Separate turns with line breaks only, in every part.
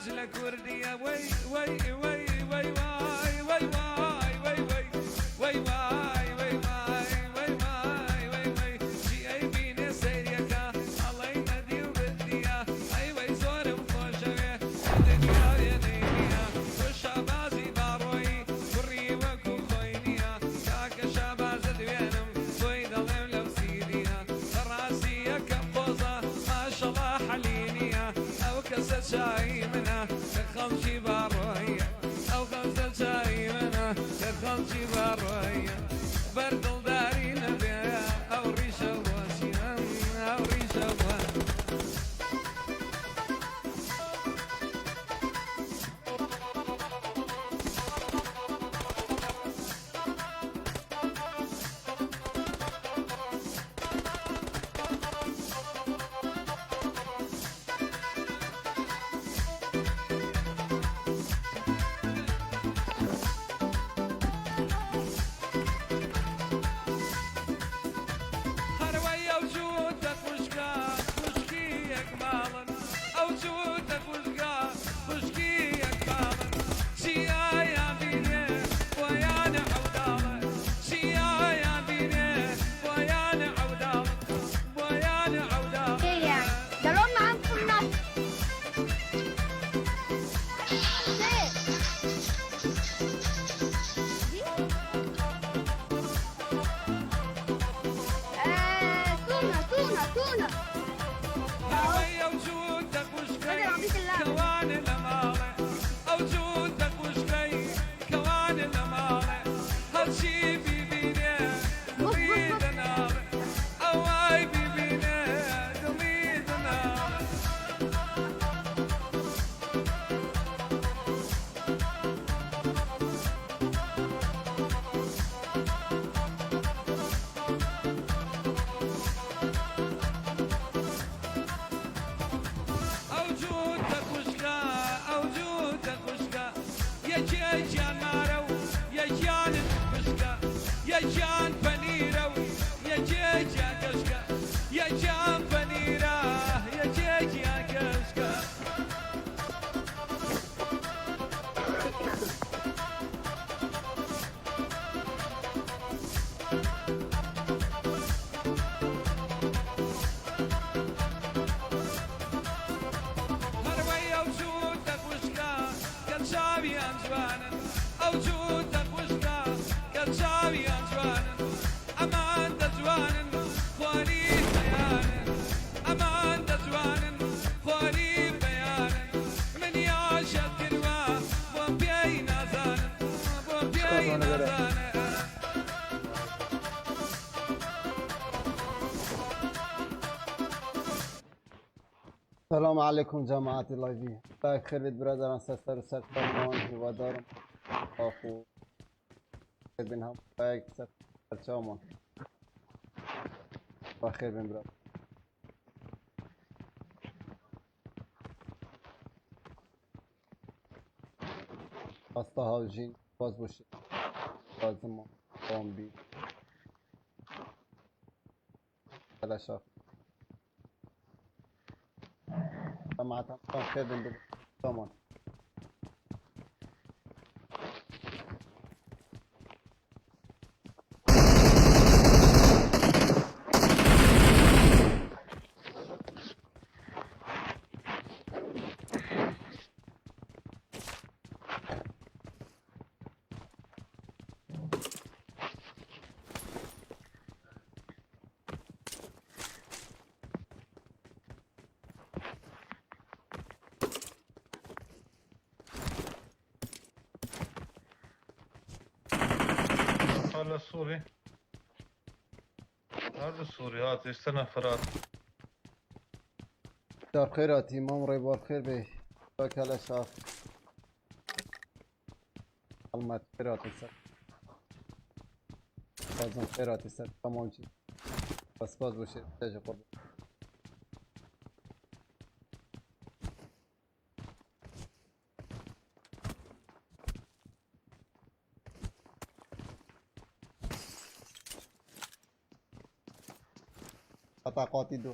جلە کوردیە وەی وەی وەی وەی وای وەی وای وەی وەی وەی وای وەی وای وەی وای وەی وەی چی ئەیبینێ سەیریەکا ئەڵێی نەدی و بردیە ئەی وەی زۆرم خۆشەوێ لە دنیا وێنەی نیە تۆ شابازی باڕۆیی کوڕی وەکو خۆی نیە کاکە شابازت وێنم بۆی دەڵێم لەو سیدیە بەڕاستی یەکەم قۆزە ماشەڵا حەلی نیە ئەو کەسە چای منە کە خەڵکی باڕۆیە ئەو خەمزە چای منە کە خەڵکی باڕۆیە بەر دڵداری نەبێ ئەو ڕیشە بۆچیە ئەو ڕیشە بۆ. هەروەی ئەو جووتە خوشکە خوشکی یەک ماڵن ئەو جووتە خوشکە خوشکی یەک ماڵن چیایان بینێ بۆیانە عەوداڵە چیایان بینێ بۆیانە عەوداڵە بۆیانە عەوداڵە.
ايه يعني ده لون معاهم في النص. ايه دي؟ آه، تونة تونة تونة.
هەروەی ئەو جووتە خوشکەی
بدل عربية اللعبة.
کەوانە لە ماڵێ ئەو جووتە خوشکەی کەوانە لە ماڵێ هەرچی بیبینێ
بص
دڵی
بص بص.
دەناڵێ ئەوای بیبینێ دڵی دەناڵێ. ئەو جووتە خوشکە ئەو جووتە خوشکە یەکێکیان مارە و یەکیانت پشکە یەکیان پەنیرە و یەکێکیان کەشکە یەکیان پەنیرە یەکێکیان کەشکە. هەروەی ئەو جووتە خوشکە کە چاویان جوانن ئەو جووتە خوشکە کە چاویان جوانن ئەمان دەجوانن خۆری بەیانن ئەمان دەجوانن خۆری بەیانن من یاشت کردوە بۆم پێی نازانن بۆم پێی
قربانە بەرە.
نازانن.
سلام علیکم جماعت لایوی باک خێر بێت برادران سەر سەر و سەر فەرمان هیوادارم ئاخۆ بن هەم باک سەر چاومان بەخێر بن برا. ئاستا هاوژین باز بۆ بازم بامبی بەلاشا جماعت خێر بن چاومان.
هلا سوري هذا سوري هات استنى فرات.
دار خێراتی مام ڕێبوار خێر بێ باک هەلە شاخ هەڵمەت خێراتی سەر بازم خێراتی سەر تەمام چی بەس باز بۆ شێ تێژە قڕ. قطع قاطی دو.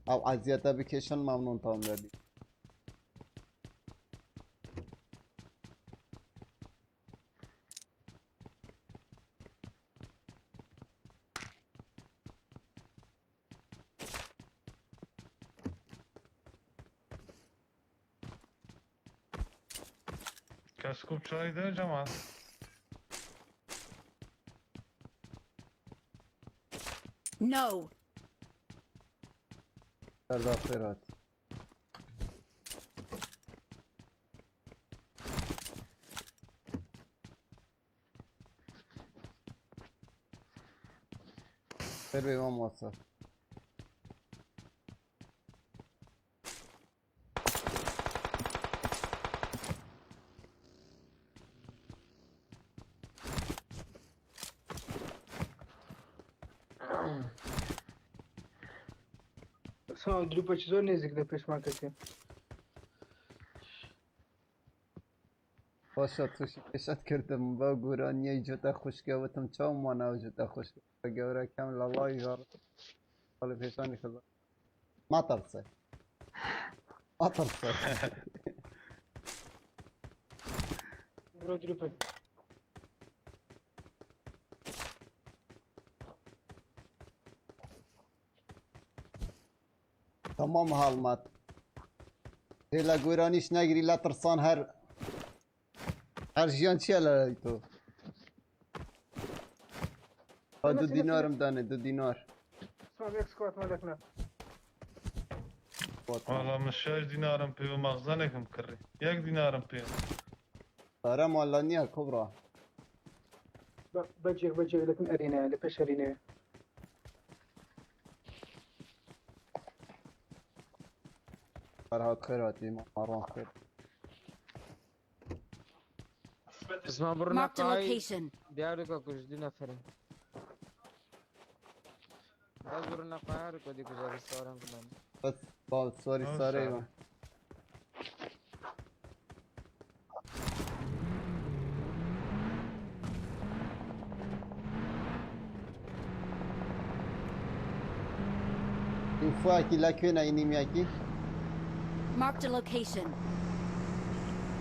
ئەو عەزیەتە بکێشن مەمنونتان دەبی.
کەس کوپ چای دە جەماعەت.
No.
سەردار خێر هاتی. خێر بێ مامۆستا.
ساڵ گروپێکی زۆر نێزیک لە پێشمان کەتێ.
باشە تووشی پێشت کردم بەو گۆرانیەی جوتە خوشکە وتم چاوم ئەو جوتە خوشکە گەورەکەم لە ڵای ژاڕ ساڵی پێشانی خزا مەترسە مەترسە.
بڕۆ گروپێک.
تەمام هەڵمەت هێ لە گۆرانیش نەگری لە ترسان هەر هەر ژیان چییە لە لای تۆ؟ دوو دینارم دانێ دوو دینار.
سوام یەک سکواتمان لەکنە.
وەڵا من شەش دینارم پێ و مەخزەنێکم کڕی یەک دینارم پێ.
پارە مالا نییە کوبرا.
بەجێک بەجێک لەکن ئەرینایە لە پێش ئەرینایە.
فەرهاد خێر هاتی ماڕۆن خێر.
اسمع برنا
Marked a
قاي
location.
دیارو کا کچھ دی نفر بس برنا قاي کو دی گزار سوارم کنن.
بەس با سواری
ئەو
سارەی
سارە.
بە. ئینفۆیەکی لەکوێنە ئینیمیاکی؟
Marked a location.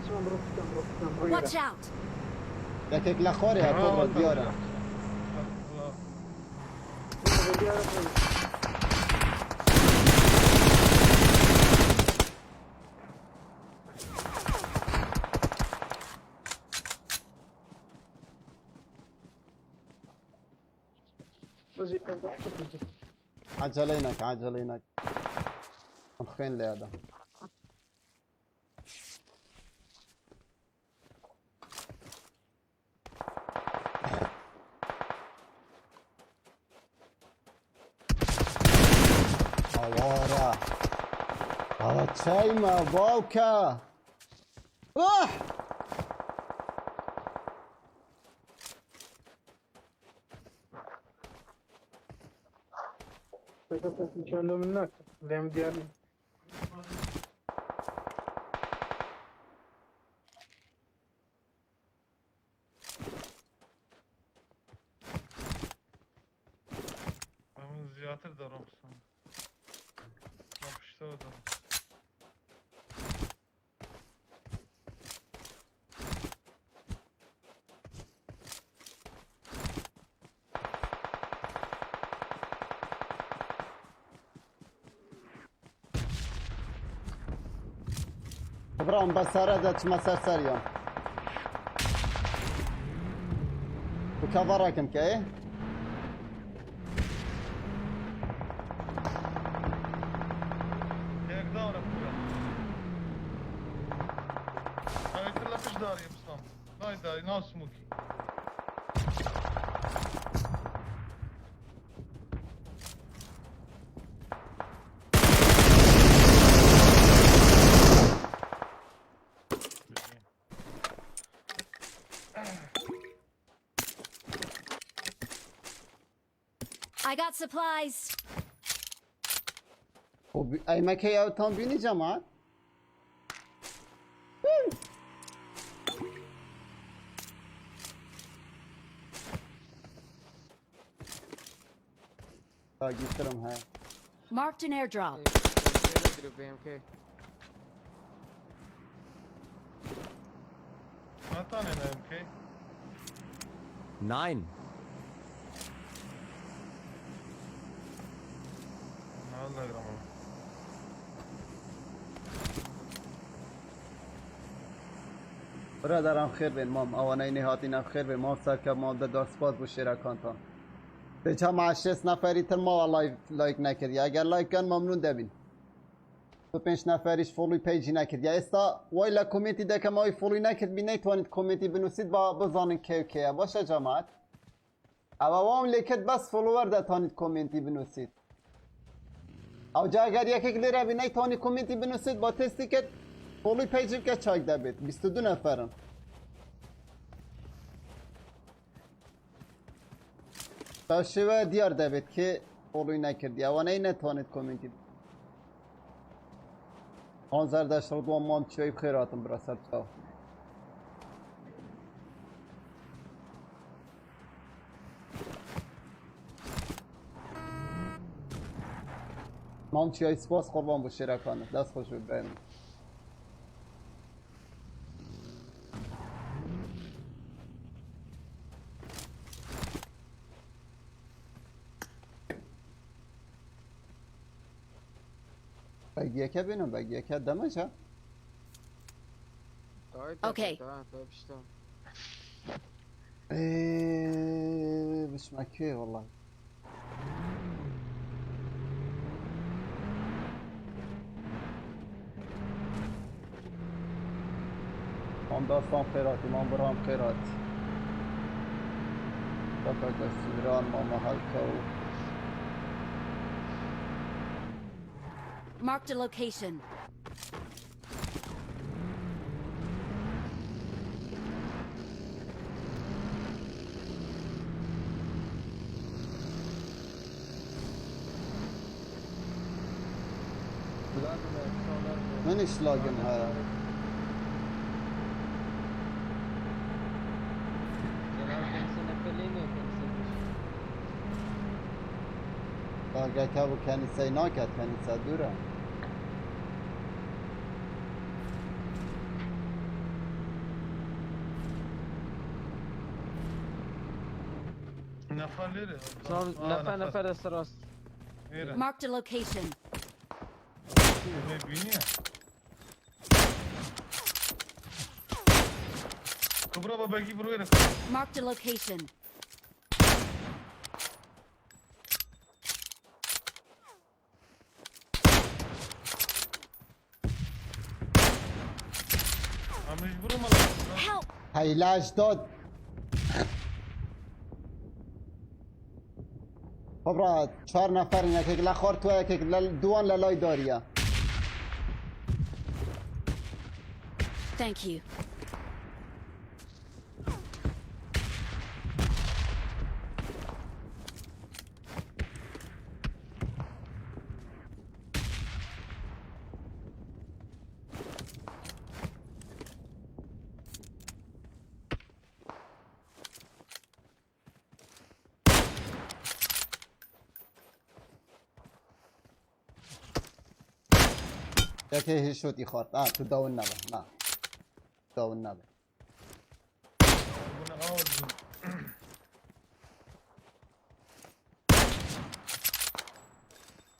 سوام بڕۆ پشتان بڕۆ پشتان بڕۆ
Watch
ئێرە.
out.
یەکێک لە خوارێ کوبرا دیارە.
بڕۆ دیارە بڕۆ. بەزی
عجلەی نەکە عجلەی نەکە من خوێن لێدا. ئاوارە ئەوە چایمە باوکە ئۆه!
چۆن من ناکە لێم دیار نییە.
من زیاتر دەڕۆم سم. لە پشتەوە دەڕۆم.
برام بە سارە دەچمە سەر سەریان و کەڤەڕێکم کە ئێ؟
یەک داونە پورە. ئەوی تر لە پشت داریە بسام. لای داری ناو سموکی.
I got supplies.
خب ئەی مەکەی ئەوتان بینی جەماعەت؟ تاگیترم هەیە.
Marked an airdrop.
دروب MK.
ناتانێ MK.
Nein.
ناڵەگرم.
برادران خێر بێن مام، ئەوانەی نەهاتینە خێر بێن مام، سەرکە مام دەدار سپاس بۆ شێرەکانتان. دەچە مع شێست نەفەری تر ماوە live لایک نەکرد، ئەگەر لایک کەن مەمنون دەبین. تو پێنج نەفەریش follow ی page ی نەکرد. یا ئێستا وای لە comment ی دەکەم، ئەوەی follow ی نەکرد بی نەیتوانیت comment ی بنووسیت، با بزانن کێ و کێیە. باشە جەماعەت، ئەوە وام لێ کرد بەس follower دەتوانیت comment ی بنووسیت. ئەو جا ئەگەر یەکێک لێرە بی نەیتوانی comment ی بنووسیت، با تستی کرد follow ی page ی بکە چاک دەبێت. 22 نەفەرن. بەو شێوە دیار دەبێت کێ follow ی نەکردی، ئەوانەی نەتوانێت comment ی. ئازەردەش ڕدوان مام چیای بخێراتم برا سەر چاو. مام چیای سپاس قوربان بۆ شێرەکانت، دەست خۆش بێت برای من. بەگیەکە بێنم، بەگیەکە دەمەجە.
Okay.
إيه بسمع كي والله. مام داستان خيراتي مام برهان خيراتي تفق السدران ماما هالكو.
Marked a location.
منش لاقنها؟ لاقەکە بوو کەنیسەی ناکات، کەنیسە دوورە.
نەفەر لێرە.
نەفەر نەفەر لەسەر ڕاست.
لێرە.
Marked a location.
بینیە کبرا بە بەگی بڕوێرە.
Marked a location.
ئەمریش بڕۆ.
Help!
هەی لاش داد خبرا چهار نفر، یەکێک لە خوار تو، یەکێک لە دووان لە لای داریە.
Thank you.
یەکێ هێشتی خوارد. ئا تو داون نەبە، نا داون نەبە.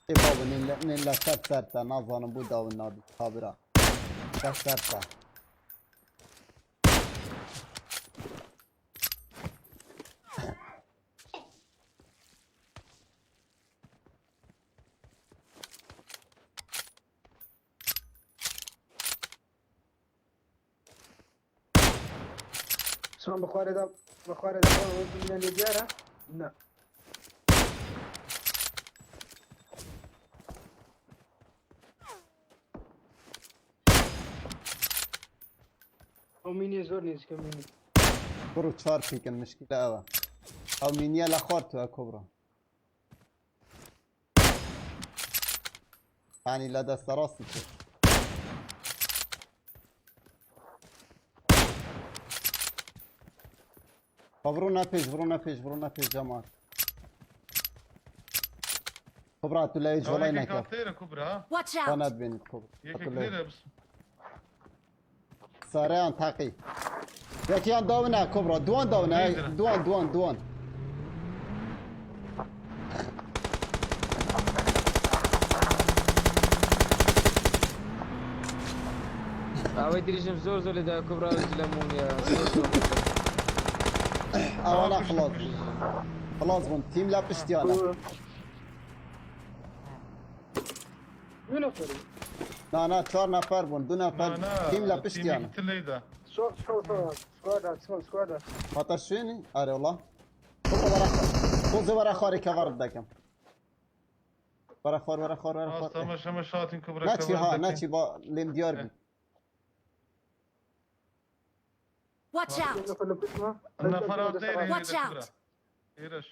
ئێ بابا نین لەسەر سەرتە، نازانم بۆ داون نابی کابرا لەسەر سەرتە.
شلون بخواري بخواري دا من اللي ديارة لا. او ميني زور نيز كميني.
بڕۆ چوار پیکن مشکلە ئەوە ئەو مینیە لە خوار توە کۆبرا، یعنی لە دەستە ڕاستی تۆ. بڕۆ نەپێش، بڕۆ نەپێش، بڕۆ نەپێش جەماعەت. كبرى تلاقي
ئەوە
جوڵی
یەکێک
نەکرد
هاتێرە کوبرا
Watch
خۆ
out!
ناتبینیت كبرى
یەکێک
تلاقي
لێرە بس
ساريان تاقي یەکیان داونە كبرى دوان داونە
لێرە.
دوان دوان دوان
ئەوەی دریژم زۆر زۆر لێدا کوبرا لەمونیا زۆر زۆر
ئەوانە خلاص بوون خلاص بوون تیم لا پشتیانە
دوو نەفەری
نا نا چوار نەفەر بوون دوو نەفەر
نا
تیم لە پشتیانە
تیمێکی تر لێیدا
سكوادا سكوادا
خاطر شوێنی ئەرێ وڵا خۆزە وەرە خوارێ کەڤەرت دەکەم وەرە خوار وەرە خوار وەرە خوار
ئاست ئەمەش ئەمە شاتین کوبرا
ناچی ها
کەڤەر دەکەین.
ناچی با لێم دیار بی
Watch out!
نەفەر لە پشتما
نەفەر هاتێرە
Watch
لێرە
out.
کوبرا ئێرەش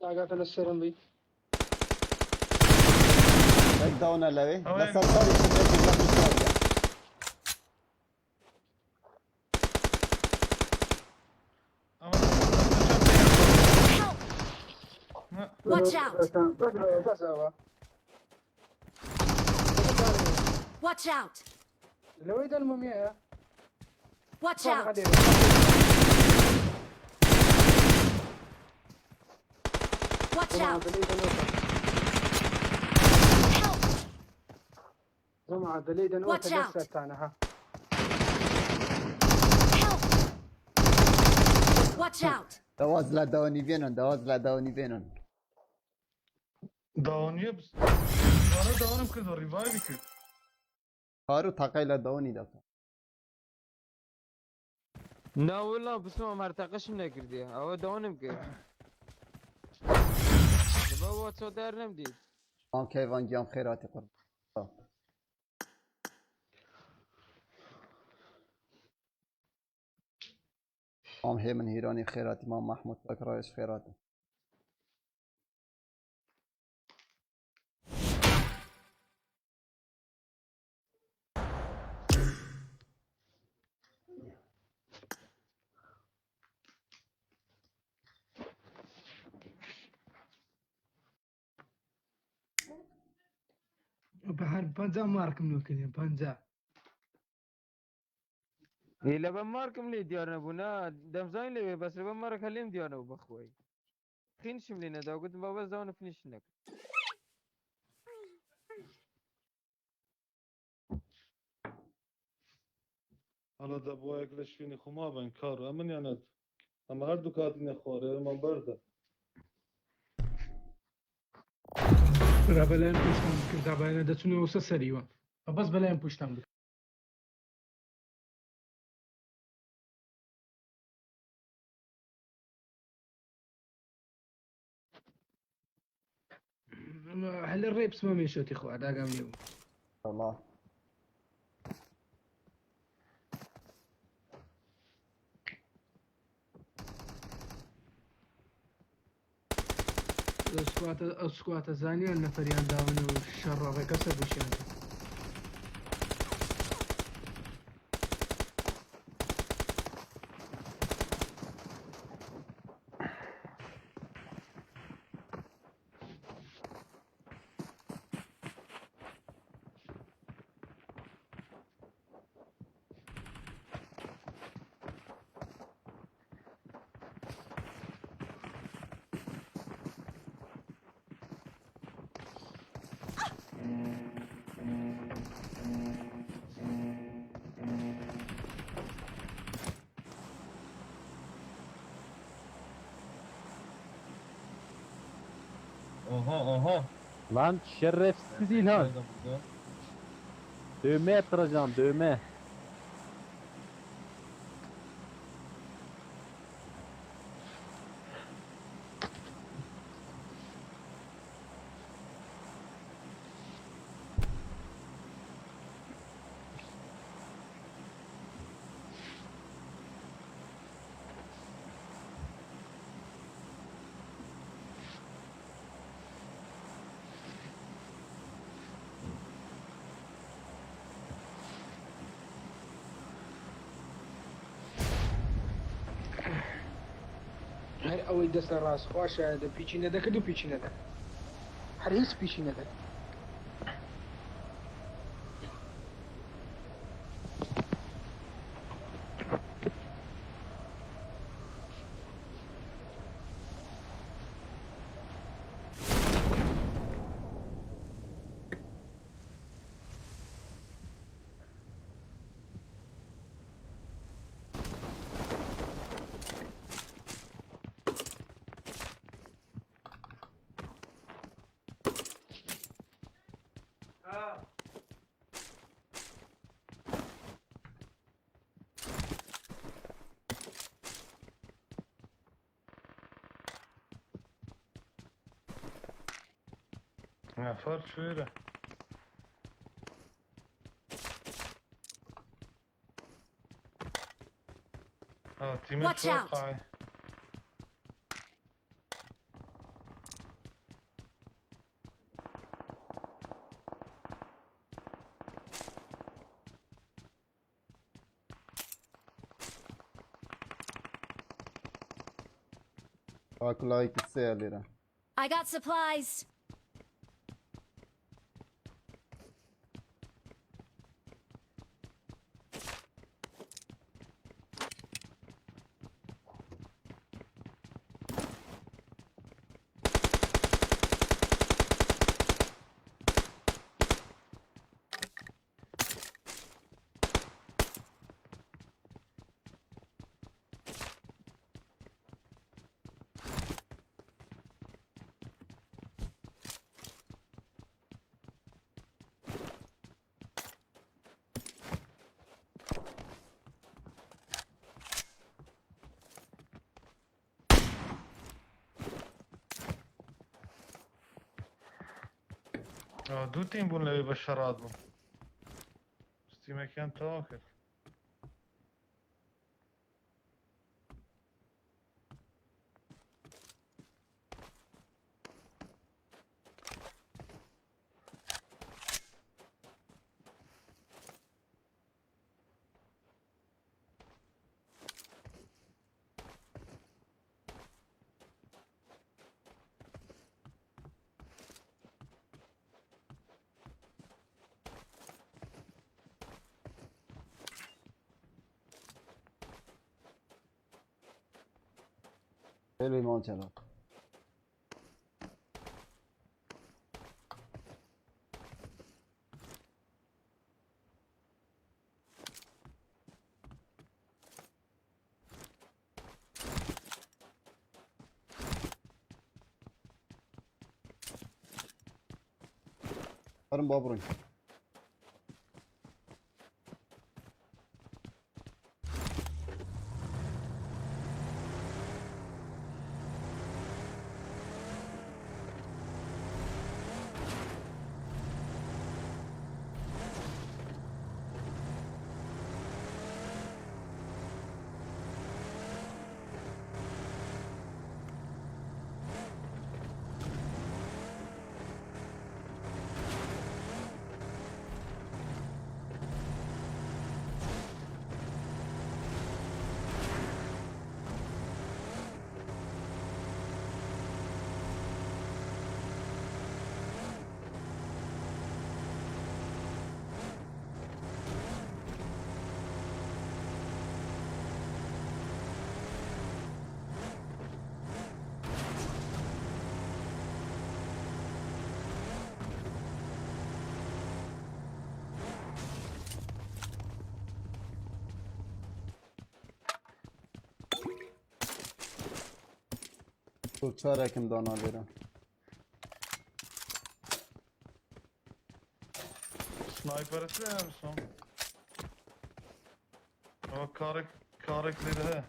ئاگاتە لە سەرم بی
یەک داونە لەوێ
ئەوەیان-
لەسەر سەری شتێکی لە پشتیانە
ئەمە
Help! Watch out!
بەس ئەوە
Watch out!
لەوەی دەنمەمیە
Watch out! Watch out! Help!
جماعة دليل
Watch out.
لسه
Help! Watch out!
دەواز لە داونی بێنن دەواز لە داونی بێنن
داوانیە بس داوانە داوانم کردەوە ڕیڤایڤی کرد
کار و تاقای لە داونی دەکەن
ناوەڵا بسمە مەرتەقەشم نەکردی ئەوە داونم کرد بەوە چۆدار نەمدیت
مام کەیوان گیان خێراتی قوربان مام هێمن هیرانی خێراتی مام مەحمود تاکڕایش خێراتی
بەهر 50 مارکم نوکردیم 50
ئی لە بە مارکم لێ دیار نەبوو نا دەمزانین لەوێ بەس لە بە مارک هەر لێم دیار نەبوو بەخۆی خینشم لێ نەدا گوتم با بەس داونە فینیش نەکرد
ئەڵە دەبووایەک لە شوێنی خۆما بن کار ئەمن یانەت ئەمە هەردوو کاتینە خوارێ ئەمان بەردە
را بەلایەن پشتان بکرد باینە دەچونەوە سە سەریوە بەس بەلایەن پشتان بکرد هەل ڕێ بسمە مێشەتی خۆ ئاگام لێ بوو
والله
ئەو سکواتە زانیان نەفەریان داون و شەڕ ڕێکە سەر بووشیان کرد.
Aha aha.
Lan şerefsiz İlhan.
Nerede burada?
Dövme yaptıracağım dövme.
ئەوەی دەستە ڕاست خوا شایەدە پیچی نەدەکرد و پیچی نەدەکرد هەر هیچ پیچی نەدەکرد.
نەفەر کوێرە؟ ها تیمە
Watch
چوار
out.
قاعی.
کاک لایک سێ لێرە.
I got supplies.
دوو تیم بوون لەوێ بە شەڕات بوون. تیمەکەیان تەواو کرد.
خێلی مام جەلال. وەرن با بڕۆین. تۆ چارێکم دانا لێرە.
سنایپەرت لێ هەمسۆم. ئەوە کارێک کارێک لێرە هەیە.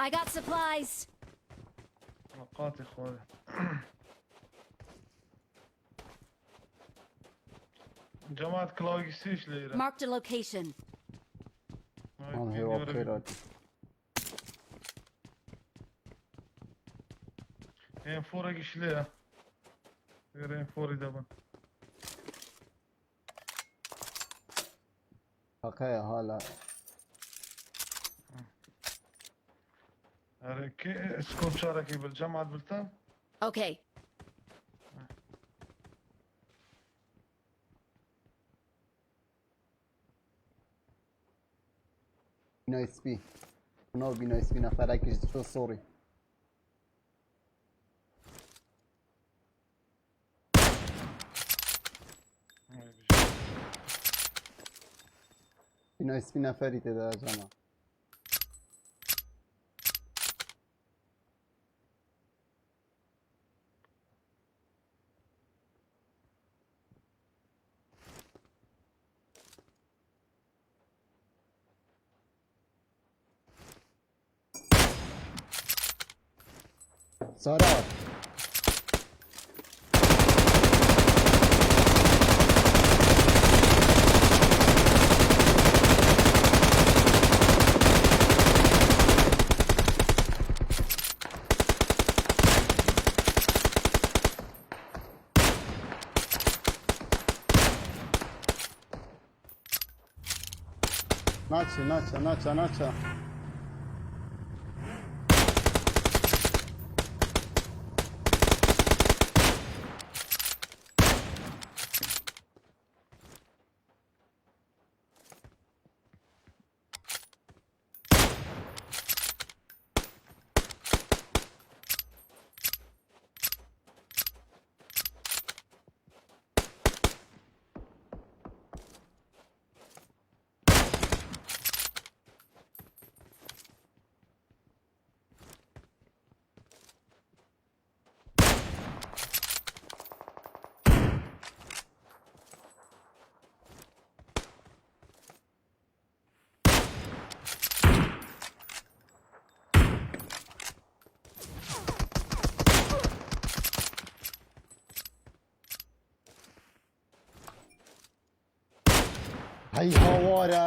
I got supplies.
لە قاتی خوارێ. جەماعەت کڵاوێکی سیش لێرە.
Marked a location.
مام هێوا بخێراتی.
ئێم فۆرێکیش لێیە. لێرە ئێم فۆری دەبن.
تاقەیە ها لە
كي سكوب شاركي بالجامعة بلتا
Okay.
بینای سپی ناو بینای سپی نەفەرەکیش چۆ سۆڕی بینای سپی نەفەری تێدا جەما سارا ناچە ناچە ناچە ناچە هەی هاوارە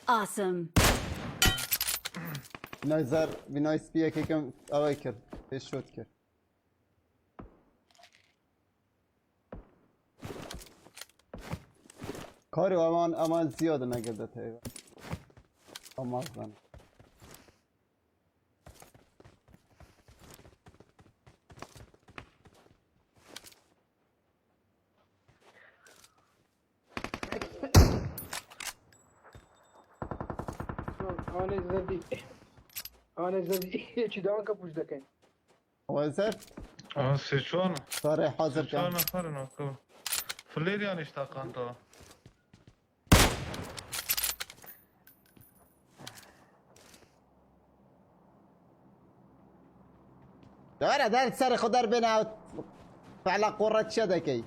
Awesome.
بینای زەر بینای سپی یەکێکم ئەوەی کرد پێش شۆت کرد کاری ئەمان ئەمان زیادە نەگردێتەوە ئەمازان
ئەوانەی زەردی ئەوانەی زەردی یەکی داوان کە پوش دەکەین
ئەوە زەر
سێ چوار
سارەی حازر
سێ چوار
کە
نەفەرن فلێریانیش تاقانتەوە
دارە دار سەری خۆ دەربێنە فعلا قۆڕەت چێ دەکەی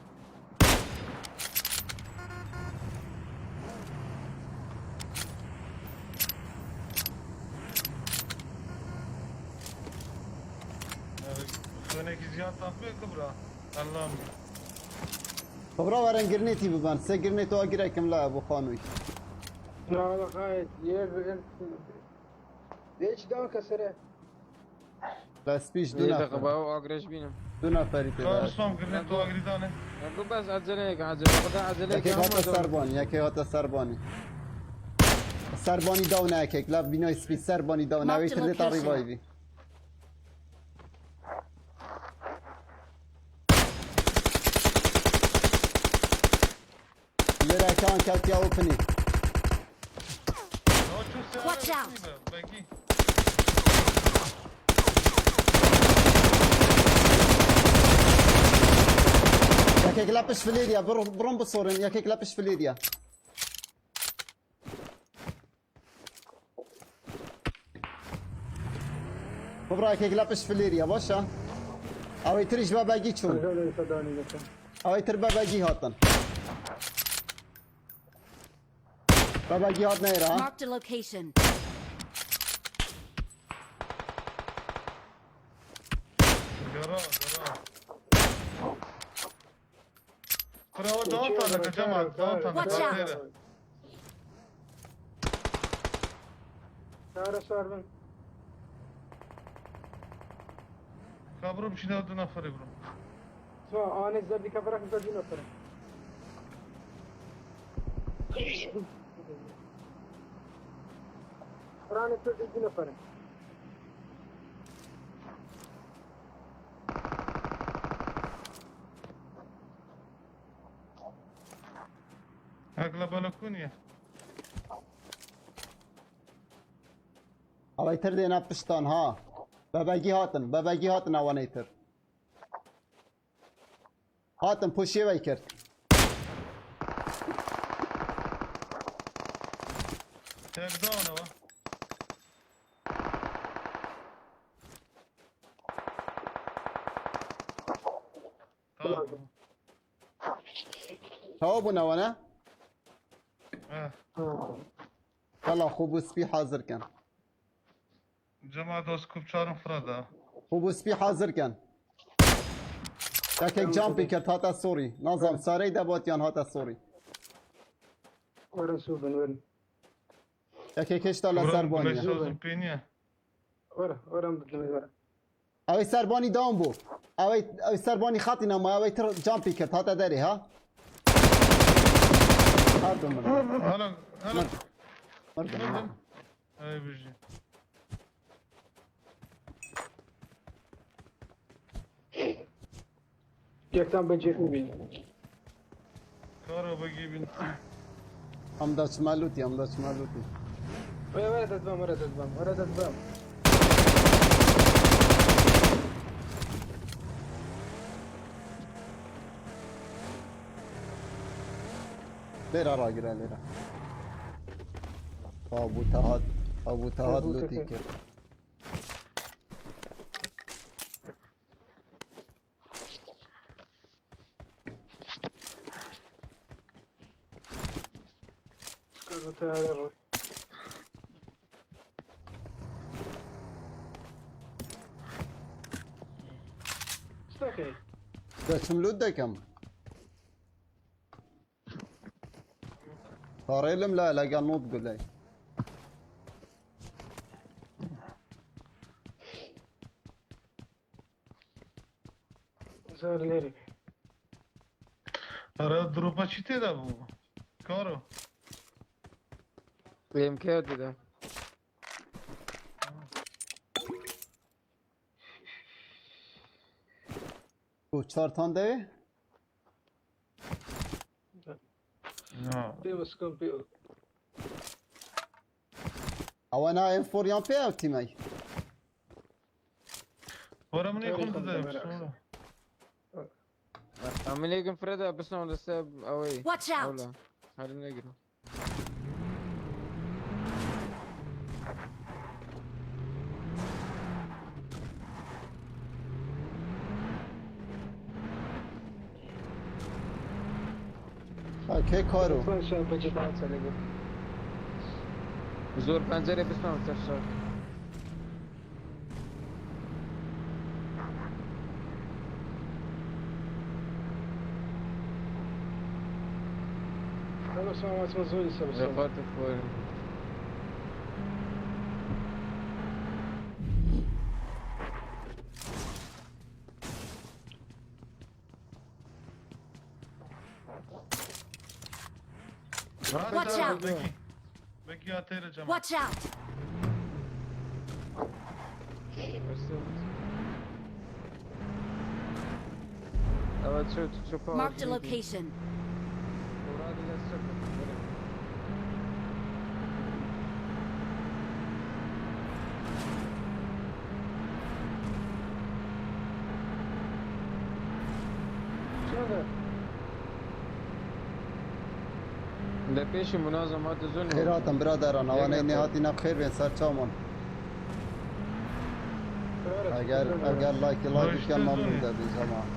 خوێنێکی زیادتان پێ کبرا ئەلام
خبرا وەرن گرنێتی ببەن سێ گرنێتەوە گرێکم لە بۆ خانووی
لا خايف ليش داون كسره
لە سپیش دوو نەفەر
دەقە ئاگرێش بینم
دوو نەفەری تێدا
ئەسلام گرنێت ئاگریدانێ
ئەگو بەس عجلەیەک عجلە خدا عجلەیەک
یەکێک هاتە سەربانی یەکێک هاتە سەربانی سەربانی داو ناکێک لە بینای سپی سەربانی داو ناوی
Marked a
تر لێتا
location.
ڕیڤایڤی لێرەکان کەوتیا ئۆپنی
Watch out.
بەگی
یەکێک لە پشت فلێریا بڕۆم بسۆڕن یەکێک لە پشت فلێریا بڕا یەکێک لە پشت فلێریا باشە ئەوەی تریش بە بەگی چوون ئەوەی تر بە بەگی هاتن بە بەگی هات نەیرا
Marked a location.
گەڕا گەڕا کورە داوەتان دەکە جەماعەت داوەتان
Watch
دەکە
out.
لێرە.
سارة سوار بن.
کا بڕۆ بچینەوە دوو نەفەری بڕۆ.
اسمع انا زردي كفرك زردي نفر. راني زردي نفر.
هەک لە بەلەکونیە.
ئەوەی تر دێنە پشتان ها. بەبەگی هاتن بەبەگی هاتن ئەوانەی تر. هاتن پۆشیەوەی کرد.
تێکداونەوە. تەواو.
تەواو بوون ئەوانە؟
ئاه.
وەڵا خۆ بۆ سپی حازر کەن.
جەماعەت دۆست کوپ چوارم فڕەدا.
خۆ بۆ سپی حازر کەن. یەکێک جامپی کرد هاتە سۆری. نازانم سارەی دەبات یان هاتە سۆری.
ورا سوبن ورن.
یەکێک هێشتا لە
بڕۆ
سەربانیە.
گولەی سەوزم پێ نییە.
ورا ورا بدلمي ورا.
ئەوەی سەربانی داوم بوو. ئەوەی ئەوی سەربانی خەتی نەما ئەوەی تر جامپی کرد هاتە دەرێ ها. هەردوو مردن.
هەڵە هەڵە
مردن.
مردن. ئەی بژی.
یەکتان بەجێک بین.
کارەوە بەگی بین.
ئەم دەچمە لوتی ئەم دەچمە لوتی.
ورا دەدبەم ورا دەدبەم ورا دەدبەم.
لێرە ڕاگرە لێرە. ئەبوو تەهات ئەبوو تەهات لوتی کرد.
شتەکەی؟
دەچم لوت دەکەم. پارەیلم لایە لەگەڵ نۆت گولەی.
زۆر لێرە.
ئەرە دروپە چی تێدا بوو؟ کارۆ.
ئێم کێ دەدا.
بۆ چوارتان دەوێ؟
نا.
پێ بسکم پێ.
ئەوە نا ئێم فۆریان پێ ئەو تیمەی.
وەرە منی خۆم دەدەم.
ئەمن یەکم فرەدا بچنەوە لەسەر ئەوەی.
Watch out!
ئەولا. هەر نەگرم.
کێ کارۆ؟
بەجێ لەگەڵ.
زۆر پەنجەرێ بچنەوە سەر شاخ.
هەڵۆ سلام زۆری سەر
لە خۆت خۆرم.
Watch out.
بەگی. بەگی هاتێرە جەماعەت.
Watch out!
ئەوە چۆ چۆ
Marked a location.
چۆنە؟
لە پێشی منازم هاتە زۆر
خێراتم برادەران ئەوانەی نێهاتی نەبخێر بێن سەر چاومان. ئەگەر ئەگەر لایکی لایک بکەن مەمنون دەبی جەماعەت.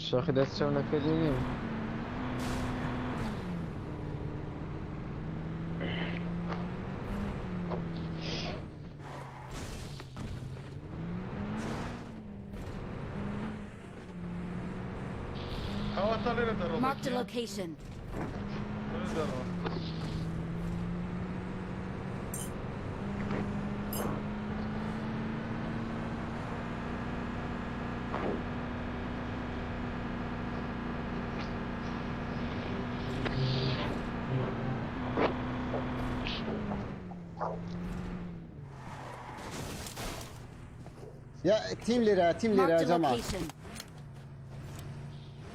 شاخی دەست چاو نەکردی نییە.
ئەوە تا لێرە دەڕۆ
Marked a location.
دەڕۆ.
يا تيم ليرة، تيم ليرة يا
Marked a
جماعة.
location.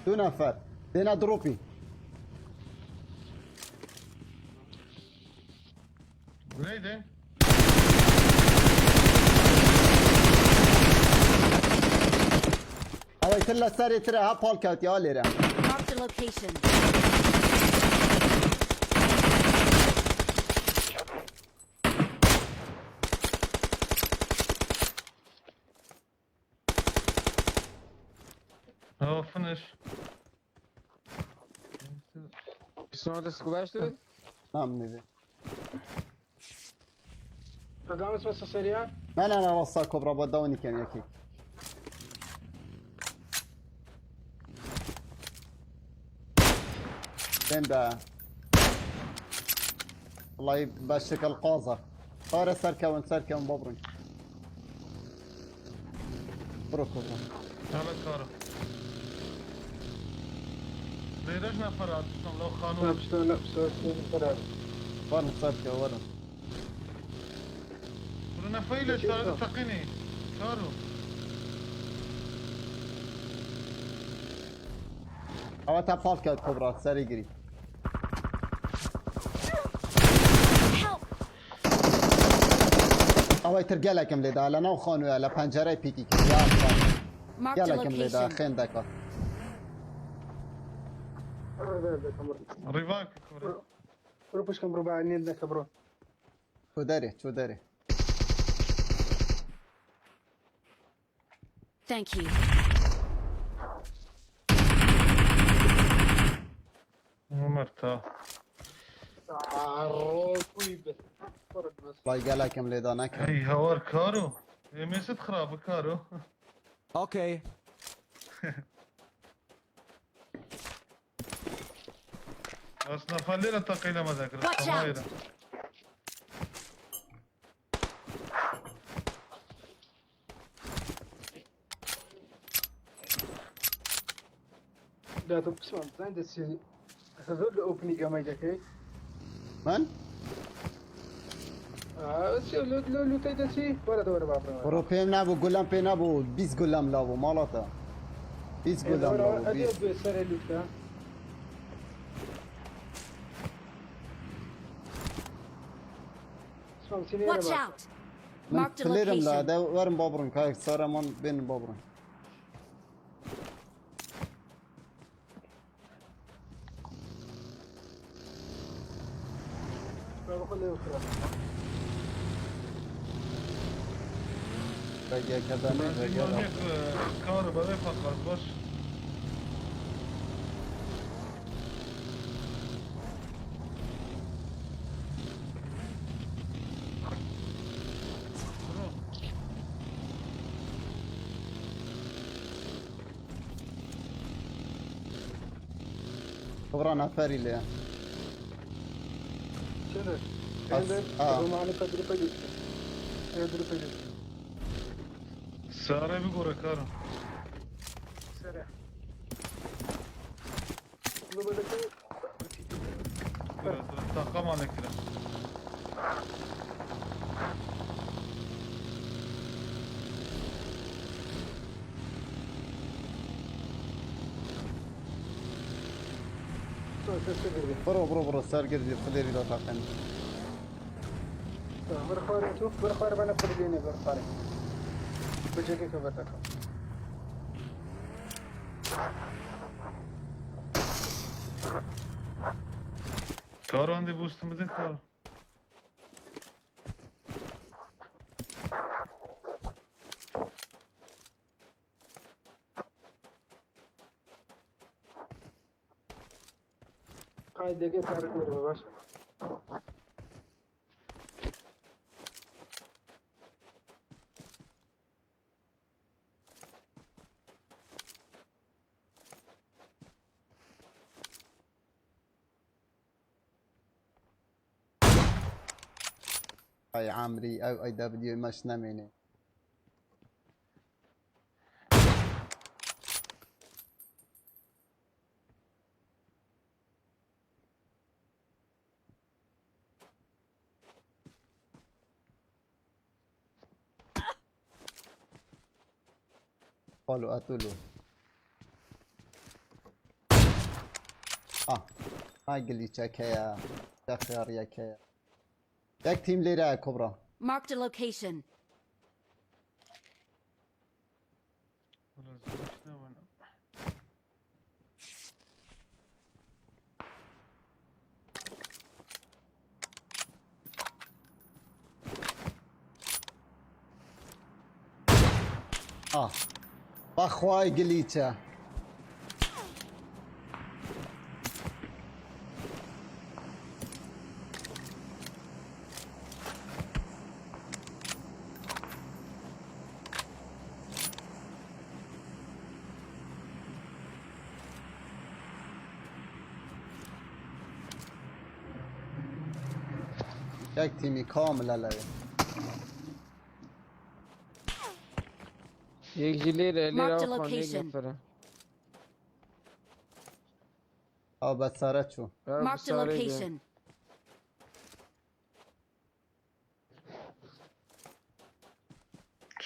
دو نفر دينا دروبي.
Neydi?
ئەوەی تر لە سەری ترە ها پاڵ کەوت یا لێرە.
Marked a location.
Oh, finish.
Sonra da sıkılaştı.
نعم نبي.
فقامت بس سريع.
لا لا لا وصل كوبرا بدوني كان يكيك. فين بقى؟ والله بشكل قازة صار سركون سركون ببرن برو كوبرا.
هلا كارو. لێرەش نەفەراتم لەو
لا
خانوو.
بشتون، لا بشتون فرار.
ورن سركون ورن.
برو نەفەی لە سەر تەقینی کارو.
ئەوە تا پاڵ کەوت کۆبرا سەری گری.
Help!
ئەوەی تر گەلێکم لێدا لە ناو خانووە لە پەنجەرەی پیکی کرد یا خان.
Marked a
گەلێکم لێدا
location.
خێن دەکات.
ڕیڤاک کورە.
برو بشكم ربع عندك برو.
چۆ دەرێ چۆ دەرێ.
Thank you.
مەرتا.
عروبي بس فرق بس.
وڵای گەلێکم لێدا نەکرد.
هەی هاوار کارو. ئێمێست خراپە کارو.
Okay.
بەس نەفەر لێرە تەقی لەمە دەکرد.
Watch out.
لا تبسم عندي سي هذول الاوبنينج ما يدكي.
من؟
لو لو لو تيدسي ولا دور بابا.
برو پێم نەبوو گولم پێ نەبوو 20 گولم لابوو ماڵاتە 20 گولم لابوو
ادي
20.
سر لوتا.
Watch out!
من
Marked a
فلێرم لا
location.
دە وەرم با بڕن کاک سارەمان بێن با بڕن. ڕێگەکەدەمێ ڕێگە
کارو بەوێ فەقات باش. برو.
کۆبرا نەفەری لێ.
شنو؟
بس- آه.
معنا قدر بيجوك. قدر بيجوك.
سارە بگۆڕە کارو.
سريع.
تاقەمان نەکرا.
بڕۆ بڕۆ بڕۆ سەرگردی خلێری لۆ تاقێن.
برخواري تو برخواري بنا فريديني برخواري. بجيكي كبرتك.
کارو هەندێ بوستم بدە کارو.
قاعد دقيقة تعرف باش.
ئای عامری ئەو ئەی دەبلیۆ مەش نەمێنێ. قالوا قتلوا آه هاي چەکەیە دەخیاڕیەکەیە یەک تیم لێرە کۆبرا.
Marked a location.
وەڵا زۆریش نەمانە.
آه بەخوای گلیچە. یەک تیمی کاملە لەوێ.
یەک ژی لێرە لێرە
Marked a
ئەو خان یەک
location.
نەفەرە.
ئەو بەسارە چوو.
ئەو
Marked a
بسارەی بێ.
location.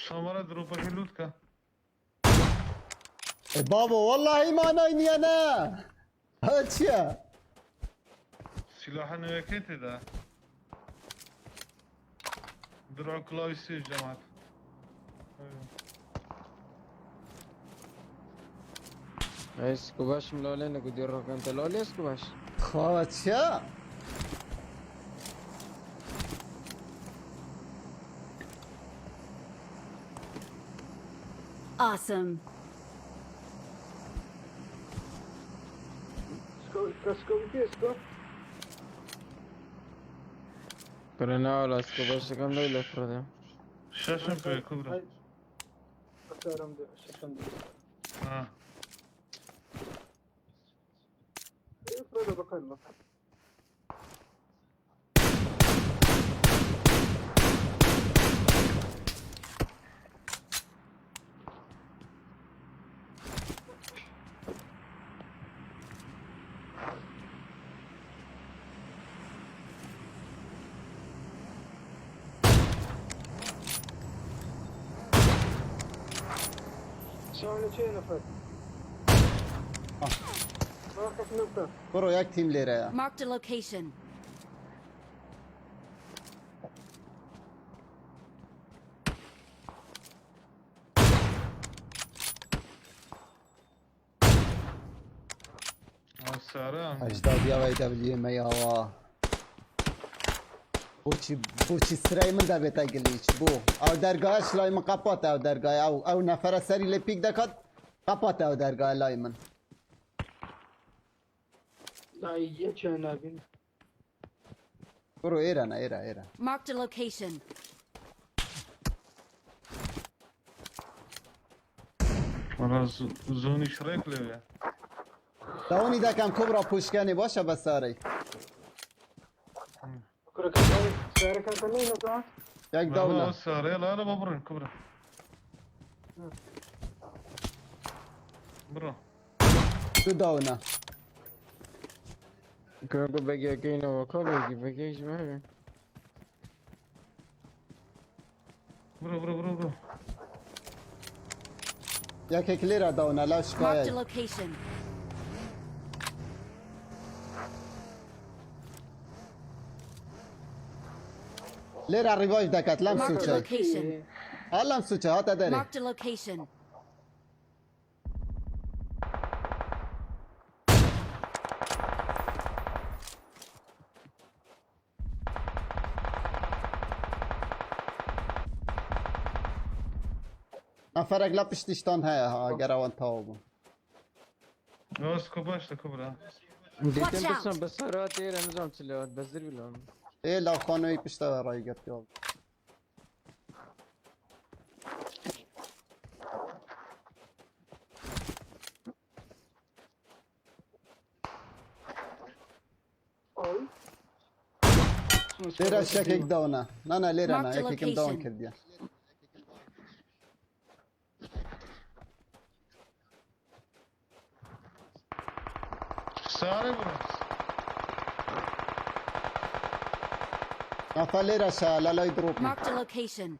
سامەرە درۆپەکەی لووتکە.
ئێ بابۆ وەڵڵاهی مانای نییە نا. ها چییە؟
سیلاحە نوێیەکەی تێدا. درع و کڵاوی سێ جەماعەت.
ئەی سکوباشم لاولێ نەگو دیڕۆکەم تە لاولێ سکوباش.
خواوە چییە؟
Awesome.
کورە ناوەڵا سکوباشەکەم لەو لە فڕدە.
شەشم پێ کوبرا. آه.
بڕۆ یەک تیم لێرەیە.
Marked a location.
ئەو سارە
ئەژداد یاوەی دەبلیۆ مەیاوە. بۆچی بۆچی سرای من دەبێتە گلیچ بۆ ئەو دەرگایش لای من قەپاتە ئەو دەرگای ئەو ئەو نەفەرە سەری لێ پیک دەکات قەپاتە ئەو دەرگای لای من. بڕۆ ئێرە نە ئێرە ئێرە.
Marked a location.
وەڵا زۆنیش ڕێک لەوێ.
داونی دەکەم کۆبرا پوشکەنی باشە بە سارەی. یەک
وەڵا
داونە.
ئەو سارەیە لا لا با بڕۆین کوبرا. بڕۆ.
دوو داونە.
کورە گو بەگیەکەینەوە کۆ بەگی بەگیش مەبێ.
بڕۆ بڕۆ بڕۆ بڕۆ.
یەکێک لێرە داونە لەو
Marked
شکایەی.
a location.
لێرە ڕیڤایڤ دەکات لەم
Marked a
سوچەی.
location.
ها لەم سوچە هاتە دەرێ.
Marked a location.
نەفەرێک لە پشتیشتان هەیە ها گەرەوەن تەواو بوون.
ئەوە سکوباش لە کوبرا.
دیتم
Watch out.
بچم بەسەرات ئێرە نزانم چ لێوات بەزر بلام.
ئێ لەو خانووی پشتەوە ڕایگرتیەوە. لێرە شەکێک داونە نانا لێرە نا
Marked a
یەکێکم داون
location.
کردیە.
سارة برو.
نافا لێرە شە لە لای درۆپی.
Marked a location.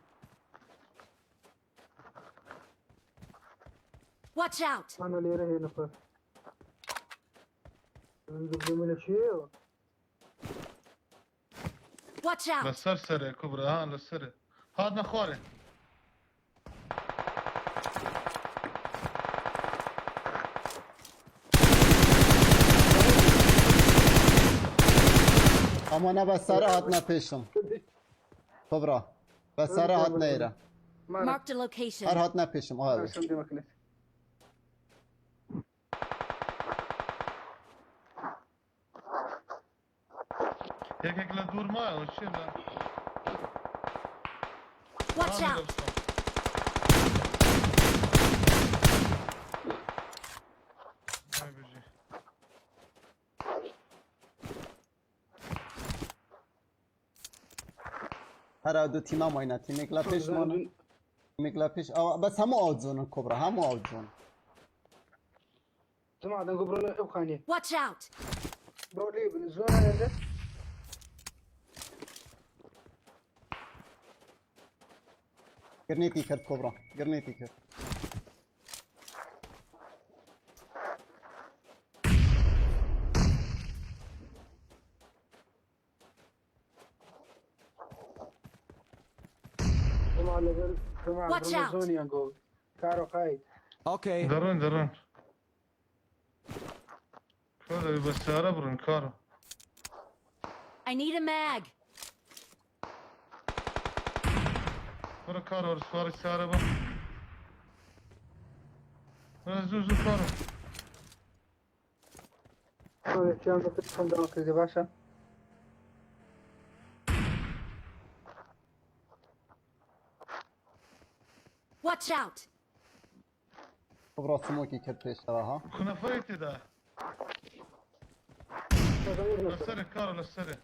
Watch out!
أنا لێرە هەیە نەفەر. لە چیەوە؟
Watch out!
لەسەر سەرێ کوبرا ها لەسەرێ. هاتنە خوارێ.
ئەمانە بە سارە هاتنە پێشم. کۆبرا بە سارە هاتنە ئێرە.
Marked a
هەر
location.
هاتنە پێشم ئاوێ.
یەکێک لە دوور مایەوە چیە لە
Watch
ها،
out!
لەبستان. ئای بژی.
هەرا دوو تیمە ماینە تیمێک لە پێشمانە تیمێک لە پێش ئەوە بەس هەموو ئاوت زۆنن کۆبرا هەموو ئاوت زۆن.
جماعة دەنگۆ بڕۆنە ئەو خانیە.
Watch out!
بڕۆ لێ بن زۆر هەیە.
گرنێتی کرد کۆبرا گرنێتی کرد.
جماعة لەگەر جماعة
Watch
بڕۆنە
out.
زۆنیان گۆ. کارۆ قاید.
Okay.
دەڕۆن دەڕۆن. کۆ دەبی بە سارە بڕۆن کارۆ.
I need a mag.
بڕۆ کارۆ وەرە سواری سارە بە. وەرە زوو زوو کارۆ.
چیان بەکرد خۆم داوا کردی باشە.
Watch out!
کۆبرا سمۆکی کرد پێشەوە ها.
خونەفەری تێدا. لەسەرێ کارۆ لەسەرێ.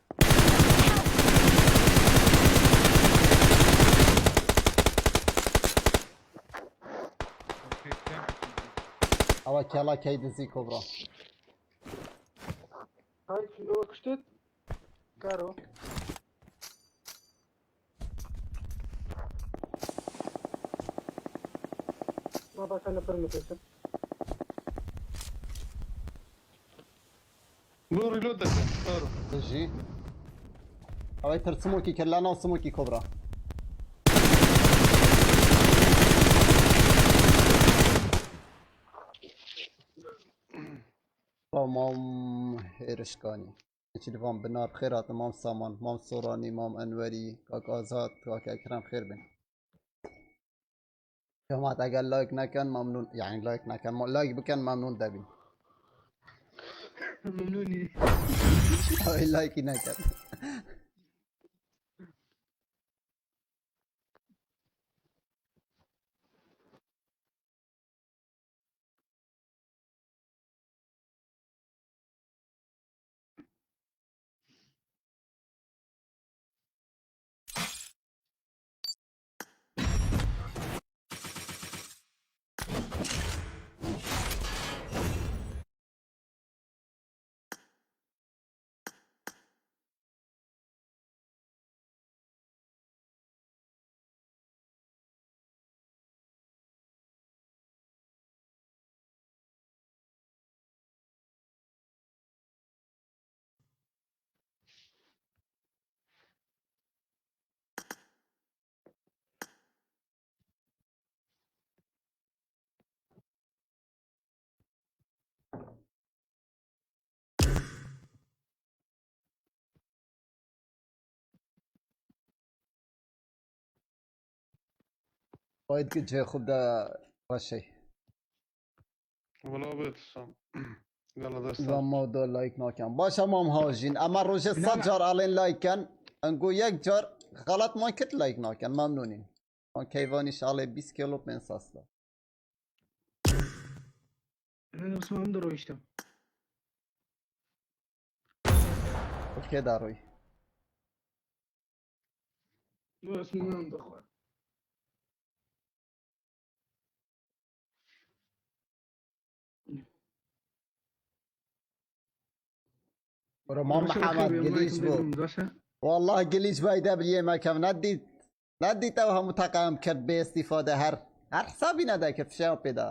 ئۆکەی، کەم.
ئەوە کێڵا کەی دزی کۆبرا.
های ئەوە کوشتت؟ کارۆ. ما باشە نەفەر مەپێشم.
بۆ ڕیلۆد دەکەم کارۆ.
دژی. ئەوەی تر سمۆکی کرد لە ناو سمۆکی کۆبرا. با مام هێرشکانی. چیلوان بنار خێرات مام سامان مام سۆرانی مام ئەنوەری کاک ئازاد کاک ئەکرەم خێر بن. جەماعەت ئەگەر لایک نەکەن مەمنون یعنی لایک نەکەن لایک بکەن مەمنون دەبین.
ممنونی.
ئەوەی لایکی نەکەن. باید جێ خوب دە ڕەشەی.
وەڵا بێت سام. گەڵە دەستان.
وام مۆدۆ لایک ناکەم. باشە مام هاژین ئەمە ڕۆژێ سەد جار ئەڵێن لایکەن ئەنگۆ یەک جار غەڵەتمان کرد لایک ناکەن مەمنونین. کەیوانیش ئەڵێ 20 کیلۆ 500 سڵ.
أنا بس ما عم درويشتم.
کێ داڕۆی؟
بەس نان دەخوارد.
ورا مام
باشە
محمد
بەخێر بێ،
قلیش
مایکم
بو
دەگرم باشە.
والله قلیش باي دبليو ما كم نديت نديت اوها متقام کرد به استفاده هر هر حسابی نده که فشار پیدا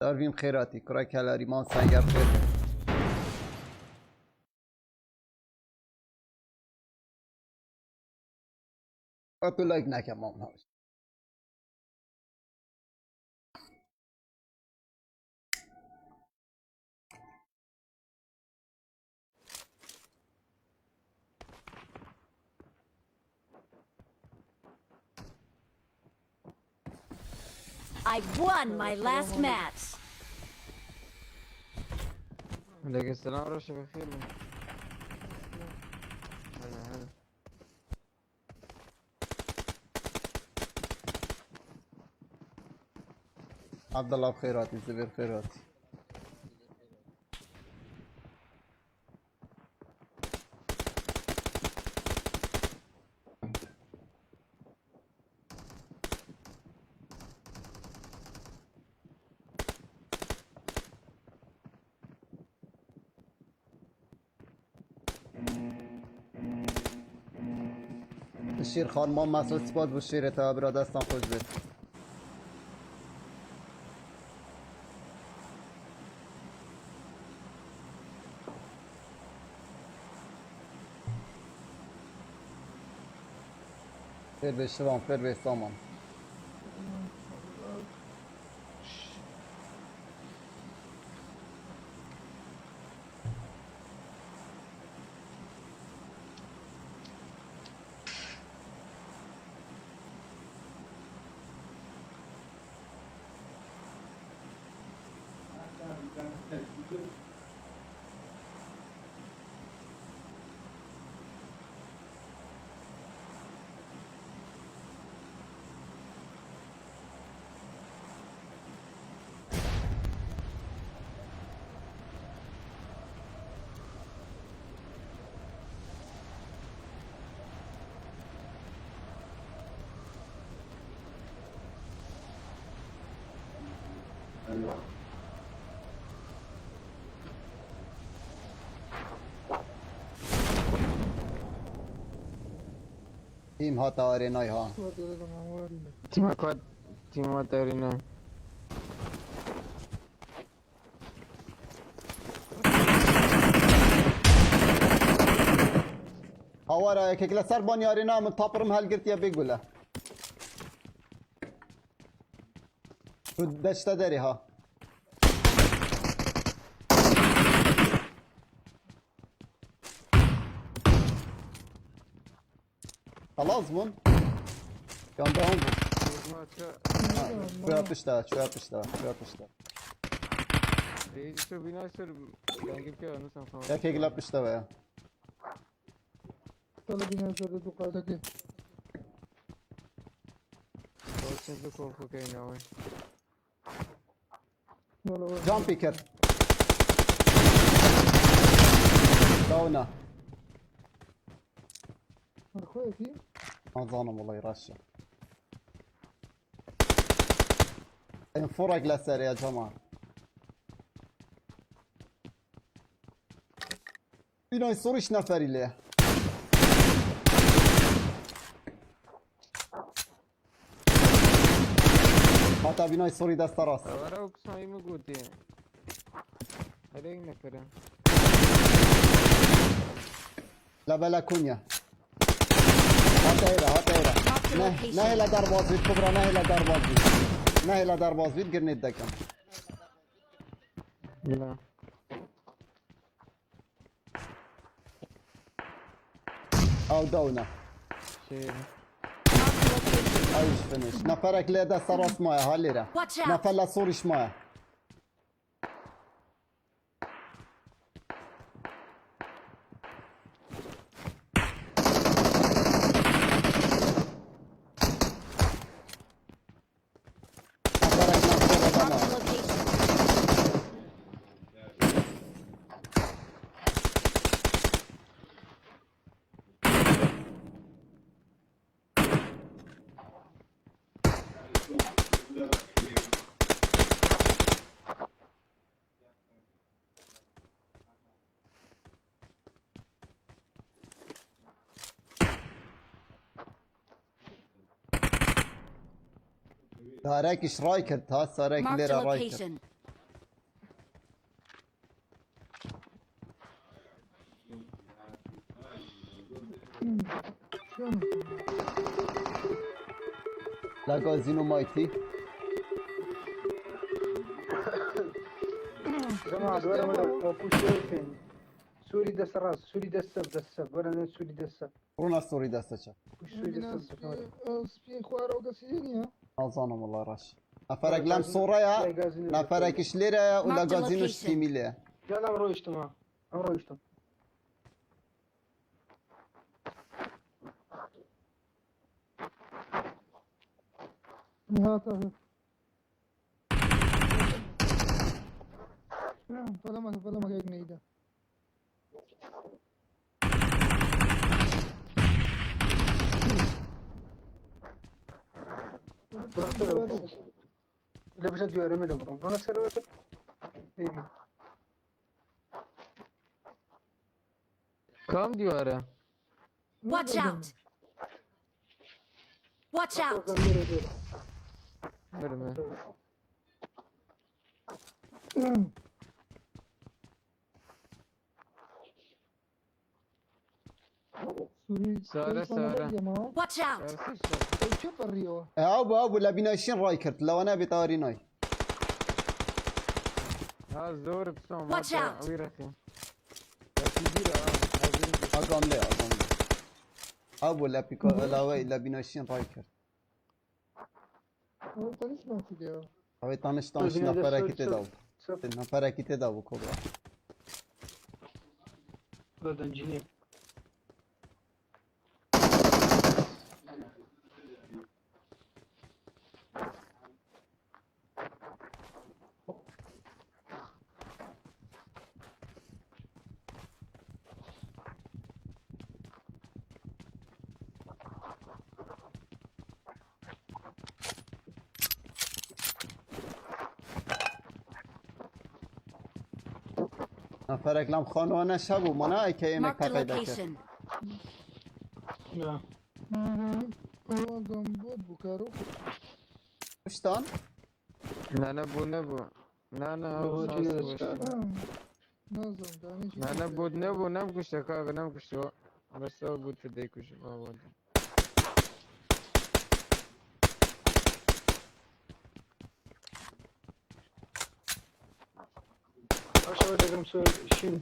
دارویم خیراتی کرای کلاری مان سنگر خیر بی. تو لایک نکن مام هاش.
I won my last match.
عليك السلام رشا بخير. هلا هلا.
عبدالله بخيراتي زبير خيراتي شیر خان ما مسعود سپاس بو شیر تا برا دستان خوش بید. خیر به شوان خیر به سامان. تیم ها تارینای ها.
تیمە کوات تیمە تارینا.
هاوارا یەکێک لەسەر بۆن یارینا من تاپڕم هەلگرتیە بێگولە تو دەشتە دەری ها. خلاص بون كان داون بون. شوية پشتا شوية پشتا شوية پشتا.
شو بینای سەر دەنگی بکە نووسم خەوە.
یەکێک لە پشتەوەیە.
چەند بکۆڵ بکەینەوەی.
جامپی کرد داونا. نازانم والله يرشح انفرق لسر يا جماعة. بینای سوریش نفری لێ. هاتا بینای سوری دەستە ڕاست.
ئەوەرە ئەو قسەی من گوتی هەرێک نەکرە.
لە بەلەکونیە هاتە ئێرە هاتە ئێرە.
Marked a location.
نەهێ لە دەرباز بیت کوبرا نەهێ لە دەرباز بیت نەهێ لە دەرباز بیت گرنێت دەکەم.
لا.
ئەو دەونە.
شێر.
Marked a location.
ئەویش فنش نەفەرێک لێ دەستە ڕاست مایە ها لێرە.
Watch out.
نەفەر لە سووریش مایە. نەفەرێک نەفەرێک
Marked a
مایە.
location.
سارەکیش ڕای کرد تا سارەک
Marked a
لێرە ڕای کرد.
location.
لە گازینۆ مایتی.
جماعة ولا ولا بوش سوري دست راس سوري دست سب دست سب ولا سوري دست سب
ڕوونە سووری دەستە چە.
بوش سوري دست سب
سپی خوارەوە کەسی لێ نییە؟
نازانم وەڵا ڕەش. نەفەرێک لەم سوڕەیە، نەفەرێکیش لێرەیە و لە
Marked a
گازینۆش
location.
تیمی لێیە.
يلا ام رويشتم ها ام رويشتم.
هات هات. فلما فلما هيك نيدا.
لا باش ندير من برو انا سير
کام دیوارە؟
Watch out! Watch out!
برمە.
سوری
سارە سارە.
Watch out!
چه بڕیەوە؟
ئەو بوو ئەو بوو لە بینایشین ڕای کرد لەوانە بێتاوەری نای.
ها زۆر بسۆم.
Watch out.
ئەوی ڕەخی. دیرە.
ئاگام لێ ئاگام لێ. ئەو بوو لە پیکۆ لەوەی لە بینایشین ڕای کرد.
ئەوە تەنیش لێوە.
ئەوەی تانش تانش نەفەرێکی تێدا بوو. نەفەرێکی تێدا بوو کۆبرا.
دنجيني.
نەفەرێک لەم خانووانەش هەبوو مانا ئەی کە ئێمە
Marked a
تەقەی دەکرد.
location.
نعم.
ئەوە گەمبۆت بوو کارۆ.
کوشتان؟
نا نەبوو نەبوو. نا نا ئەو
نازانم دانێکی.
نا نەبوو نەبوو نەمکوشتە کاکە نەمکوشتەوە. بەس ئەو بوو تر دەیکوشم ئەوە.
اش اقول سوري شين.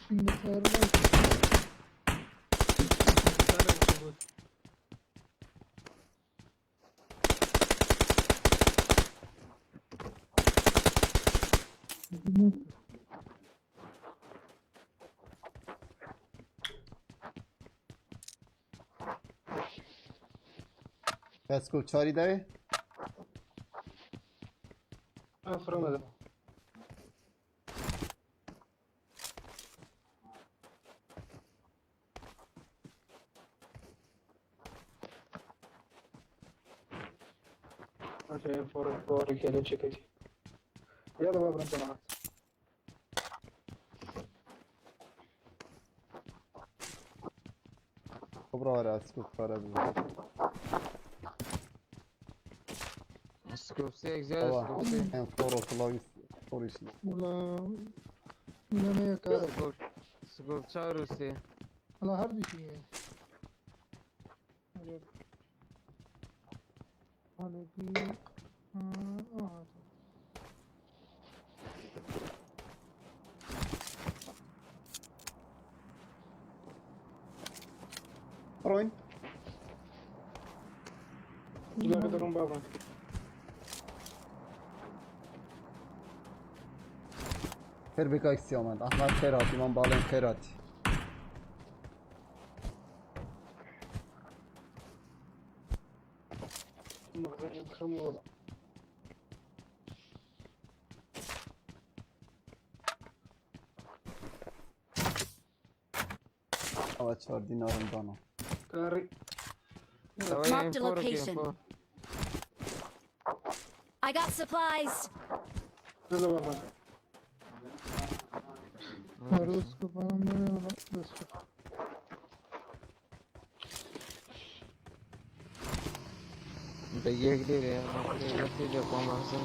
شین سارە.
کەسکۆ چاری دەوێ؟
افرم. هذا فور فور كده شكلي. يلا بابا انت معك.
کۆبرا وەرە ئەسکۆ چارە بوو.
سکۆپسێک زیادە
ئەوە
سکۆپسێ.
ئەم فۆڕ و کڵاوی فۆڕیش لێ.
وڵا لەمەیە کارۆ.
سکۆپ چار و سێ.
وڵا هەردووکی هەیە. هەلێکی ئەو هاتە.
ڕۆین؟
لا بدرون بابا.
خێر بێ کاک سیامەند. ئەحمەد خێر هاتی من باڵێن خێر هاتی.
خمور.
ئەوە چوار دینارم دانا.
كاري.
ئەوەی
Marked a
M4
location.
M4.
I got supplies.
لا والله روسكو روسكو.
دقيقة ليرة بس يجي قوم أحسن.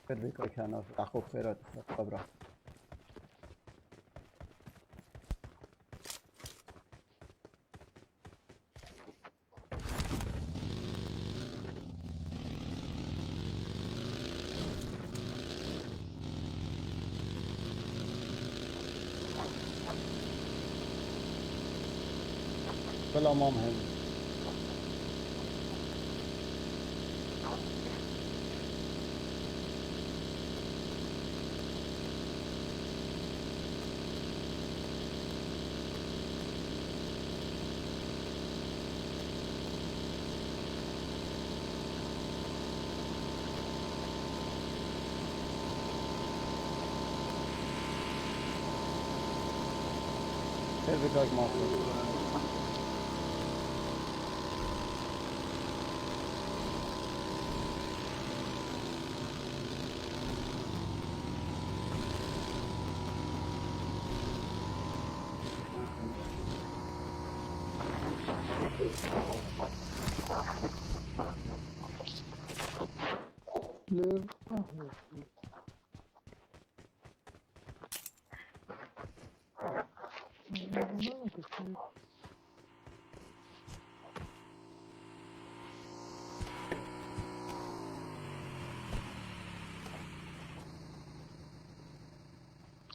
خير بك كان يعقوب خيرات قبره. بلا ما مهم. خير بك ماصر.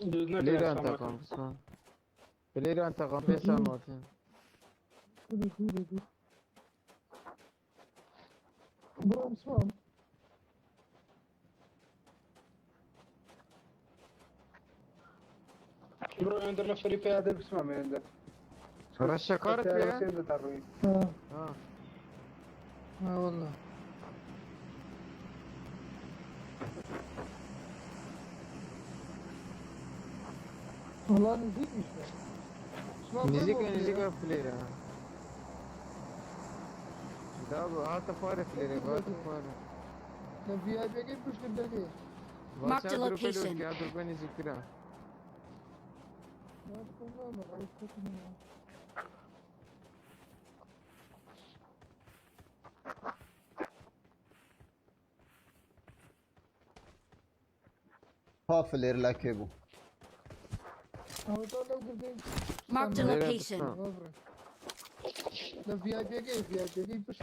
لير
ليرة أنت قام بسمع. ليرة أنت قام بسمع.
برو بسمع.
برو عندنا فريق هذا بسمع من عندك.
رشة كارت يا؟
اه اه والله. والله نزيد شوي.
نزيك نزيك فليرة. ده هات فارق فليرة هات فارق.
لا في اي بي كيف مش كده.
Marked a location.
فافلير لكبو.
Marked a location.
لا في اي بي كيف في اي بي كيف مش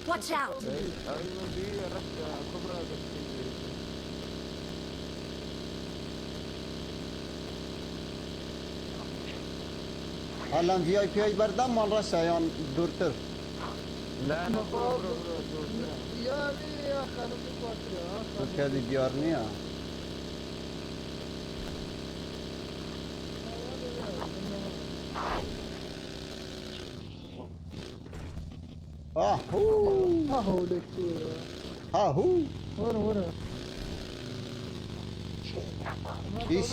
Watch out!
هلا في اي بي اي بردم من رشا يان دورتر.
لا انا برو برو
يا يا خانم
تركيا ديارنيا. اه هو
ها هو لك
ها هو
ورا ورا.
ايش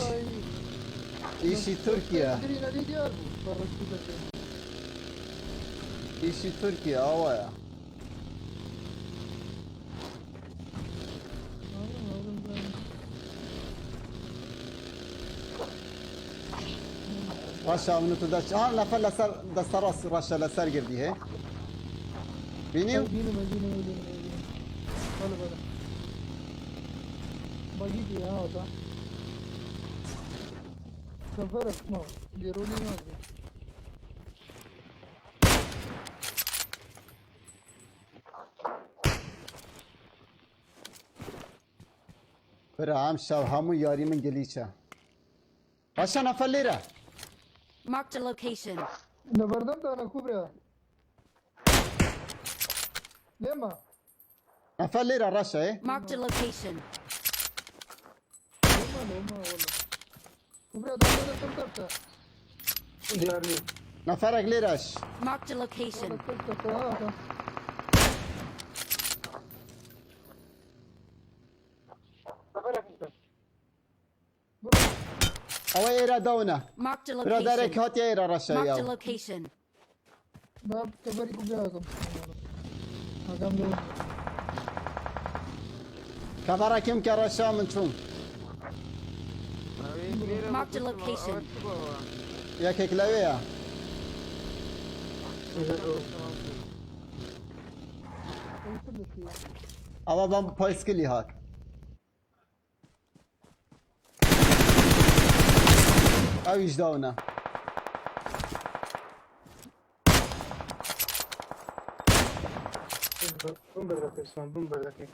ايشي تركيا ايشي تركيا اوايا. رشا منو تدش اه نفر لسر دست راس رشا لسر گردی هي بینیو؟
بینو بینو بینو بله بله باقي دي ها ده سفرك ما ديروني ما ادري.
برا عم شاو همو یاری من گلیچه. رشا نفر لیره.
Marked a location.
لبردم ده انا كوبري. لما
نفر ليرة رشا ايه.
Marked a location.
لما لما والله كوبري ده ده ده
ديارني.
نفرك ليرش.
Marked a location.
ده.
ئەوە ئێرە داونە.
Marked a
برادەرێک
location.
هاتیە ئێرە
Marked a
ڕەشەیەوە.
location.
با کەبەری کوبراکەم. ئاگام لەوە نییە.
کەڤەرەکەم کە ڕەشا من چووم.
Marked a location.
یەکێک لەوێیە.
ئەو چ دەکەی؟
ئەوە بەم پایسکلی هات. ئەویش داونە.
بم بەردەکەی عوسمان بم بەردەکەی.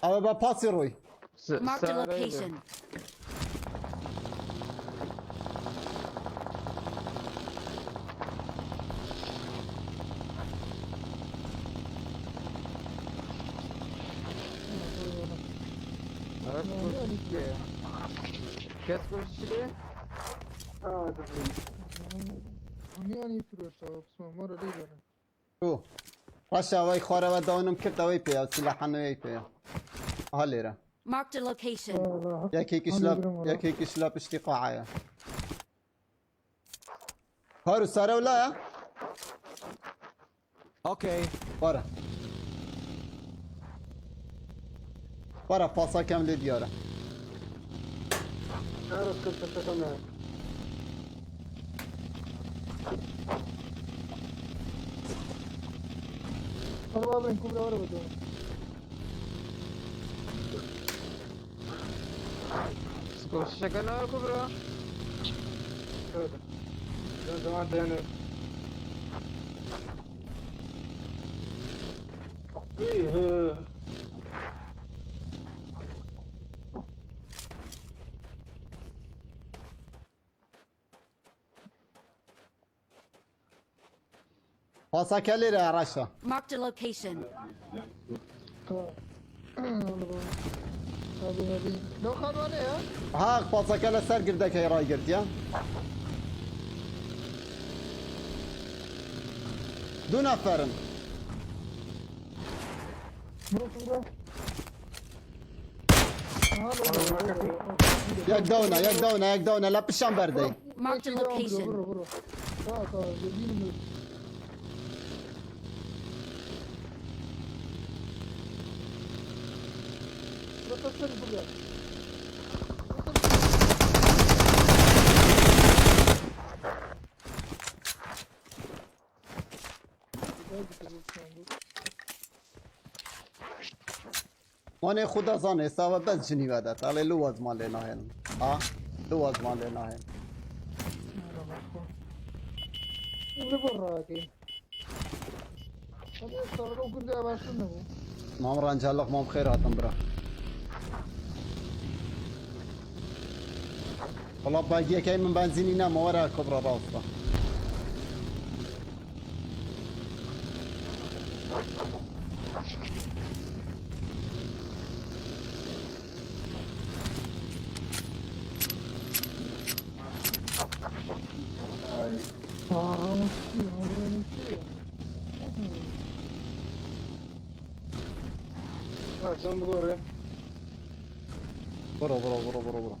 ئەوە بە پاسی ڕۆی.
Marked a location.
کەس کوشتێ؟
هەموویانی فرۆشتەوە بسمە مۆرە لێی گەڕێ.
شو ڕەشا ئەوەی خوارەوە داونم کرد ئەوەی پێیە سیلاحەنەوەی پێیە. ئەها لێرە.
Marked a location.
یەکێکیش لە یەکێکیش لە پشتی قاعەیە. هەر و سارە و لایە؟
Okay.
وەرە. وەرە پاسەکەم لێ دیارە.
وەرە با بڕۆین کوبرا وەرە بەدوام.
کوشتەکە ناوە کوبرا؟
زمان دێنێ.
پاسەکە لێرە ڕەشە.
Marked a location.
لەو خانوانەیە؟
ها پاسەکە لەسەر گردەکەی ڕایگرتیە. دوو نەفەرن.
بڕۆ کوبرا.
یەک داونە یەک داونە یەک داونە لە پشان بەردەی.
Marked a location.
بڕۆ بڕۆ. تا تا دەبینم. بڕۆ سەری کوبرا.
وانێ خوددا زانێ ئێستاوە بەس ژنی وەدات ئەڵێ لو وازمان لێ ناهێنن. ها لو وازمان لێ ناهێن.
لە بۆ ڕاکەی. ئەمە سەرەکە و کوردیا باشتر نەبوو.
مام ڕەنجەلق مام خێر هاتم برا. وەڵا باگیەکەی من بەنزینی نەما وەرە کوبرا ڕاستە.
آه، چی؟ آه، چی؟
چۆن بگۆڕێ؟
بڕۆ بڕۆ بڕۆ بڕۆ بڕۆ.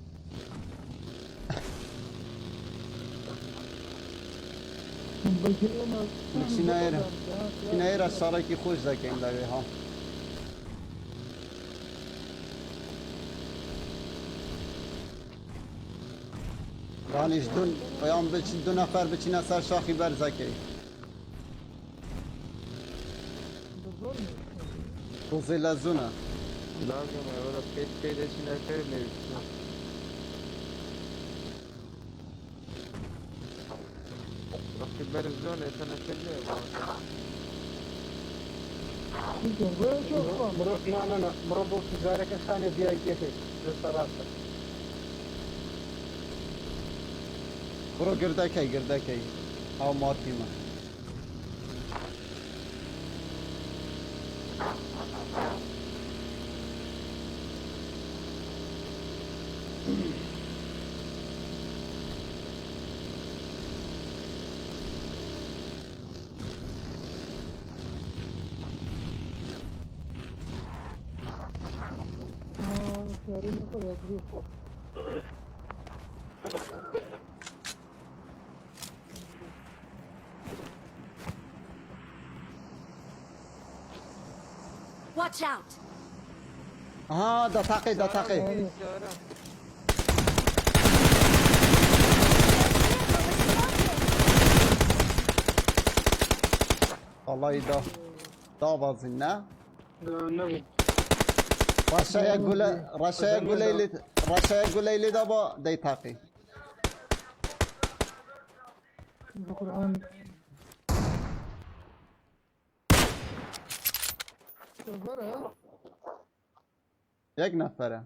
بچینە ئێرە. بچینە ئێرە شەڕێکی خۆش دەکەین لەوێ ها. دانیش دوو یان بچین دوو نەفەر بچینە سەر شاخی بەرزەکەی. تۆزێ لە زوونە.
لازم وەرە پێت پێ دەچینە سەر لێ. وەختی بەرز زۆن ئێستا نەسەر لێ بووە.
بڕۆ نا نا نا بڕۆ بۆ سجارەکە خانە ڤیایپیەکەی دەستە ڕاستە.
بڕۆ گردەکەی گردەکەی. ئەو مارکی من.
Watch out!
ها دەتاقی دەتاقی
سارە.
وەڵی دا دابەزین نا
نەبوو
ڕەشەیە گولە ڕەشەیە گولەی لێ ڕەشەیە گولەی لێدا با دەیتاقی
بقورئان بەرە
یەک نەفەرە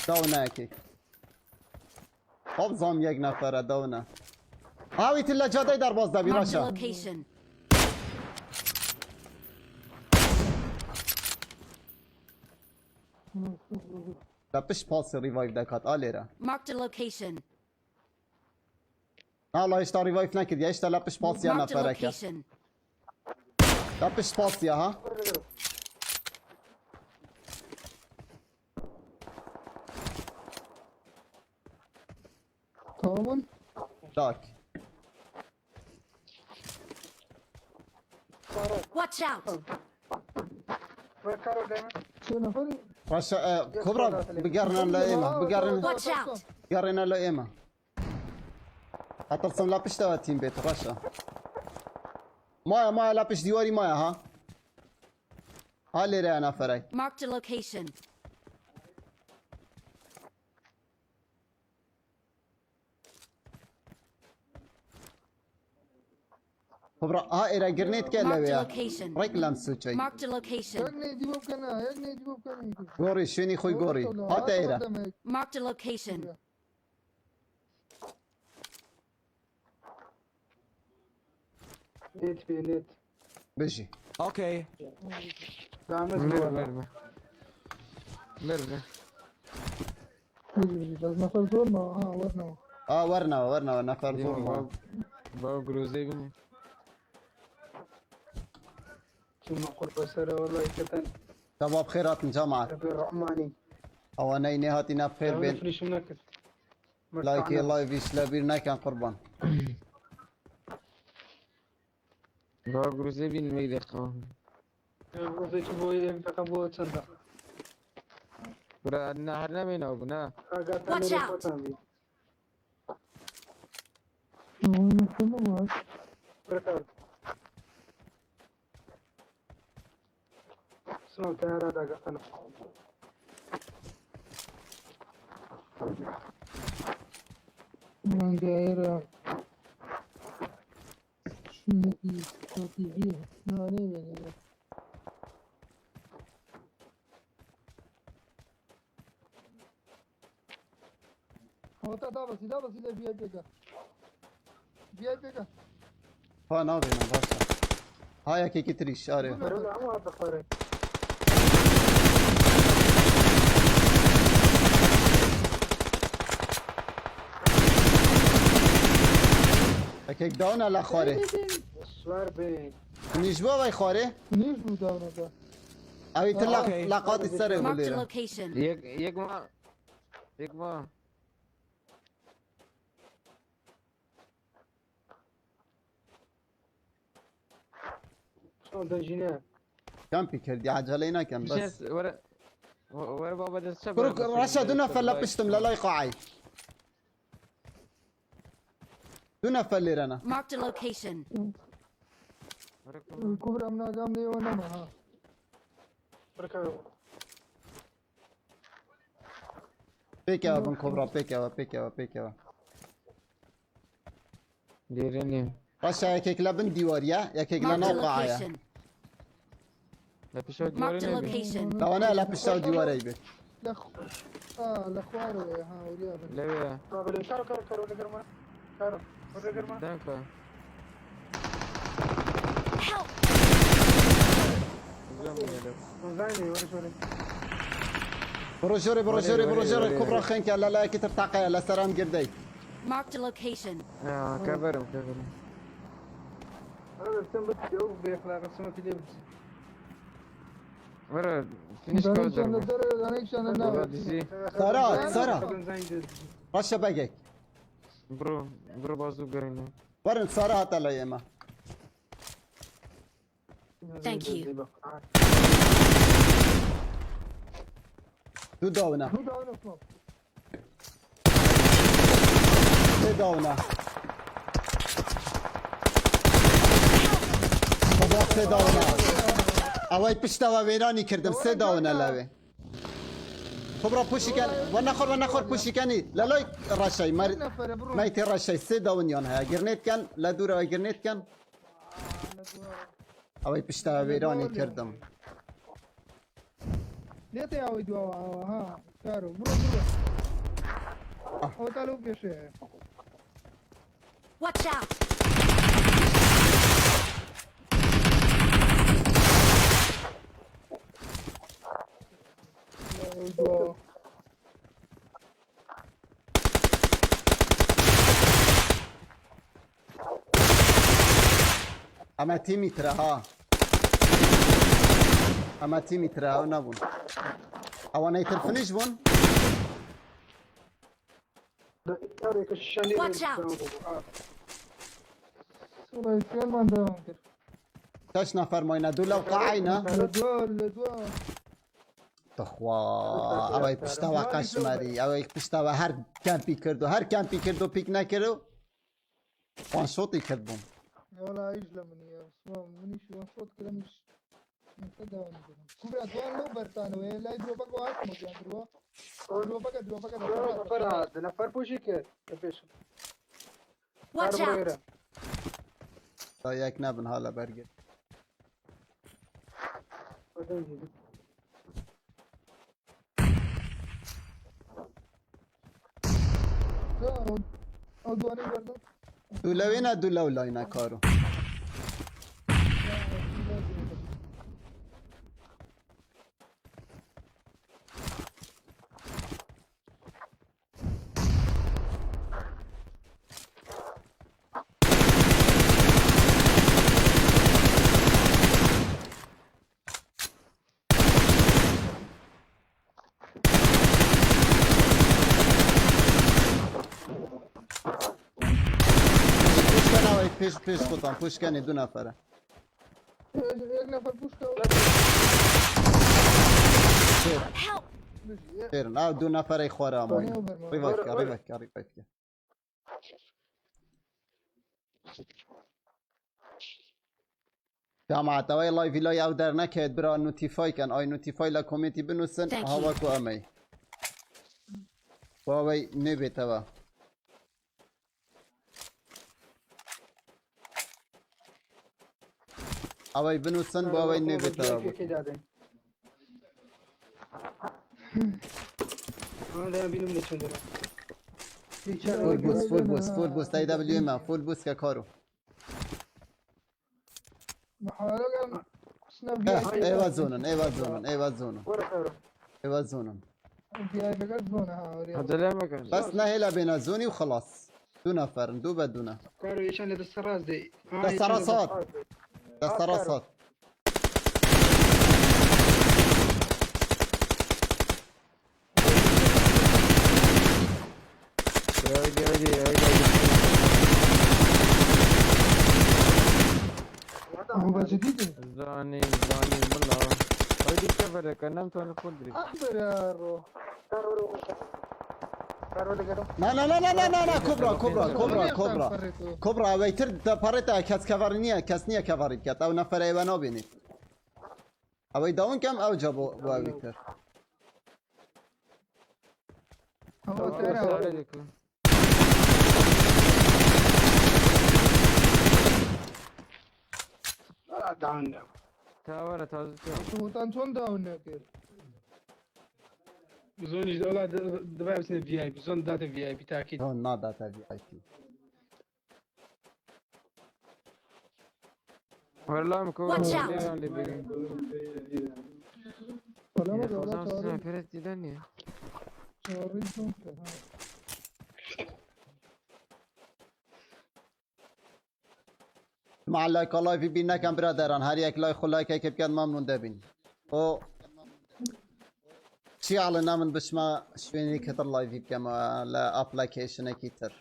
داو ناکێک خۆبزانم یەک نەفەرە داونە هاویتر لە جادەی دەرباز دەبی
Marked a
ڕەشە
location.
لە پشت پاسی ڕیڤایڤ دەکات ئا لێرە
Marked a location.
ناڵا هێشتا ڕیڤایڤ نەکرد هێشتا لە پشت پاسیا
Marked a
نەفەرەکە
location.
لە پشت پاسیا ها
تەواون
داک
Watch out!
کارۆ دایمە
سێ نەفەری
ڕەشە کوبرا بگەڕنە لە ئێمە بگەڕن
Watch out!
گەڕێنە لە ئێمە هەتەڵسم لە پشتەوە تیم بێت ڕەشە مایە مایە لە پشت دیواری مایە ها ها لێرەیە نەفەرای
Marked a location.
کوبرا ها ئێرە گرنێت کە
Marked a
لەوەیە
location.
ڕێک لەم سوچەی
Marked a location.
یەک نەیدی بۆ بکەنە یەک نەیدی بۆ بکەنە
گۆڕی شوێنی خۆی گۆڕی هاتە ئێرە
Marked a location.
لێت بێ لێت
بژی
Okay.
دامەز
مر مر مر. مر مر.
بەس نەفەر زۆر ماوە ها وەرنەوە
ئا وەرنەوە وەرنەوە نەفەر زۆر
دێمە
ماوە.
باو باو گرۆزەی بینی.
چوومە قڕ بەسەرە وەڵای کەتەن
شباب خێراتن جەماعەت
رەبی ڕەحمانی
ئەوانەی نەهاتینە بخێر بێن
فریشم نەکرد
لایکی لایڤیش لەبیر نەکەن قوربان
باو گرۆزەی بینی مەی دەقەوە.
ڕۆزێکی بۆ یەک دەقە بۆ چەندە
برا نا هەر نامێنەوە بوو نا.
ئاگاتان
Watch
لێ
out.
خۆتان بی برکات سناو تەیارە داگاتانە
دایرە شوێنێکی استراتیژیە نا نەیبێنێ ئەوەتا دابەسی دابەسی لە ڤیایپەکە ڤیایپەکە
ها نابێنم باشە ها یەکێکی تریش ئارێ
بەرەو لە هەموو هاتە خوارێ
یەکێک داونە لە خوارێ
سوار بێ
نیش بۆ وای خوارێ
نیش بوو داونەکە
ئەوی تر
Okay.
لە قاتی سەرێ بوو
Marked a
لێرە
location.
یەک یەک ما یەک ما.
چۆن دەژینە
کەمپی کردی عجەلەی نەکەم بەس
بشێس وەرە وەرە با بەدەست چەپ
کوڕ ڕەشە دوو نەفەر لە پشتم لە لای قاعی دوو نەفەر لێرەنە
Marked a location.
کوبرا مناگام لێوە نەما ها
برکات
پێکەوە بن کۆبرا پێکەوە پێکەوە پێکەوە
لێرە نییە.
ڕەشە یەکێک لە بن دیواریە یەکێک لە
Marked a
ناو قاعەیە
location.
لە پشەوە دیوارە
Marked a
نەبێ.
location.
لەوانەیە لە پشتەوە دیوارەی بێت
لە خ- ئا لە خوارەوەیە ها وریا بن
لەوێ.
کارۆ کارۆ کارۆ لەگەرمە کارۆ لەگەرمە
دانکە.
Help!
زۆر منێ لەو.
زانی وەرە شۆرە
بڕۆ ژۆرێ بڕۆ ژۆرێ بڕۆ ژۆرێ
وەرێ،
کوبرا خێنکە لە لایەکی تر تاقەیە لەسەر ئەم گردەی
Marked a location.
آه، کەبەرم کەبەرم.
ئەرە دەستم بچ ئەو بێخلاقە سمەتی لێ بچ
وەرە فینیش کە
دانێکیان لە
دەربوو.
دەرەوە دانێکیان لە ناوە
دزی.
سارا سارا ڕەشە بەگێک
بڕۆ بڕۆ بازوو گەڕینەوە.
وەرن سارا هاتە لای ئێمە.
Thank you.
دوو داونە.
دوو داونە سماپ.
سێ داونە. بابا سێ داونە. ئەوەی پشتەوە وێرانی کردم سێ داونە لەوێ. کۆبرا پوشیکەن وەنەخۆر وەنەخۆر پوشیکەنی لە لای ڕەشەی مەر
نەفەرە بڕۆ.
مەیتی ڕەشەی سێ داونیان هەیە گرنێت کەن لە دوورەوە گرنێت کەن. ئەوەی پشتەوە وێرانی کردم.
لێتە یاوەی دواوە ئاوە ها کارۆ بڕۆ بڕۆ. ئەوە تا لەو پێشەیە.
Watch out!
ئەوەی دواوە.
ئەمە تیمی ترە ها. ئەمە تیمی ترە ئەو نەبوون. ئەوانەی تر فنیش بوون؟
Watch out!
وڵای فێڵمان داوام کرد.
شەش نەفەر ماینە دوو لەو قاعینە.
لە دوا لە دوا.
تخوا ئەوەی پشتەوە قەشمەری ئەوەی پشتەوە هەر کەمپی کرد و هەر کەمپی کرد و پیک نەکرد و وان شۆتی کرد بووم.
وەڵا ئیش لە منیە سمام منیش وان شۆت کردمیش داوام کردم. کوبرا دوان لەو بەرتانەوەیە لای درۆپەکە هاتمەوە گیان درۆ. درۆپەکە درۆپەکە
نەفەر هات نەفەر پوشی کرد لە پێش.
Watch out!
تا یەک نەبن ها لە بەرگر.
ئەو دوانەی بەردەم.
دوو لەوێ نە دوو لەو لاینە کارو. پوشکەنەوەی پێش پێش خۆتان پوشکەنی دوو نەفەرە.
یەک نەفەر پوشکە.
Help!
خێرن ئەو دوو نەفەرەی خوارە ئەماینە. ڕیڤایف کە ڕیڤایف کە ڕیڤایف کە. جامعەت ئەوەی لایڤی لای ئەو دەرنەکەوێت برا نوتیفای کەن ئای نوتیفای لە کۆمێنتی بنووسن
Thank you.
هاوەکو ئەمەی بۆ ئەوەی نوێ بێتەوە. ئەوەی بنووسن بۆ ئەوەی نوێ بێتەوە بۆ. فول بوس فول بوس فول بوس ئەی دەبلیو ئێمە فول بوس کە کارو.
محاولەکەم سنە
ئێوە زۆنن ئێوە زۆنن ئێوە زۆنن ئێوە زۆنن.
ڤیایپەکە زۆنە هاوڕێ.
عەجەلە مەکەن.
بەس نەهێلا بێنە زۆنی و خلاص. دوو نەفەرن دوو بە دوونە.
کارۆ یەکیان لە دەستە ڕاست دێ.
دەستە ڕاست هات. دەستە ڕاست هات.
ئەوەی ئەوەی ئەوەی ئەوەی.
ئەو بە جدی دێ.
زانی زانی بڵا. ئەوەی دیکە بەرەکە نەمتوانە خۆ درێ.
ئەحبەرە ڕۆ.
نا نا نا نا نا نا نا کۆبرا کۆبرا کۆبرا کۆبرا کۆبرا ئەوەی تر دەپەڕێتە کەس کەڤەری نییە کەس نییە کەڤەری بکات ئەو نەفەرە ئێوە نابینیت. ئەوەی داون کەم ئەو جا بۆ ئەوی تر.
ئەوە تەرا.
تاوەرە تازە تۆ.
وتان چۆن داون نەکرد؟
زۆنیش وەڵا دەبای بچنە VIP زۆن داتە VIP تاکید.
زۆن ناداتە VIP.
وەرلام کۆ
Watch out.
لێران لێ بگرن.
وەڵا وەڵا
خۆزان
چاوەڕێی
سنایپەرت تێدا نییە.
چاوەڕێی زۆن کە ها.
مع لایک لایڤی بین نەکەم برادەران هەر یەک لای خۆ لایکێک بکەن مەمنون دەبین. بۆ چی ئەڵێ نا من بچمە شوێنێکی تر live ی بکەمەوە لە application ێکی تر.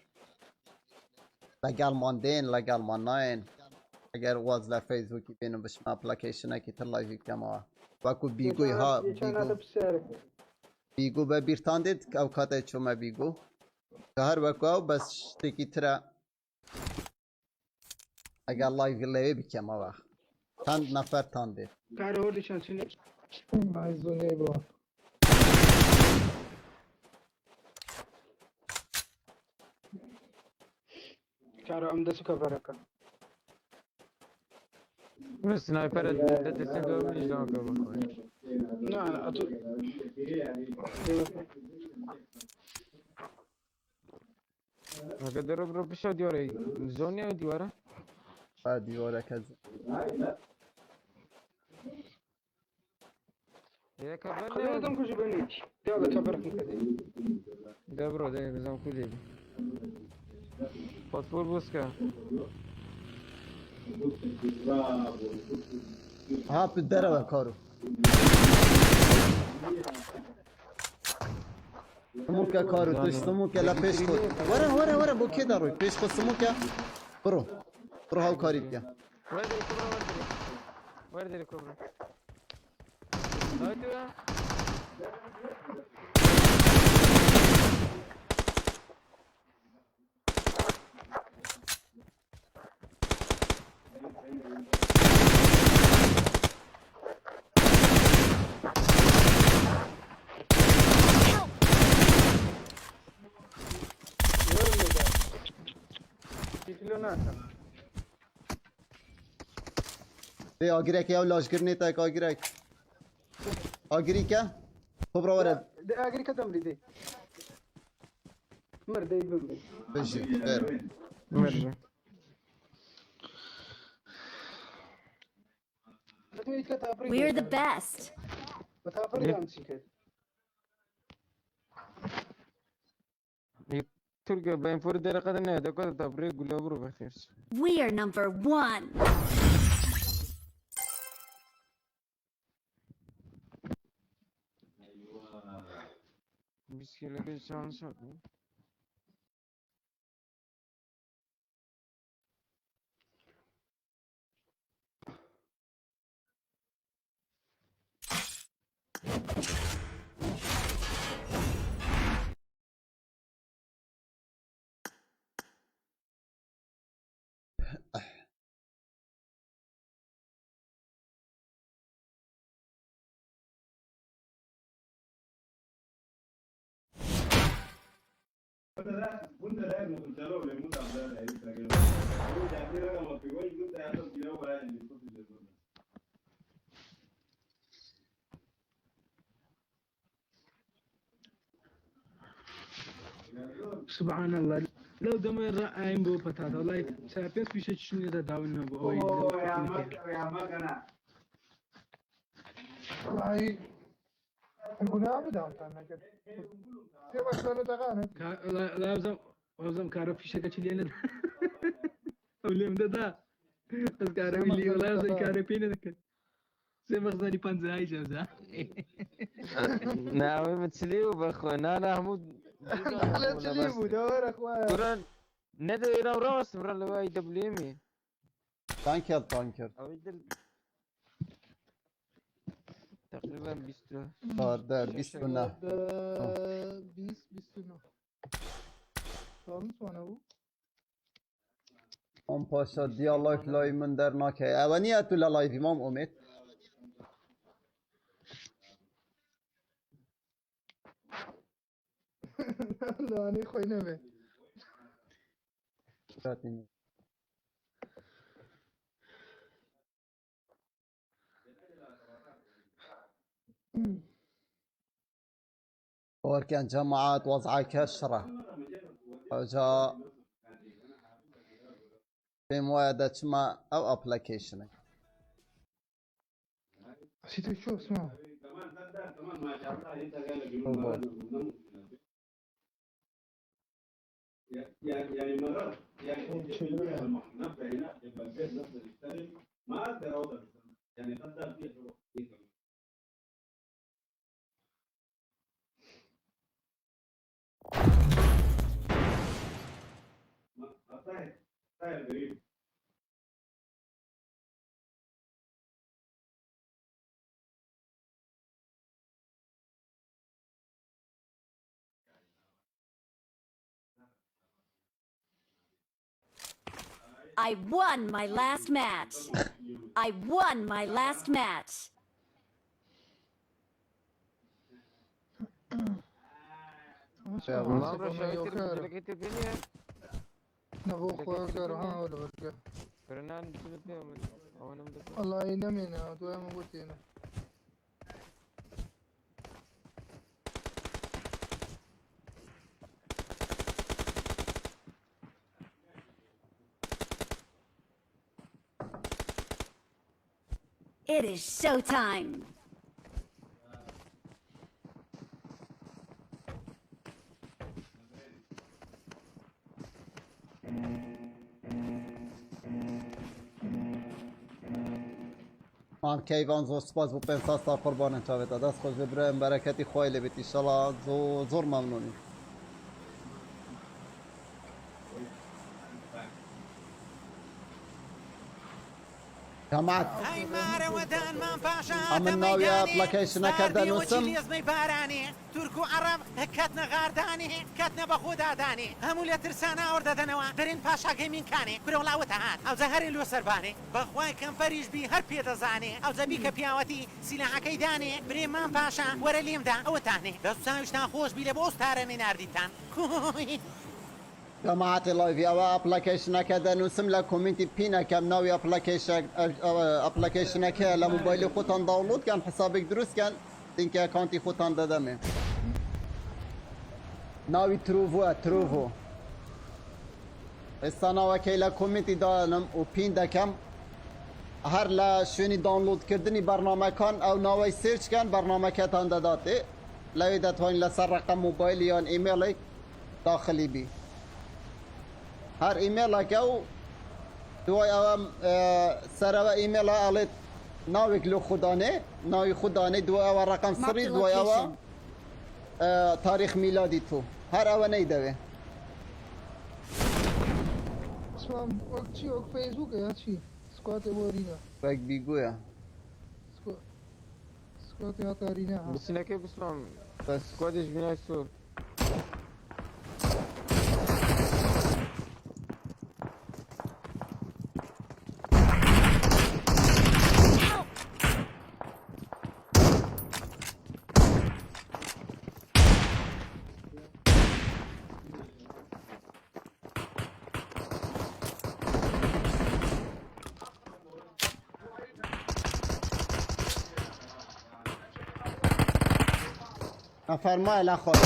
لەگەڵمان دێن لەگەڵمان نایەن. ئەگەر واز لە فەیسبووکی بێنم بچمە application ێکی تر live ی بکەمەوە. وەکو بیگۆی ها بیگۆ بیگۆ بە بیرتان دێت ئەو کاتێک چۆمە بیگۆ کە هەر وەکو ئەو بەس شتێکی ترە ئەگەر live لەوێ بکەمەوە چەند نەفەرتان دێت؟
کارە هۆردیشان چنێ
مایزۆنیای بۆ
کارە ئەم دەست کەڤەرەکە
سنایپەر دەترسن دۆ منیش داکە بخۆی.
نا نا ئەتو
هەکە دەرۆ بڕۆ پشە دیوارەی زۆنیە دیوارە
با دیوارەکە
خلينا دم كوجي بنيتي يلا كبرك كده
دە بڕۆ دە بزانم کو لێ پاسپۆر بۆسکە
ها دەرەوە کارو سموکە کارو توش سموکە لە پێش خۆت وەرە وەرە وەرە بۆ کێ دەڕۆی پێش خۆ سموکە بڕۆ بڕۆ هاوکاری بکە.
وەردەری کوبرا وەردەری وەردەری کوبرا هاتووە
كيلو ناكل
دێ ئاگرێک ئەو لاشگرنێ تاک ئاگرێک ئاگریکە خۆ بڕۆ وەرە
دي اجري كدم لي دي مر دي بمبي
بژی خێر.
مەرجە
We're the best.
بتابري امسك
تورکیا بە ئینفۆر دەرەقەت نایە دەکاتە تاپرێ گولە بڕۆ بەخێر.
We are number one.
بیسکیلەکەی چاوان شاد بوو.
سبحان الله لو دەمە ڕائیم بۆ پەتاتە وڵای پێ پیشە چنێ دەداون نەبوو ئەوەی
والله گوناه بدام تا نەکرد سێ بەشەرە دەغانت.
وابزانم کارە فیشەکە چی لێ نەدا ئەو لێم دەدا بەس کارە لێ وڵای وابزانم کارە پێ نەدەکرد سێ مەخزانی پەنجای جەمزا.
نا ئەوەی من چلی و بەخۆ نا نا هەموو
لە چلی بوو دەوەرە خوایە.
قوران نەدەوێرا ڕاستم ڕا لەوای دەبلێمی
تانکرد تانکرد
ئەوەی دل تقریبا بیست و
چواردە بیست و نە
20 29 چوانە بوو.
ئەم پاشا دیا live لای من دەرناکەی ئەوە نییە تو لە live ی مام ئومێد؟
لەوانەیە خۆی نەبێ.
کاتی وركان جماعات وضعها كشرة ئەوجا پێم وایە دەچمە ئەو application ە.
سيتو شو اسمه
I won my last match. I won my last match.
مام ڕەشەوەی تر جلەکەی تر پێ نییە؟
نەبۆ خۆگەر ها وەرە وەرگە
فرنان جلت پێ من ئەوە نەم دەکرد.
وەڵی نەمێنە دوای من بۆ تێنە.
It is showtime.
مام کەیڤان زۆر سپاس بۆ 500 ساڵ قوربانم چاوێتە دەست خۆش بێ برایم بەرەکەتی خوای لێبێت ئیشەڵا زۆر زۆر مەمنونی. جەماعەت
ئەی مارەوەدانمان پاشا
ئەمن
هاتە
ناوی
مەیدانێ
ئەپلەکەیشنەکە
ساردی وەچی
دەنووسم.
لێزمەی بارانێ تورک و عەڕەب کەتنە غاردانێ کەتنە بە خۆدادانێ هەموو لە ترسان ئاوڕ دەدەنەوە دەرێن پاشاکەی مینکانێ کورە وەڵا وەتە هات ئەوجا هەرێ لۆ سەربانێ بەخوای کەمپەریش بی هەر پێ دەزانێ ئەوجا بیکە پیاوەتی سیلاحەکەی دانێ برێ مام پاشا وەرە لێمدا ئەوەتانێ دەست و چاویشتان خۆش بی لە بۆ ئەو ستارەنەی ناردیتان کوی.
جەماعەتی لایڤی ئەوە ئەپلەکەیشنەکە دەنووسم لە کۆمینتی pin ئەکەم ناوی ئەپلەکەیشنەکەیە لە مۆبایلی خۆتان download کەن حسابێک دروست کەن لینکی account ی خۆتان دەدەمێ ناوی تروڤۆە تروڤۆ ئێستا ناوەکەی لە کۆمینتی دانم و pin دەکەم هەر لە شوێنی download کردنی بەرنامەکان ئەو ناوەی search کەن بەرنامەکەتان دەداتێ لەوێ دەتوانین لەسەر ڕقم مۆبایل یان ئیمێڵێک داخلی بی هەر ئیمێڵەکە و دوای ئەوە سەرەوە ئیمێڵە ئەڵێت ناوێک لۆ خودانێ ناوی خودانێ دوای ئەوە ڕقم
Marked
سڕی
a
دوای ئەوە
location.
تاریخ میلادی تۆ هەر ئەوە نەیدەوێ.
سوام وەک چی وەک فەیسبووکە یا چی سکواتێ بۆ ئەرینا
وەک بیگویە
سکواتێ هاتە ئەرینا ها.
بچینەکەی بسمام
بەس
سکوادیش بینای سوور.
Help!
نەفەرمایە لە خۆی.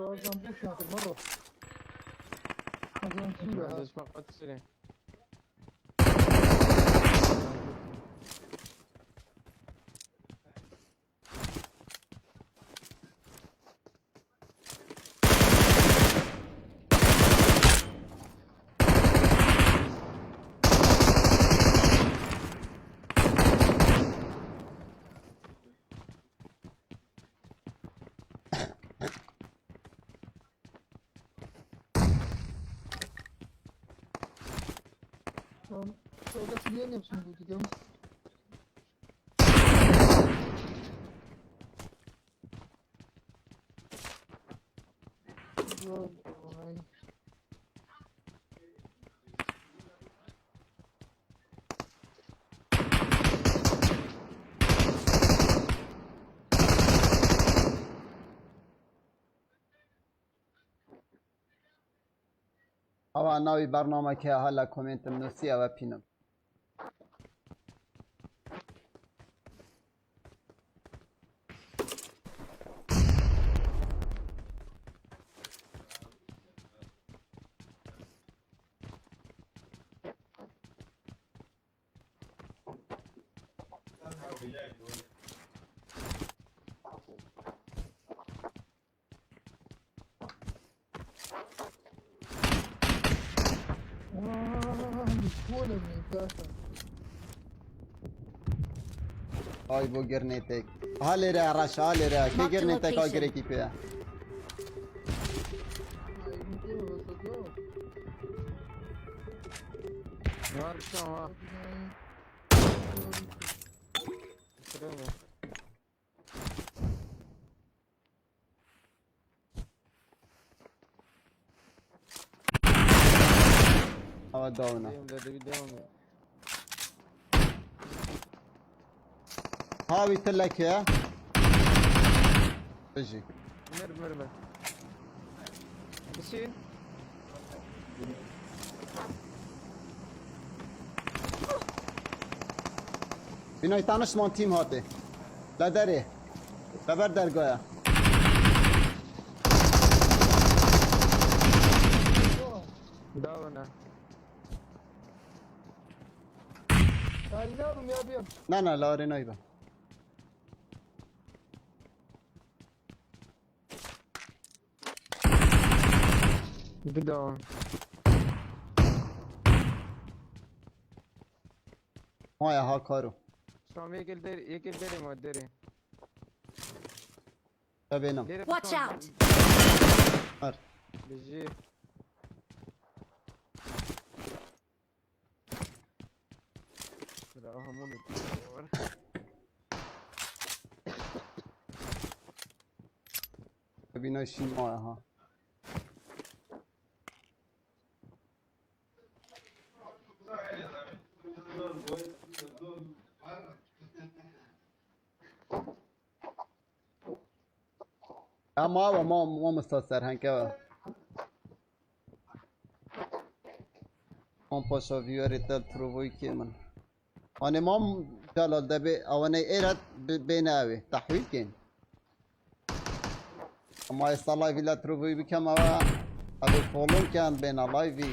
وازم بوشیان کرد مەڕۆ وازم سوورە هات.
دەچمە قەت سرێ.
تۆ کەسی لێ نییە بچم بوتیکەم. وای.
ئەوە ناوی بەرنامەکەیە هەر لە کۆمێنتم نووسی ئەوە pin م.
آه. کۆلە من کاکە.
ئای بۆ گرنێتێک ها لێرە ڕەش ها لێرە کێ
Marked a
گرنێتێک
location.
ئاگرێکی پێیە
ئای من تێوە بەسەدەوە.
نوار بچۆمە سرێنە
ئەوە داونە
دێم لە دەبی داوم
هاوی تر لە کێ بژی
مر مر مر بچین
بینای تانشمان تیم هاتێ لە دەرێ لەبەر دەرگایە
داونە
کاری نابم یا بێم
نه نه لە ئارێنای بە
بداون
مایە ها کارو
شام یەکل دەری یەکل دەری ما دەری
دەبێنم
لێرە
Watch
بچۆم.
out!
مر
بژی برا هەموو
بینای شین مایە ها ئەماوە ما مامۆستا سەرهەنکەوە مام پاشا ڤیوەری تەل ترۆڤۆی کێ من ئەنێ مام جەلال دەبێ ئەوەنەی ئێرەت بێنە ئەوێ تەحویل کەین ئەما ئێستا لایڤی لە ترۆڤۆی بکەمەوە ئەبێ فۆڵۆم کەن بێنە لایڤی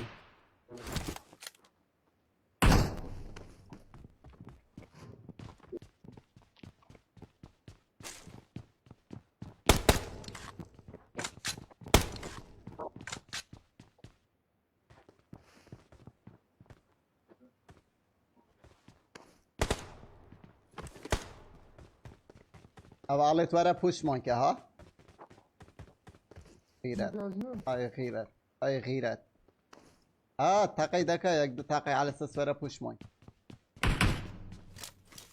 ئەوە ئەڵێت وەرە پوشمان کە ها غیرەت
گازنم
ئای غیرەت ئای غیرەت ها تەقەی دەکە یەک دوو تاقی عەلە سەس وەرە پوشمان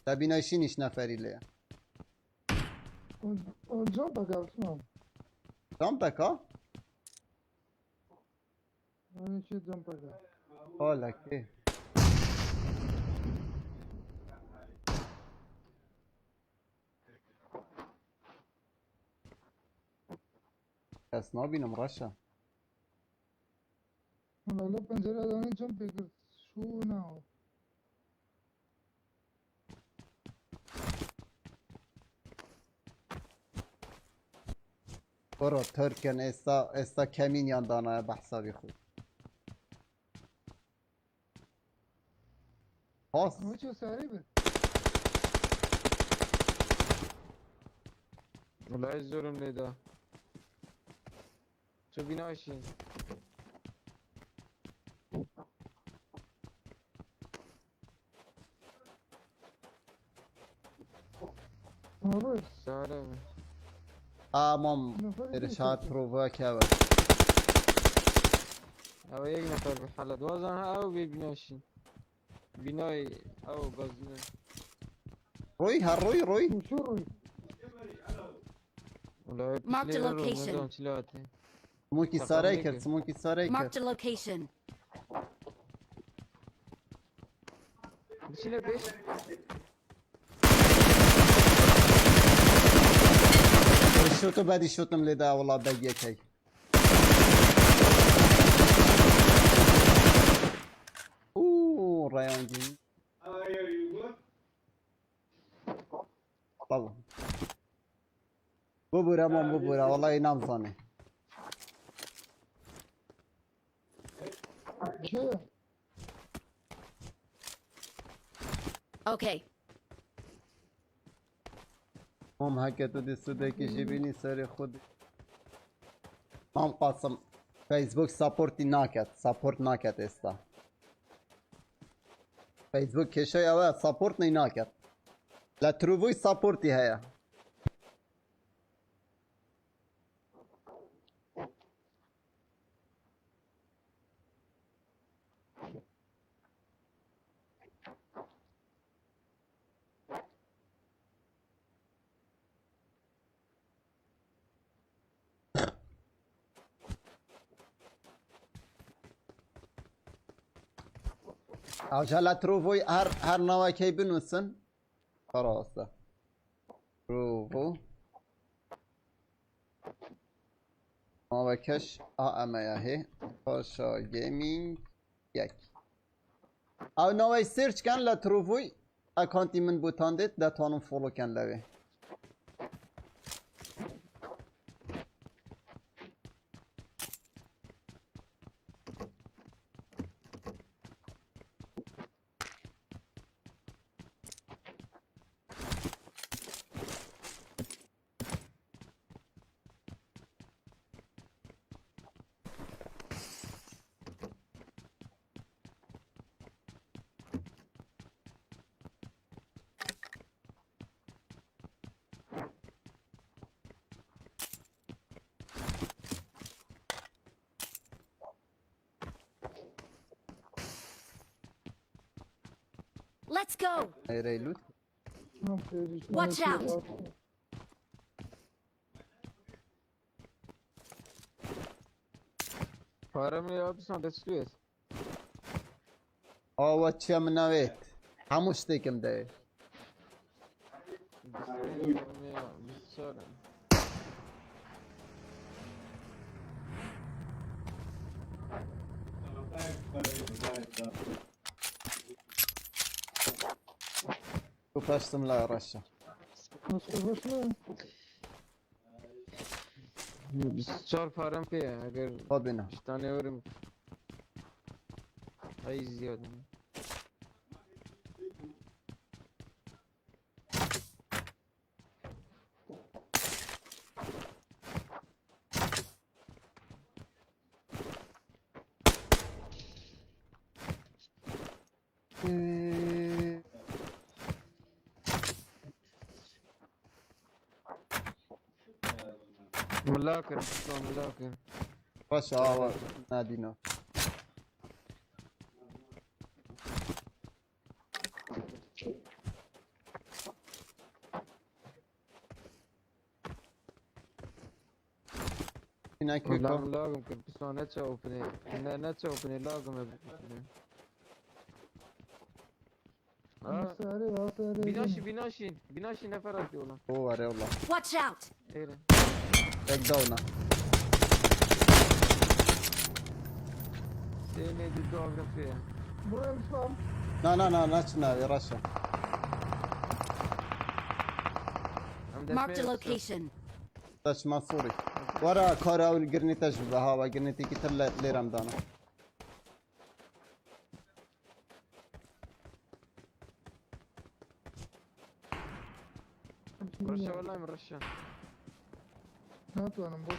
لە بینای شینیش نەفەری لێیە
جەمپەکە عوسمان
جام دەکا
ئەوە چی جەمپەکە
ها لە کێ کەس نابینم ڕەشە
وەڵا لەو پەنجەرە دانێ جەمپێ کرد شوو ناوە
بڕۆ تورکن ئێستا ئێستا کەمینیان دانایە بە حسابی خۆی خاص
ئەوە چی سارەی برد
وڵای زۆرم لێدا چۆ بیناشین
ئەوە
سارە
ئامام
نەفەری
ئێرشات
دوو
ترۆڤۆکەوە
ئەوە یەک نەفەر بحەلە دوازان ئەو بێ بیناشین بینای ئەو گازنە
ڕۆی هەر ڕۆی ڕۆی
شو ڕووی
وڵای
Marked a
لێرە ڕۆ
location.
نەزانم چی لاتێ
سمۆکی
تەقەم
سارەی
لێ
کرد
کرد.
سمۆکی سارەی کرد
Marked a location.
بچینە پێش
شوت و بەدی شوتم لێدا وڵا بەگیەکەی ئوو ڕایانگین بەڵێ ببورە مام ببورە وەڵی نامزانێ
کێ
Okay.
مام هەکە تو دی سوودێکی ژیبینی سەری خود مام قاسم فەیسبوک ساپۆرتی ناکات ساپۆرت ناکات ئێستا. فەیسبوک کێشەی ئەوە support نەی ناکات لە Trovo ی support ی هەیە. ئەوجا لە Trovo ی هەر هەر ناوەکەی بنووسن ڕاستە Trovo ناوەکەش ئا ئەمەیە هێ پاشا Gaming یەک ئەو ناوەی search کەن لە Trovo ی account ی من بۆتان دێت دەتوانم follow کەن لەوێ.
Let's go.
ئەیرەی لوت.
Watch out.
پارەم لێ بسان دەستوێت.
ئەوە چیە من ناوێت هەموو شتێکم دەوێت. پشتم لای ڕەشە.
24 پارەم پێیە ئەگەر
خۆ بینە.
شتانێ وەرم ئەی زیادم. ملاکر ملاکر.
ڕەشە ئاوە نادینەوە.
لا لاقم کرد بسان نەچە ئۆپنێ نەچە ئۆپنێ لاقم بیناشی بیناشی بیناشی نەفەرات وڵا.
بۆ وەرێ وڵا.
Watch out.
ئێرە
یەک داونە.
سێنێ دوو ئاگرم پێیە.
نا نا نا ناچناوی ڕەشە.
Marked a location.
دەچمە سووری. وەرە کارە ئەو گرنیتەش ببە هاوە گرنیتێکی تر لێرەم دانا.
ڕەشە وەڵای من ڕەشە.
ناتوانم بۆ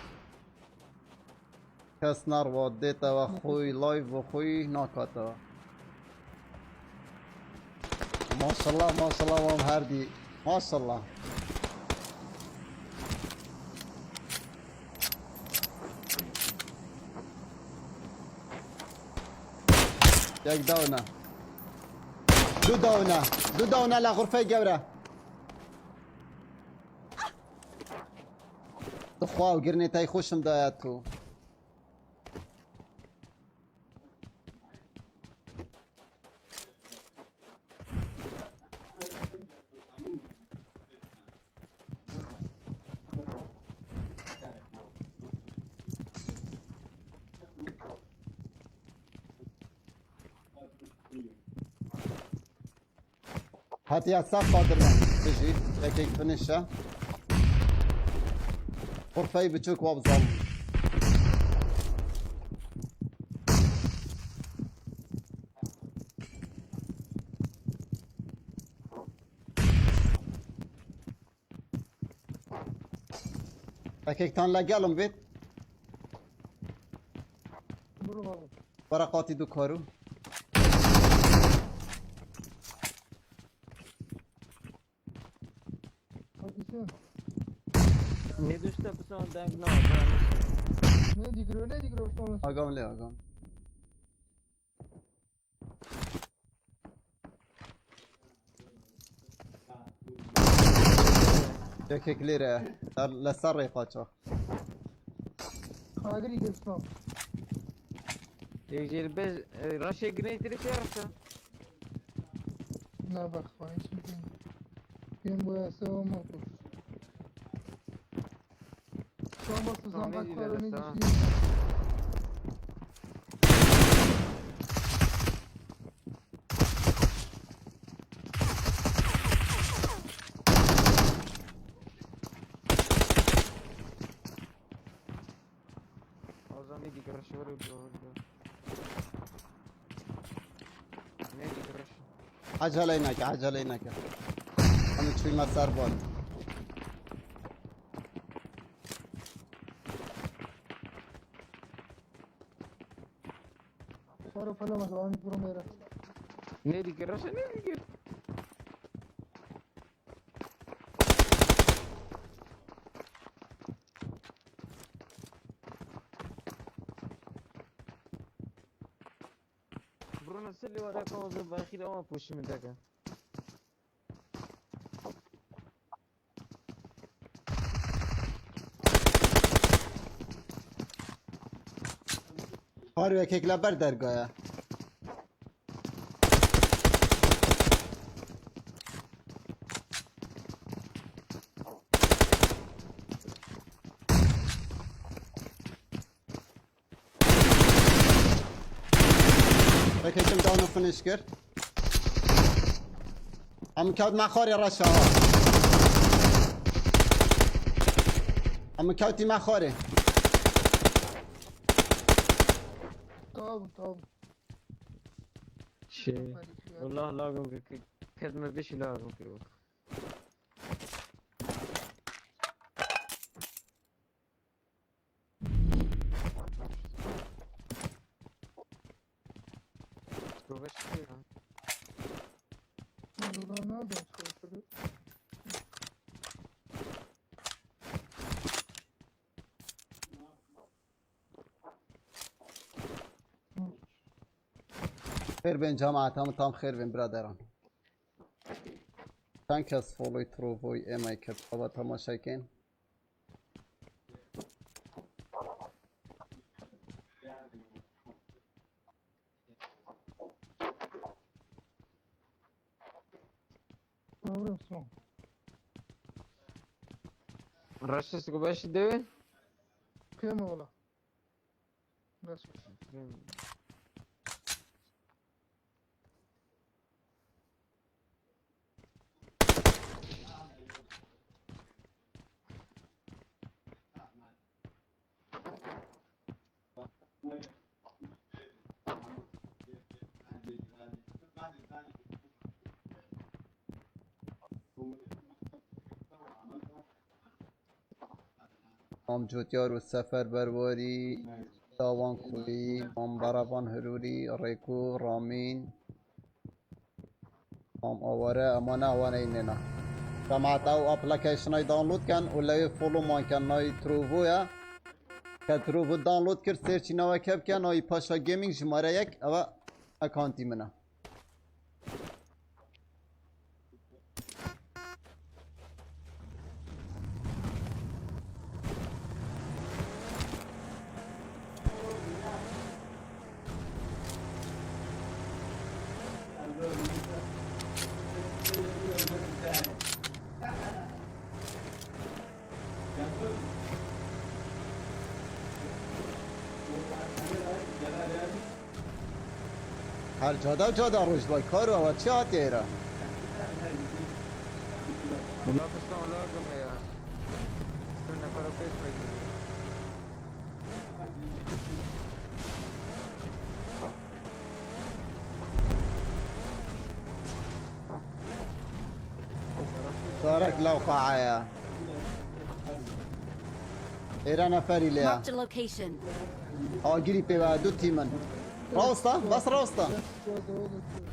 کەس ناڕوات دێتەوە خۆی live بۆ خۆی ناکاتەوە. ماشەڵڵا ماشەڵڵا وام هەردی ماشەڵڵا. یەک down ە دوو down ە دوو down ە لە غورفەی گەورە. تخوا و گرنێتای خۆشم دایە تۆ. هاتیا سەف قادرمان بژی یەکێک فنشە غرفەی بچووک وابزانم. یەکێکتان لەگەڵم بێت وەرەقاتی دوو کارو.
Ne düştü bu son denk ne oldu?
Ne digro ne digro son.
ئاگام لێ ئاگام. یەکێک لێرە لەسەر ڕێ قاچاخ.
ئاگری گرتم.
یەکجێر بەس ڕەشێ گرەی تری پێ ڕەشە.
نا بەخوا هیچ بکەین. پێم بۆ یاسەوە مەکوش. چۆن بەس بزان
نێدی
بەخوا
لە دەستە.
نێدی.
ئەوزان نێدی ڕەشە وەرە نێدی ڕەشە.
عجلەی نەکە عجلەی نەکە. ئەمە چوویمە سەر بۆن.
خۆرە پەلەمە دەوانی بڕۆم لێرە.
نێدی ڕەشە نێدی کرد. بڕۆنە سەر لێوارەکەەوە زۆر باخیر ئەوان پۆشی من دەکەن.
هەر یەکێک لەبەر دەرگایە. یەکێکم داون و فنش کرد. ئەم کەوت مەخۆری ڕەشەوە. ئەم کەوتی مەخۆری.
تەواو بوو تەواو بوو.
شێ والله لاقم کردمە بشی لاقم کرد.
وەڵا نازانم چۆن کرد.
خێر بێن جەماعەت هەمووتان خێر بێن برادەران. چەند کەس فۆڵۆی ترۆڤۆی ئێمەی کرد ئەوە تەماشاکەین.
باوەڕم سڵاو.
ڕەشە سکو باشی دەوێ؟
پێمە وەڵا. بەس.
مام جوتیار و سەفەر بەرواری داوان کوی مام بەرەڤان هروری ڕێکو ڕامین مام ئاوارە ئەمانە ئەوانەی نێنا. جەماعەت ئەو ئەپلەکەیشنای داونلۆد کەن و لەوێ فۆڵۆمان کەن ناوی ترۆڤۆیە کە ترۆڤۆ داونلۆد کرد سێرچی ناوەکە بکە ناوی پاشا گەیمینگ ژمارە یەک ئەوە ئەکانتی منە. هەر جادە و جادە ڕۆژ بای کارو ئەوە چی هاتێ ئێرە؟
والله بسڵاو لاقم هەیە. نەفەرە پێش پێ
سارەک لەو قاعەیە. ئێرە نەفەری لێیە.
Marked a location.
ئاگری پێوە دوو تیمن. ڕاستە بەس ڕاستە.
دەست دەوە دەچێت.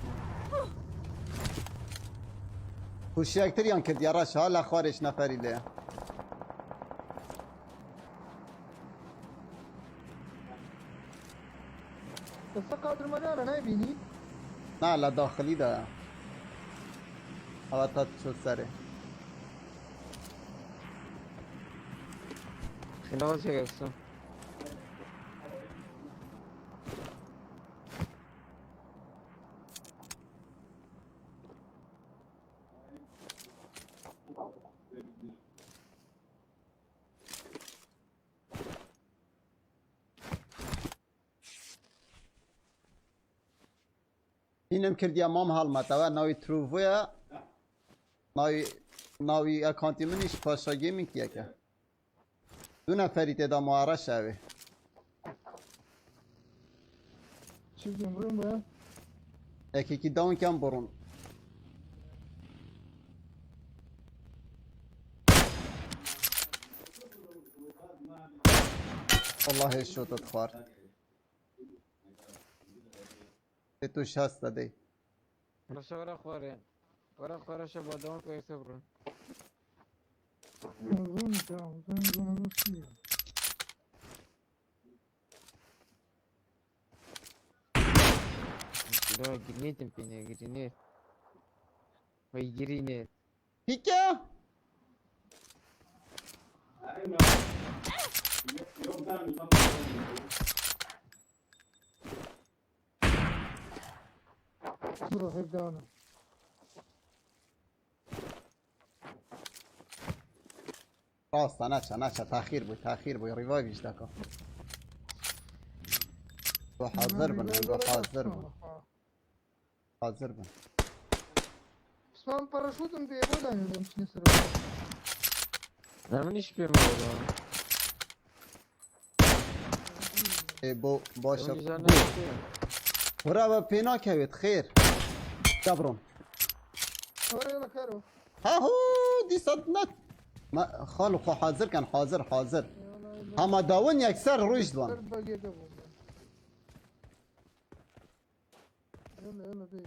پوشیەکتریان کردیە ڕەش ها لە خوارێش نەفەری لێیە.
ئێستا قادرمەدارە نایبینی؟
نا لە داخلیدایە. ئەوە تا چۆ سەرێ.
خلاص يا قصة.
هینم کردیە مام هەڵمەتەوە ناوی تروڤۆیە ناوی ناوی ئەکانتی منیش پاشا گەیمینگ یەکە دوو نەفەری تێدا ماڕەش ئەوێ.
چی بکەم بڕۆم بۆیان؟
یەکێکی داونکیان بڕۆن. والله هێش شۆتت خوارد. تێ توش هەستە دەی.
ڕەشە وەرە خوارێ وەرە خوارە شە بۆ دەوام کە ئێستا بڕۆن.
ڕوون داوم ڕوون ڕوون ڕوون چییە؟
لا گرنێتم پێ نییە گرنێت وەی گرینێت.
هیکە؟
بڕۆ هێک داونە.
ڕاستە نەچە نەچە تاخیر بووی تاخیر بووی ڕیڤایڤیش دەکا. بۆ حاضر بن بۆ حاضر بن حاضر بن.
پسمان پەڕەشوتم پێ بۆ دانێ بچینە سەر.
نا منیش پێم وەڵا.
ئێ بۆ باشە
منیش ناچێ.
وەرە پێ ناکەوێت خێر. دەبڕۆن.
وەرە يلا كارو.
هاهو دیسان نەت ما خاڵ خۆ حاضر کەن حاضر حاضر. هەمە داون یەکسەر ڕۆیش دوان.
سەر بەگێکە بووم. يلا يلا بێ.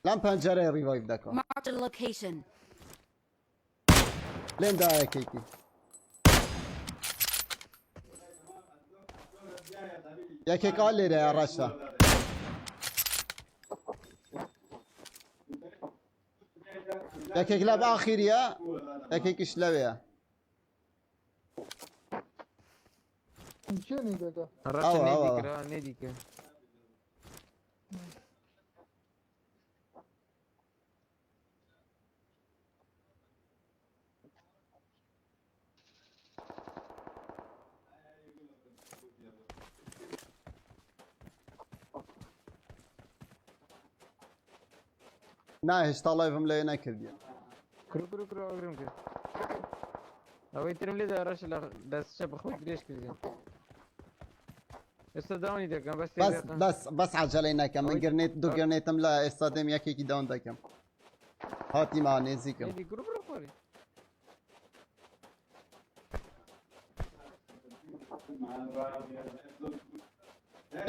لەم پەنجەرەی ڕیڤایڤ دەکا.
Marked a location.
لێم دا یەکێکی. یەکێک ئا لێرەیە ڕەشە. یەکێک لە ئاخیریە یەکێکیش لەوەیە.
کێ نەیدەکا؟
ڕەشە
ئەوە، ئەوە.
نێدیکرا نێدیکە.
نا هێشتا لایڤم لێ نەکردیە.
کرو کرو کرو ئاگرم کرد. ئەوەی ترم لێدا ڕەشە لە دەست چەپ خۆی درێژ کردی. ئێستا داونی دەکەم بەس
بەس
تێدەکەم.
بەس بەس عجەلەی نەکەم من
ئەوەی-
گرنێت دوو گرنێتم لە ئێستا دێم یەکێکی داون دەکەم. هاتیما نێزیکم.
نێدی کرو بڕۆ خوارێ.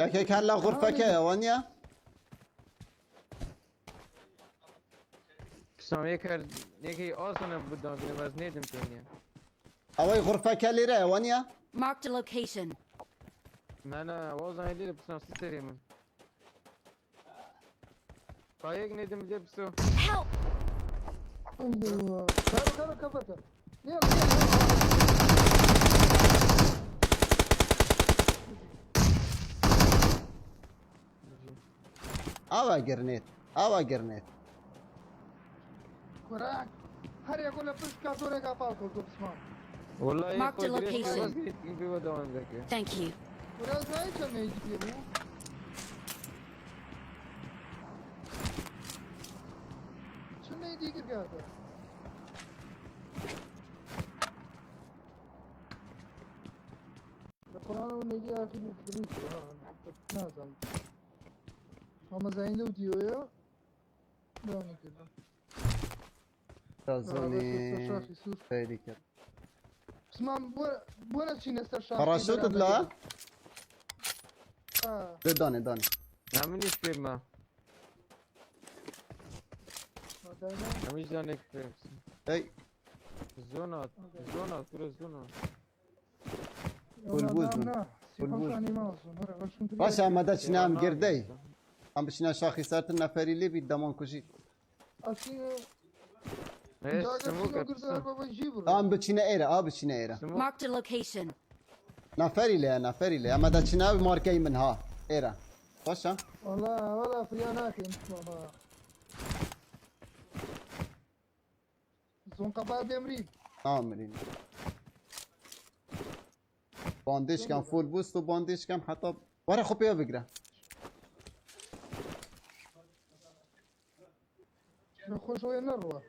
یەکێک هەر لە غورفەکەیە وەنیە؟
پسام یەک هەر یەکی ئاسانە بوو داون کردن بەس نێدم پێ نییە.
ئەوەی غورفەکە لێرەیە وەنیە؟
Marked a location.
نا نا وازانە لێرە پسام سەرێ من. پایەک نێدم لێ پسۆ.
Help!
كارو كارو كفرته. يلا يلا.
ئەوە گرنێت ئەوە گرنێت.
کوراک هەر یەکۆ لە پشت کارتۆنێکا پاڵ کەوتووە پسمان.
والله
Marked a
خۆی درێژ کرد
location.
بەس گرنێتم پێوە داون دەکرد.
Thank you.
کورا زانی چەند نەیدی پێ بوو؟ چەند نەیدی کرد کاکە؟ لە قورئانەوە نەیدی ئاخری دروست بوو، ها، نازانم. مامەزانی لەو دیوەیە داونی کردم.
تازۆنی
شاخی سوور.
سەیری کرد.
پسمان بۆ نەچینە سەر شاخی
پەڕاشوتت لە؟
ئا.
دێ دانێ دانێ.
نا منیش پێمە. هەمیش دانێک پێ
ئەی
زۆنات زۆنات کورە زۆنات
فول بوز بن. فول بوز. باشە ئەمە دەچینە ئەم گردەی ئەم بچینە شاخی سەرتر نەفەری لێ بیت دەمان کوژی ئەم بچینە ئێرە ئا بچینە ئێرە
Marked a location.
نەفەری لێ نەفەری لێ ئەمە دەچینە ئەو مارکەی من ها ئێرە باشە
والله والله فریا ناکەین ماما زۆن قەپا دێمری
نامرین باندیش کەم فول بوست و باندیش کەم حتا وەرە خۆ پێوە بگرە
لە خۆشەوەی نەڕوە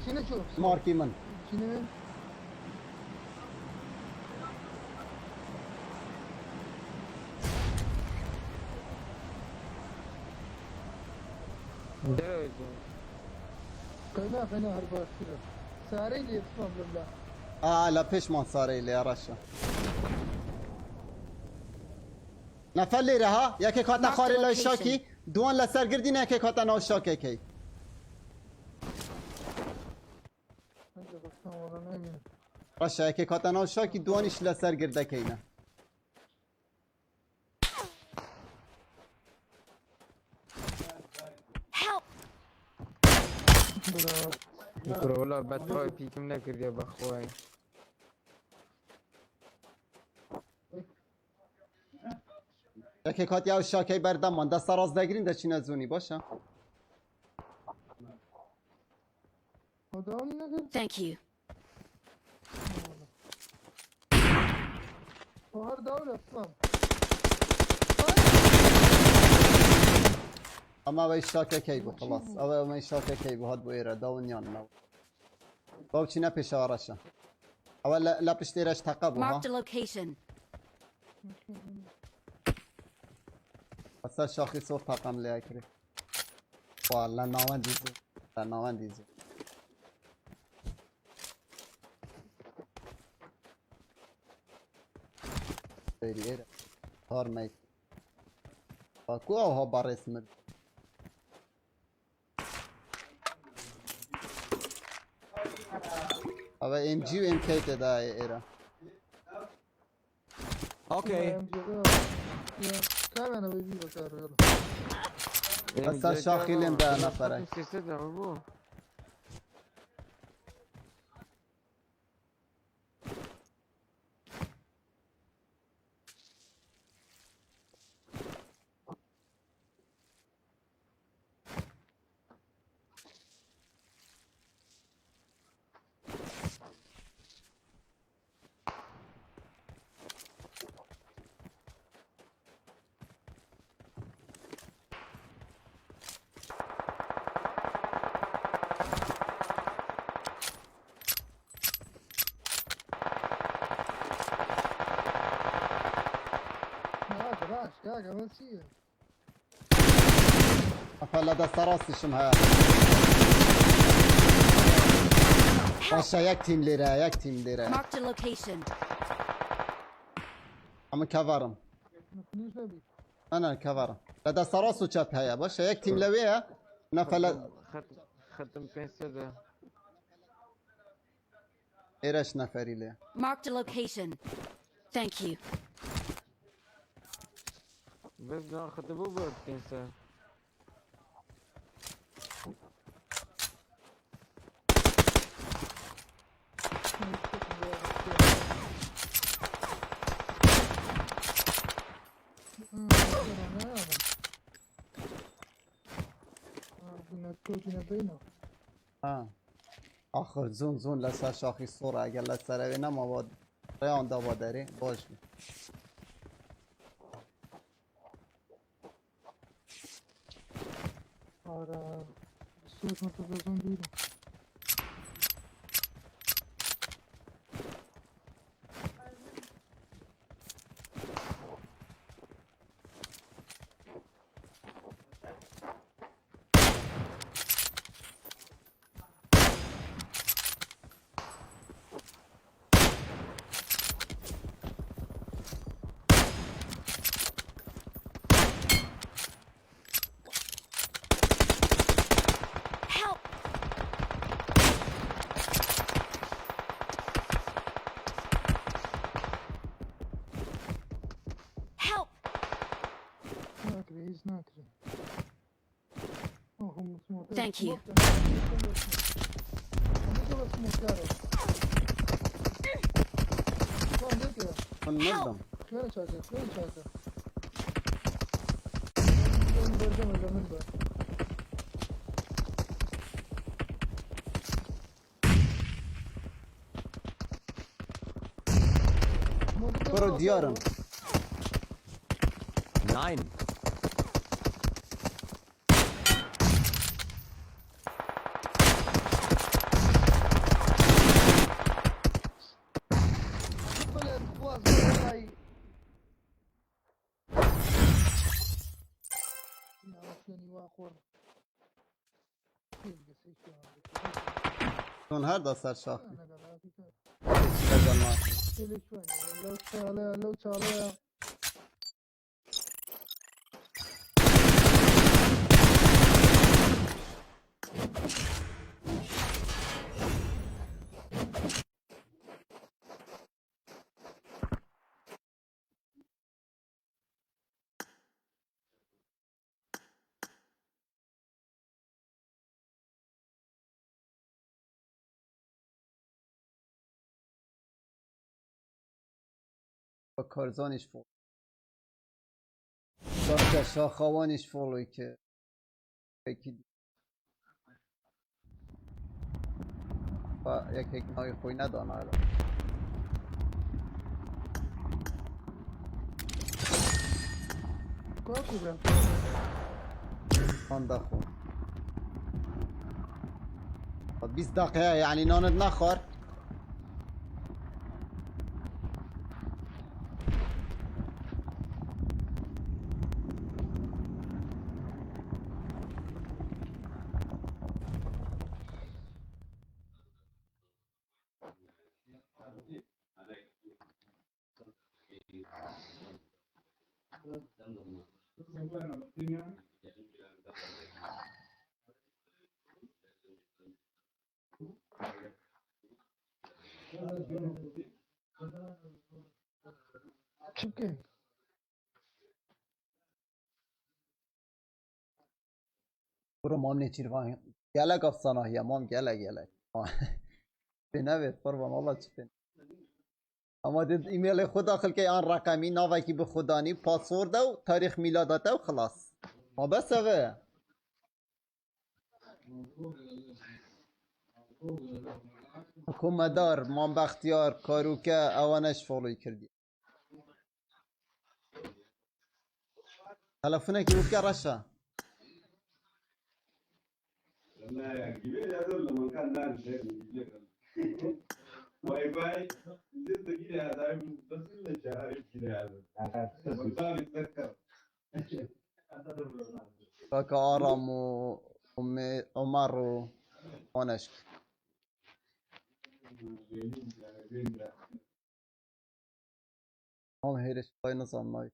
چینە چۆ
مارکی من
چینە
دەرەوەی زۆن
قەینا قەینا هەر باشترە سارەی لێ بسمام لەملا
ئا لە پێشمان سارەی لێ ڕەشە نەفەر لێرە ها یەکێک هاتە
Marked a
خوارێ لای
location.
شاکی دوان لەسەر گردین یەکێک هاتە ناو شاکێکەی
هەندێک بەستان وەڵا نامێنم
ڕەشە یەکێک هاتە ناو شاکی دوانیش لەسەر گردەکەینە
Help!
کورە وەڵا بەتەواوی پیکم نەکردیە بەخوای
یەکێک هاتی ئەو شاکەی بەردەممان دەستە ڕاست دەگرین دەچینە زوونی باشە
داوام نەکرد
Thank you.
هەر داو لە بسمام
ئەمە ئەوەی شاکەکەی بوو خلاص ئەوە ئەمەی شاکەکەی بوو هات بۆ ئێرە داونیان نەوە با بچینە پێشەوە ڕەشە ئەوە لە پشت ئێرەش تەقە بوو ها
Marked a location.
بەسەر شاخی سۆر تەقەم لێ ئەکرێ وا لە ناوەندی زوو لە ناوەندی زوو سەیری ئێرە هارمەی کو ئەوها بەڕێز مرد ئەوە MG و MK تێدایە ئێرە
Okay.
کامیانەوەی بی بەکارەوە
بەسەر شاخی لێم دا نەفەرەک
سێسە بوو
باش باش کاکە ئەوە چییە
نەفەر لە دەستە ڕاستیشم هەیە باشە یەک تیم لێرە یەک تیم لێرە
Marked a location.
ئەمە کەڤەرم
نخنیش نەبی
ئەنا کەڤەرم لە دەستە ڕاست و چەپ هەیە باشە یەک تیم لەوەیە نەفەر لە
خەتم پێ سەدە
ئێرەش نەفەری لێ
Marked a location. Thank you.
بەس دوان خەتە بوو بۆ پێ سە
کەوتینە بینەوە
ها آخر زون زون لەسەر شاخی سۆڕە ئەگەر لەسەرەوێ نەماوە ڕێیان داوا دەرێ باش بوو
ئارە سوود مەتەزۆن دوورە
Thank you.
من مردم.
خوێنە چاکە خوێنە چاکە بەردەمە لە من بە.
برو دیارم.
Nein.
چون هەر دا سەر شاخی. هیچ لەگەڵ ناکەی.
لەو چاڵەیە لەو چاڵەیە.
با کارزانیش فۆڵ شاخە شاخەوانیش فۆڵۆی کرد. یەکی با یەکێک ناوی خۆی نەدانایە.
کوا کوبرا؟
نان دەخۆم. 20 دقیقە یعنی نانت نەخوارد؟
چ بکەین؟
برو مام نێچیرڤان gelek ئەفسانەیە مام gelek gelek. پێ نەبێت قوربان والله چ پێ. ئەمە دێت ئیمێڵی خۆ داخل کەی ئان ڕەقەمی ناوێکی بە خۆدانی پاسۆردە و تاریخ میلاداتە و خلاص. ما بەس ئەوەیە. حکومەدار مام بەختیار کاروکە ئەوانەش فۆڵۆی کردی. تەلەفۆنێکی بۆ بکە ڕەشە. کاکە ئارام و عومەر و ئەوانەش. مام هێرش خۆی نزانم ناوی.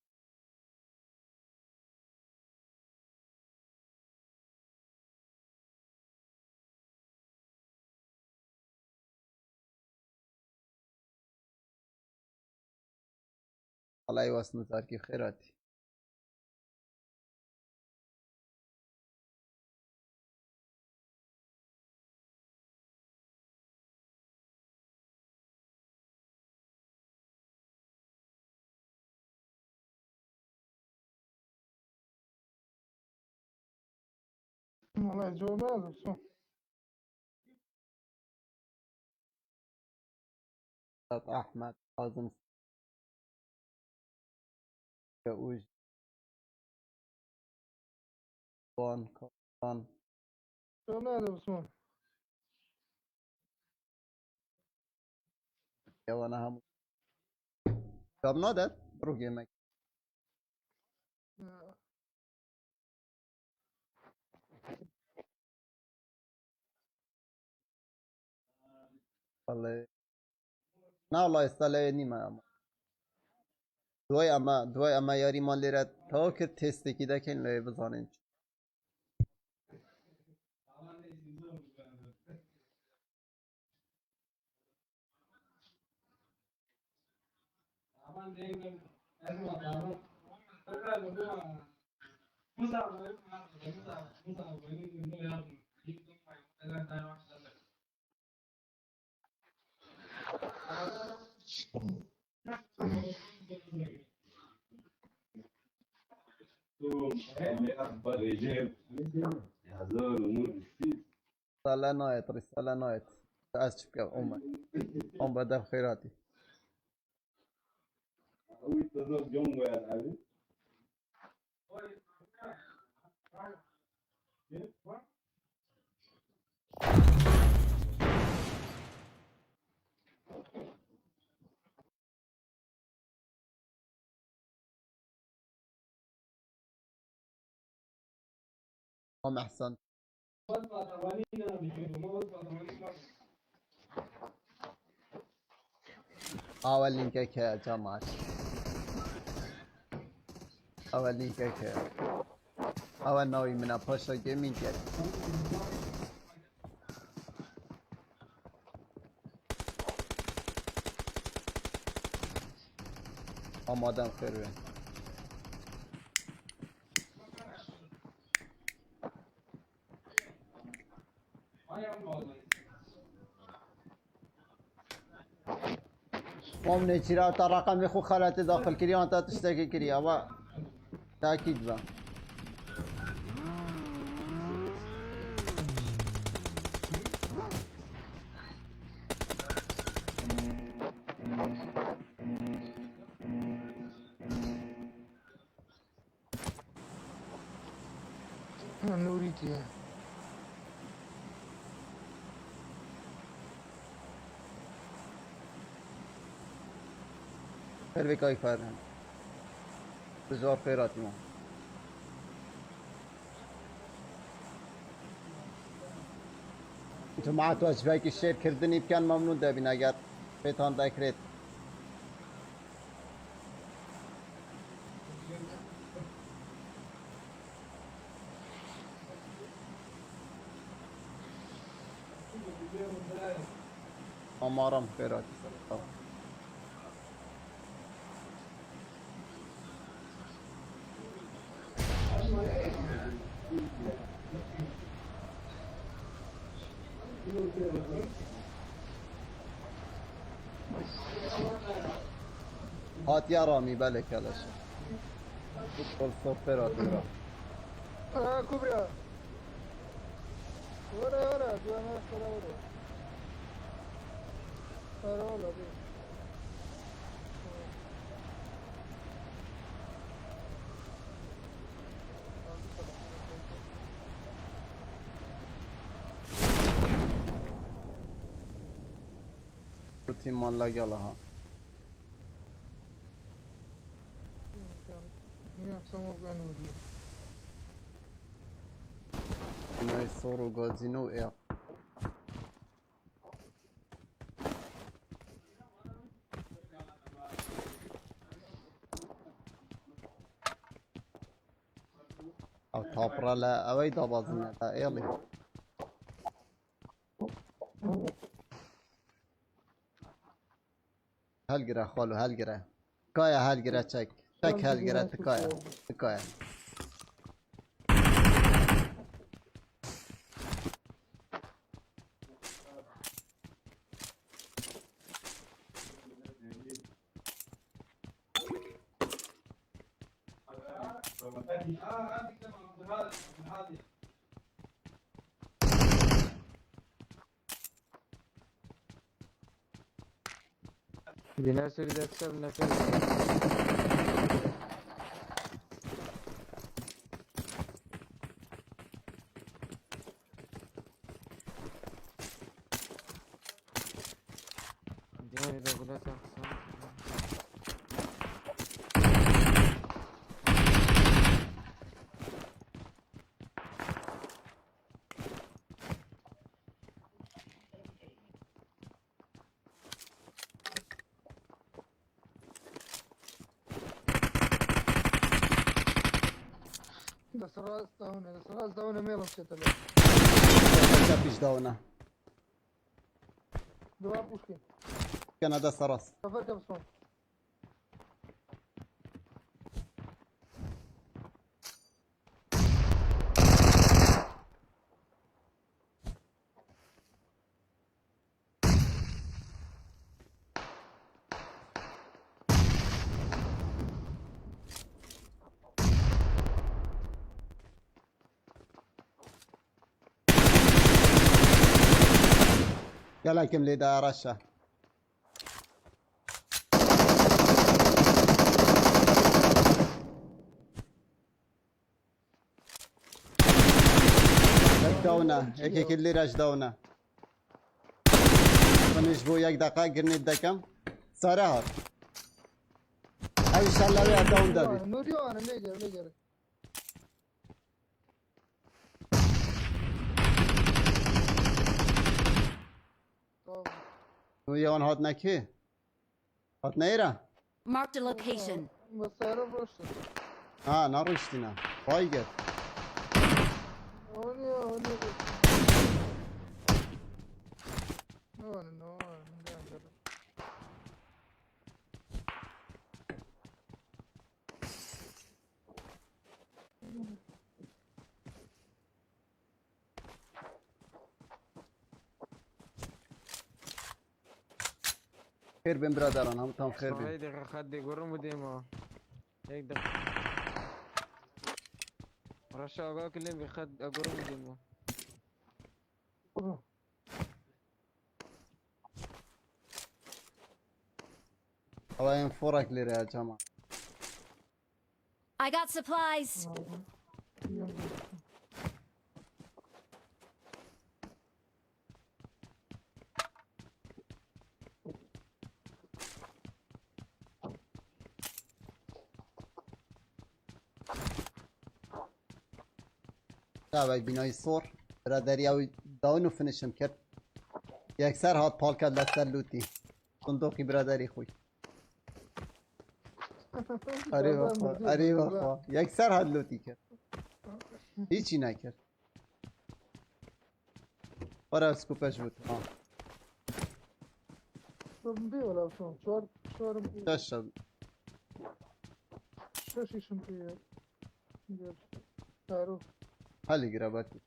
وەڵای وەسنە زارکی خێراتی.
والله جواب هذا بس
ئەحمەد حازم ئوژ وان کاران.
جواب هذا بس
ئەوانە هەموو جواب نادات بڕۆ گێمەک. بەڵێ نا وەڵا ئێستا لەوێ نیمە. ئەمە دوای ئەمە دوای ئەمە یاریمان لێرە تەواو کرد تێستێکی دەکەین لەوێ بزانین. رسالة نايت رسالة نايت أشبك أمك أم بدر خيراتي أم أحسن أول لينكك يا جماعة أول لينكك أول ناوي من باشا جيمنج آمادم خیر بین. مام نێچیرا تا ڕقمی خو خەلەتی داخل کردیان تا تشتێکی کردی ئەوە تاکید بە
نوری تیە
خێر بێ کاک فەرهەنگ بزۆر خێراتی ما جماعة وەجبێکی شێرکردنی بکەن مەمنون دەبین ئەگەر پێتان دەکرێت. ئامارم خێراتی سەرەتا. هات يا رامي بالك هلا شو كل صفرات برا
كبرى ورا ورا دوانا ورا ورا ورا ورا بي.
تيم لقى لها يصوروا غازينو ايه او تاپرا لا اوي دابازنا لا ايلي هلقرا خالو هلقرا كايا هلقرا تشك تك هلقرا تكايا تكايا
بناس يريد أكثر نفس دياري إذا قلت أحسن.
دەسڕاست داونە دەسڕاست داونە مێڵم چێتە لێ
چەپیش داونە
دوا پوشکین
کەنە دەستە ڕاست
سەفەر کە بسۆن
گەلەکم لێدا ڕەشە. یەک داونە یەکێکی لێرەش داونە. منیش بۆ یەک دقا گرنیت دەکەم. سارە هات. ئەویش هەر لەوێ داون دەبێت.
نوریانە لێگەر لێگەر.
نوریان هات نەکێ؟ هات نەیرە؟
Marked a location.
بە سەیارە ڕۆشتن.
ها نەڕۆیشتینە. ڕای گرت.
ئەوە نییە ئەوە نییە. ئەوانە ئەوانە من دایان دەرم.
خێر بێن برادەران هەمووتان خێر بێن.
سڵاوی دقیقە خەت دەگۆڕم و دێمەوە. یەک دقیقە. ڕەشە ئاگاکە لێم بێ خەت ئەگۆڕم و دێمەوە.
ئەوە ئێم فۆڕێک لێرەیە جەما.
I got supplies.
چاوێک بینای سۆڕ برادەری ئەو داون و فنشم کرد. یەکسەر هات پاڵ کرد لەسەر لوتی صندوقی برادەری خۆی. ئەرێ بەخوا ئەرێ بەخوا یەکسەر هات لوتی کرد. هیچی نەکرد. وەرە سکوپەش بوو تەمام.
بێ وەلا بچۆم چوار چوارم پێ
شەشە
شەشیشم پێیە. گەر کارۆ
هەلی گرە بەتی.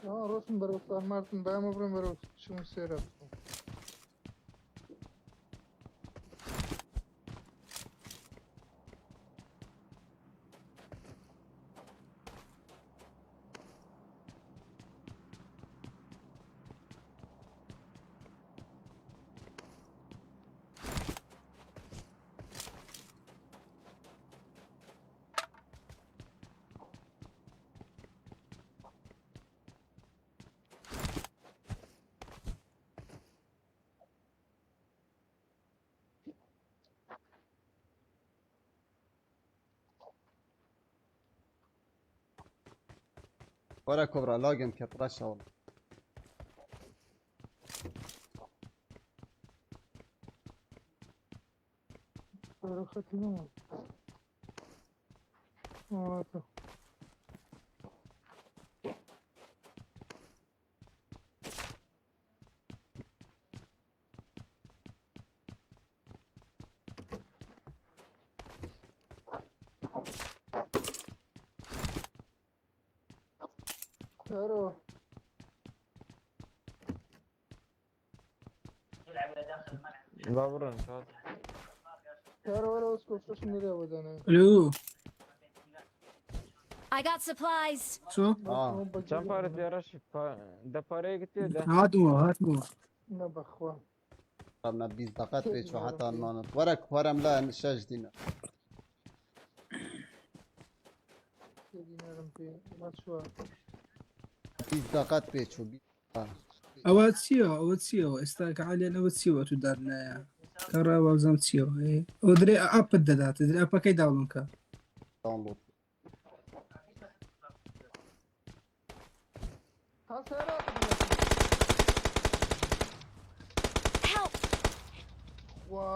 ئەوە ڕۆشتن بەرەو سان مارتن بایەمە بڕۆین بەرەو چوم سێرە بچۆم.
وەرە کۆبرا لاگم کرد ڕەشە وەڵا.
کارۆ خەتی نەما. ئەواتە. کارۆ
با بڕۆن چاوت.
کارۆ وەرە وەسکۆ شەشم لێرە بۆ دانایە.
الو
I got supplies.
شو
آه.
چەند پارەت پێ ڕەش دە پارەیەکت پێ دە
هاتمەوە هاتمەوە.
نە بەخوا.
قبل 20 دقیقة پێچوە حتا نانت. وەرە وەرەم لا شەش دینار.
سێ دینارم پێ ما چوار.
20 دقیقة پێچوو 20 دقیقە.
ئەوە چییە ئەوە چییەوە ئێستا کە عالیان ئەوە چیەوە تو دارنایە کەڕا وابزانم چیەوە ئێ ئەوە درێ ئەپت دەدات درێ ئەپەکەی داونلۆد کە.
داونلۆد.
ها سەیارە
Help!
وا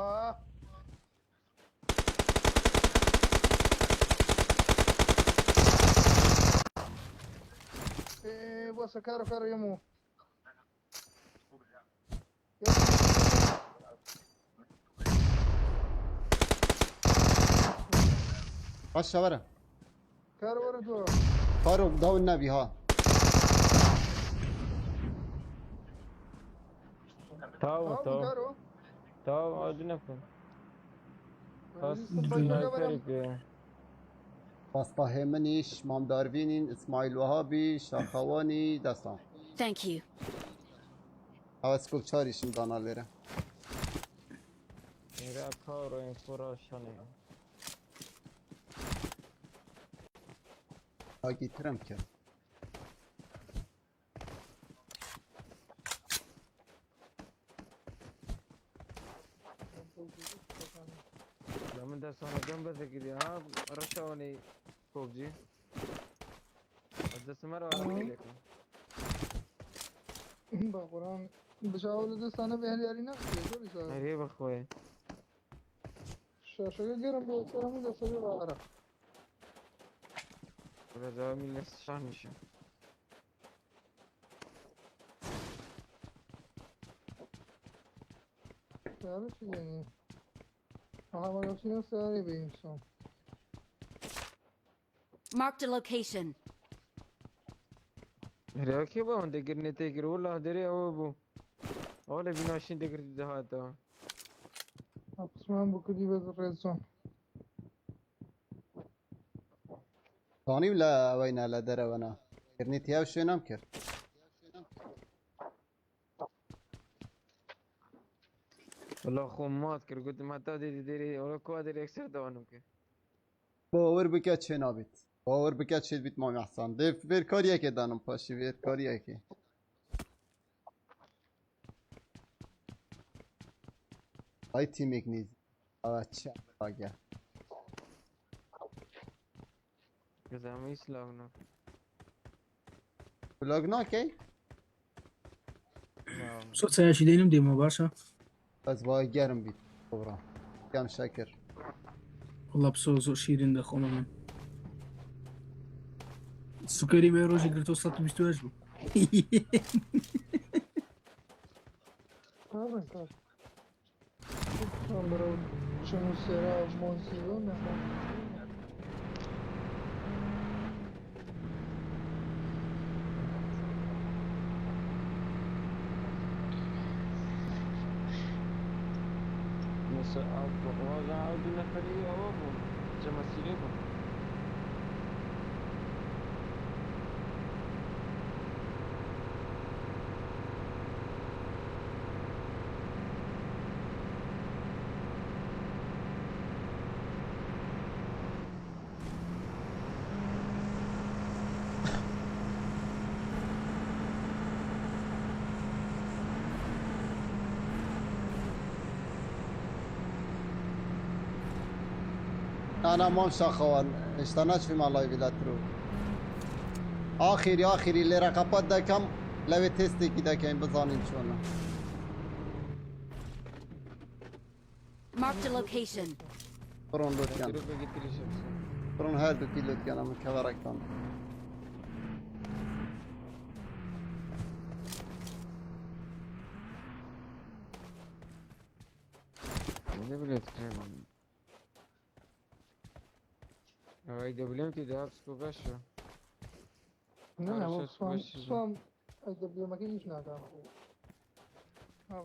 ئێ بۆسە کارۆ کارۆ یەمەوە.
ڕەشە وەرە.
کارۆ وەرە دووە.
کارۆ داون نەبی ها.
تاو
تەواو
تاو
کارۆ.
تاو ئەو نەفر. خاص
ویستم بەگەڕم.
سنایپەری پێ.
وەستا هێمنیش مام داروینین ئیسماعیل وەهابی شاخەوانی دەستان.
Thank you.
ئەوە سکوپ چاریشم دانا لێرە.
ئێرە کارۆ ئینفۆرا شانێ.
ئاگی ترم کرد.
لە من دەستانەکەم بەسەکردی ها ڕەشەوەنی پۆبجی دەستمەرەوە لێکم.
بە قورآن بەشاوە لە دەستانە بێ هەر یاری ناکرێت زۆری سارد.
هەرێ بەخۆی.
شاشەکە گەرم بۆ سەر هەموو دەستەکە بە عەرەق.
بەدەوامی لە شانیشە.
سیارە چی دێنی؟ ئەها بەگەڵ سیارەی بێنیم سۆم.
Marked a location.
هەرێ بۆ ئەوەندە گرنێ تێکرد وەڵا دەرێ ئەوە بوو. ئەوە لە بیناشین دەکرد دەهاتەوە.
قسمان بۆ کردی بە ڕێزۆن.
زانیم لە ئەوەینا لە دەرەوەنا گرنی تیا و شوێنام کرد.
وەڵا خۆم مات کرد گوتم هەتا دێ دێرێ وەڵا کوا دەرێ یەکسەر دەوانم کرد.
باوەر بکە چێ نابێت. باوەر بکە چێت بیت مامی حسان. دێ فێرکاریەکێ دانم پاشی فێرکاریەکێ. ئای تیمێک نیز. ئەوە چ ئاگە.
گەزامە هیچ لاو ناکەم.
بلاگ ناکەی؟
زۆر چایەکی دێنم دێمەوە باشە.
بەس وای گەرم بیت بڕا. کەم شەکر.
وەڵا بسۆ زۆر شیرین دەخۆمە من. سوکەری مێ ڕۆژی گرتۆ 128 بوو.
کارن کار. بەرەو چون و سێرا مۆنسیۆ نەخۆم.
مثل وازم ئەو دوو نەفەری ئەوە بوون جەمەسیرێ بوون.
أنا مام شاخوان هێشتا ناچوومە لایڤی لە ترۆ. ئاخیری ئاخیری لێرە قەپات دەکەم لەوێ تێستێکی دەکەین بزانین چۆنە.
Marked a location.
بڕۆن لۆتیان.
گروپێکی تریشە بچن.
بڕۆن هەردووکی لۆتیان ئەمە کەوەڕێکتان.
دەبلێت کرێم. ئەوەی دەبلێم تێدا بسکۆ باشە.
نا
ئەوە
سوام
بەش بوو.
سوام ئەی دەبلێمەکە هیچ ناکا.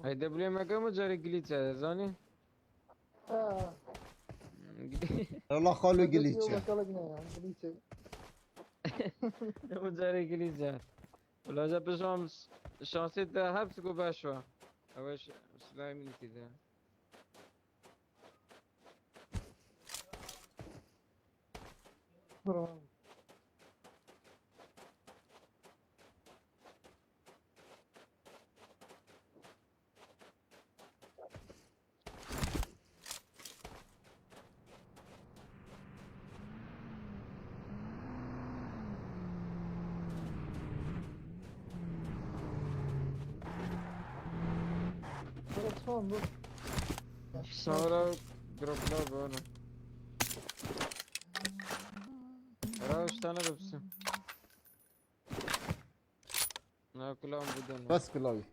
ئەی دەبلێمەکە مەجارێ گلیچە دەزانی؟
وەڵا خاڵو گلیچە.
بەکەڵک نایە گلیچە.
مەجارێ گلیچە. وەڵا جا پشوام شانسی تا هەبسکۆ باشوە. ئەوەش سلای منی تێدا.
بڕۆ. بڕۆ سوام بڕۆ.
سارا گرۆپلا بۆنە. ئەرا شتانە بپسم. ناکلام بدەن.
بەس کلاوی.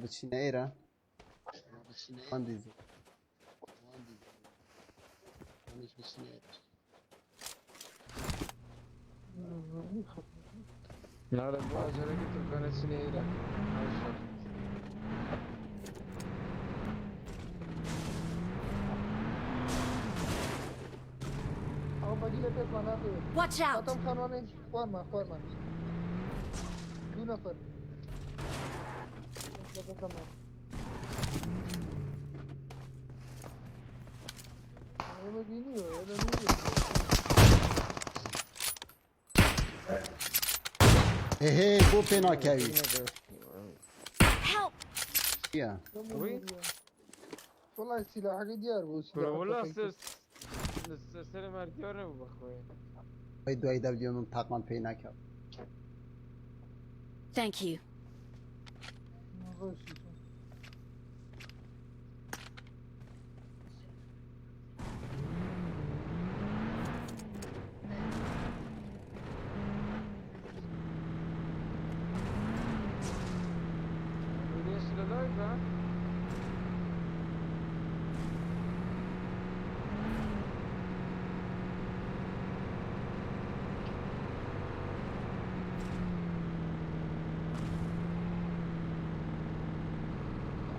بچینە ئێرە. ئەندیزی.
لا بو ئاجەلەکە تورکانە چنە ئێرە ئەوشەر.
ئەو بەگی لە پێشمان ناتەوێت.
Watch out!
هاتم خانوانەی خوارمان خوارمان. دوو نەفەر. لە بەردەمان. ئێمە بینیوە، ئێمە بینیوە.
هێ هێ بۆ پێ ناکەوی.
Help!
چییە؟
وی؟
وەڵای سیلاحەکەی دیار بوو
کورە وەڵا
سیلاحەکەی کرد.
سەر مار دیار نەبوو بەخۆی.
ئەی دوای دەبدیۆ من تاقمان پێی ناکەوت.
Thank you.
ڕۆشی تۆ.
ليش لە لایڤە؟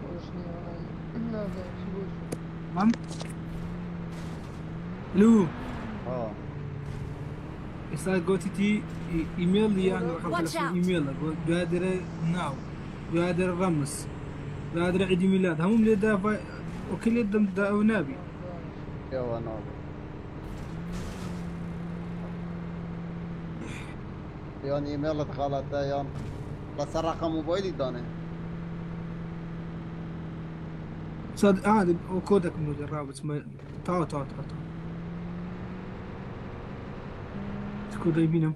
خۆش نییە وەڵای. نازانم چی بۆ چوو.
مام لو
ها
ئێستا گوتیتی ئیمێل یان ڕقم
Watch
تەلەفۆن
out.
ئیمێلە دوای دەرە ناو دوای دەرە ڕەمز دوای دەرە عیدی میلاد هەموم لێدا ئۆکەی لێ دەم دا ئەو نابی.
ئێوە نابێ. یان ئیمێڵت غەڵەتە یان لەسەر ڕقم مۆبایلی دانێ.
ساد ئا ئەو کۆدەکم لۆ ڕابچمە تاوە تاوە تاوە تاوە چ کۆدەی بینم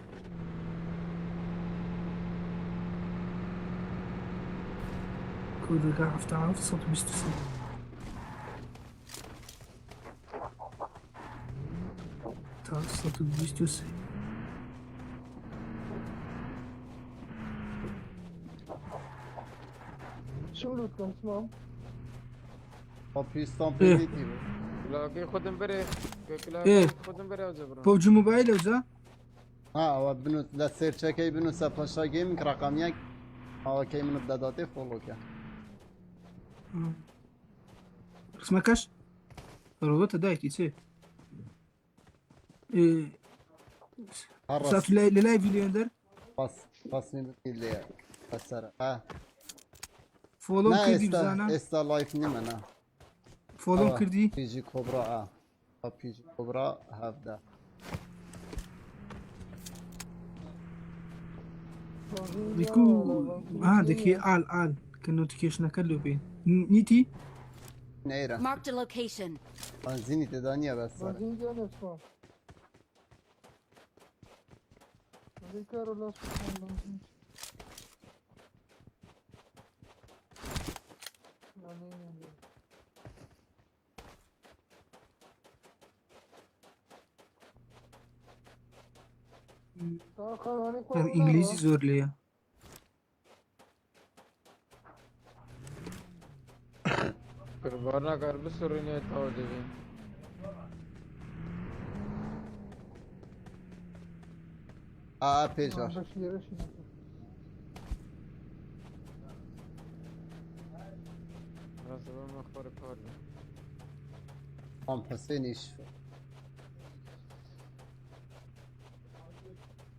کۆدەکە 77 123 تا 123.
چم لوت کەم سمام؟
با پیستان
ئێ.
پێ دیتی بوو.
کلاکەی خۆتم بەرێ.
ئێ.
کلاکەی خۆتم بەرێ ئەو جەبرا.
پۆبجی مۆبایل ئەوجا
ها ئەوە بنووس لە سێرچەکەی بنووسە پاشا گەیمینگ ڕقم یەک ئەوەکەی منت دەداتێ فۆڵۆکە.
قسمەکەش ڕۆبۆتە دایکی چێ
هەر
سات
ڕاست
لە لای ڤیدیۆندەر
بەس ڕەسمی بکەی لێ بەسەر ها
فۆلۆم
نا
کردی
ئێستا
بزانە
ئێستا لایف نیمە نا.
فۆلۆم
ئەوە
کردی
پیجی کۆبرا ئا ئەو پیجی کۆبرا 17.
بەنزین
دیکو
نییە وەڵا، بەنزین
ها
نییە.
دەکێ ئال ئال کە نۆتیکێشنەکە لۆ بین نیتی
نەیرە
Marked a location.
بەنزینی تێدا نییە بەسەر.
بەنزین دیار نییە سمام. بەنزین کارۆ لاس بکەم بەنزین. یانەی نییە. تا خانوانەی خۆمان
ئینگلیزی
ناوە.
زۆر لێیە.
قوربان ناکار بسڕینێ تەواو دەبین.
ئا پێشەر.
بەشی لێرەشی نەکرد.
ڕاستە بەمە خۆرە کار بێ.
مام حوسێنیش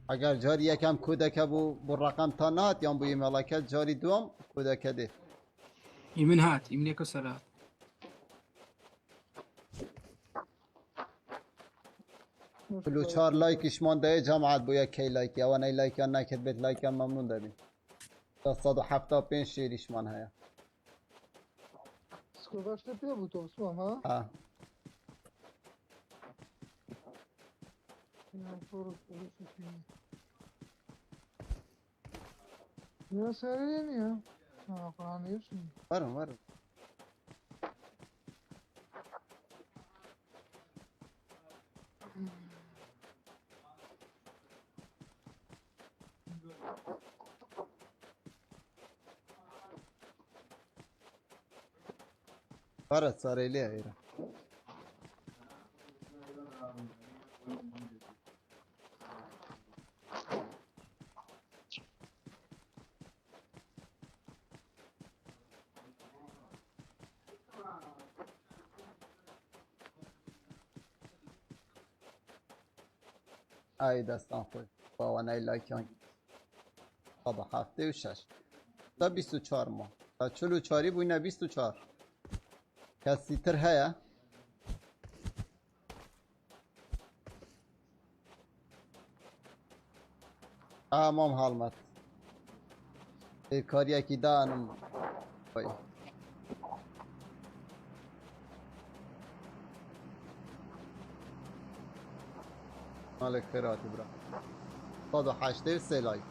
ئەگەر جاری یەکەم کۆدەکە بوو بۆ ڕقم تا نات یان بۆ ئیمێڵەکە جاری دووەم کۆدەکە دێت.
ئی من هات ئی منێکە سەر هات.
44 لایکیشمان دەیە جەماعەت بۆ یەک کەی لایکی ئەوانەی لایکیان نەکرد بێت لایکیان مەمنون دەبین. 175 شێریشمان هەیە.
سکۆباشتە پێ بوو تۆ سمام ها؟
ها
یا سەرێ نییە. ها، قورئانیش نییە.
وەرن وەرن. وەرە چارەی لێ ئێرە. ئای دەستان خۆش باوەنای لایکیان 176 تا 24 ماه تا 44 بووینە 24 کەسی تر هەیە؟ ئامام هەڵمەت کاریەکی دانم خۆی. مالک خێراتی برا 183 لایک.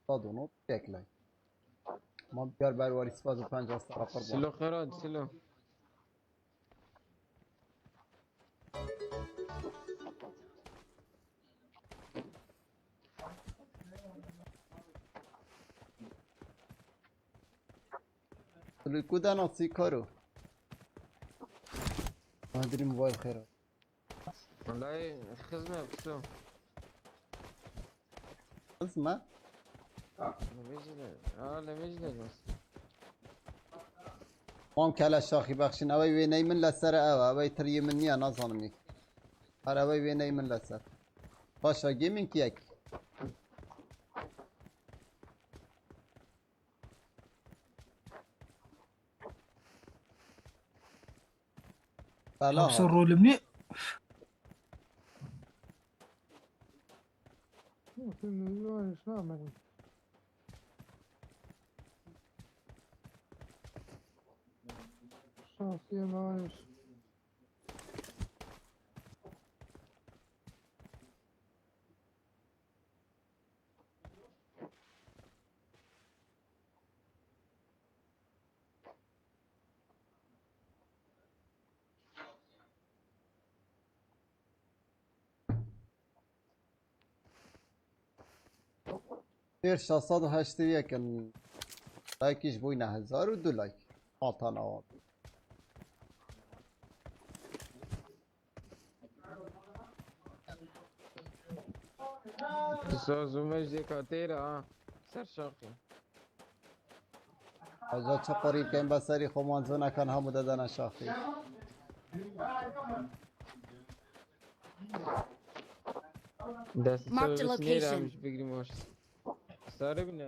191 لایک. ما بیار بەرواری سپاس و 50 ساڵە قوربان.
سلو خێرات سلو.
سلوی کو دەناسی کارو مادری موبایل خێرا.
والله خزمة بسو.
خزمە؟
لە لە بەس.
مام کەلە شاخی بەخشین ئەوەی وێنەی من لەسەر ئەوە ئەوەی تری من نییە نازانم یەک هەر ئەوەی وێنەی من لەسەر پاشا گێمینگ یەک. بەلا
سەر ڕۆلم نییە.
شانسیە ماوەش.
پێش 681 لایکیش بووینە 1002 لایک ماڵتان ئاوا بێ.
ساز و مەجدێ کاتێرە سەر شاقی.
ئەجا چ قڕی بکەین بەسەری خۆمان زۆنەکان هەموو دەدەنە شاخی.
دەست
Marked a
نێرە
location.
ئەمش بگریم باش سارە بینە.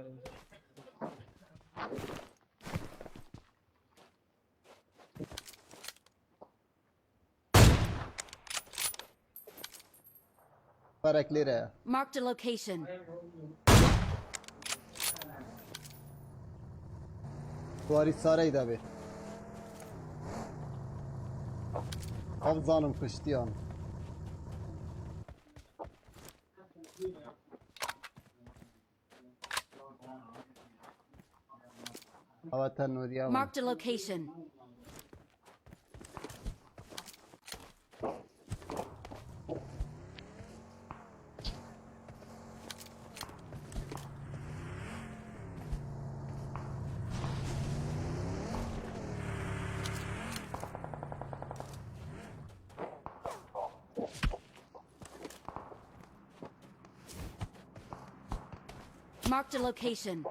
فەرەک لێرەیە.
Marked a location.
سواری سارەی دەبێ. ئەبزانم کوشتیان. ئەوە تەنووریا بوو.
Marked a location. Marked a location.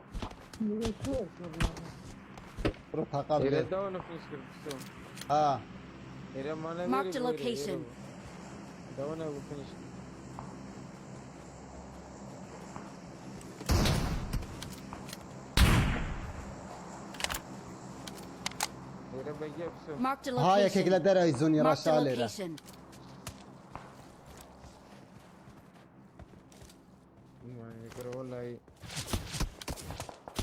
بڕۆ تەقە
ئێرە
بێ.
داوە فینش کرد بسو.
ئا
ئێرە مانە
Marked a location.
داوە نەبوو فینش. ئێرە بەگە بسو.
Marked a
ها یەکێک لە
location.
دەرەوەی زۆنی
Marked a
ڕەشا لێرە.
location.
کرە وەڵی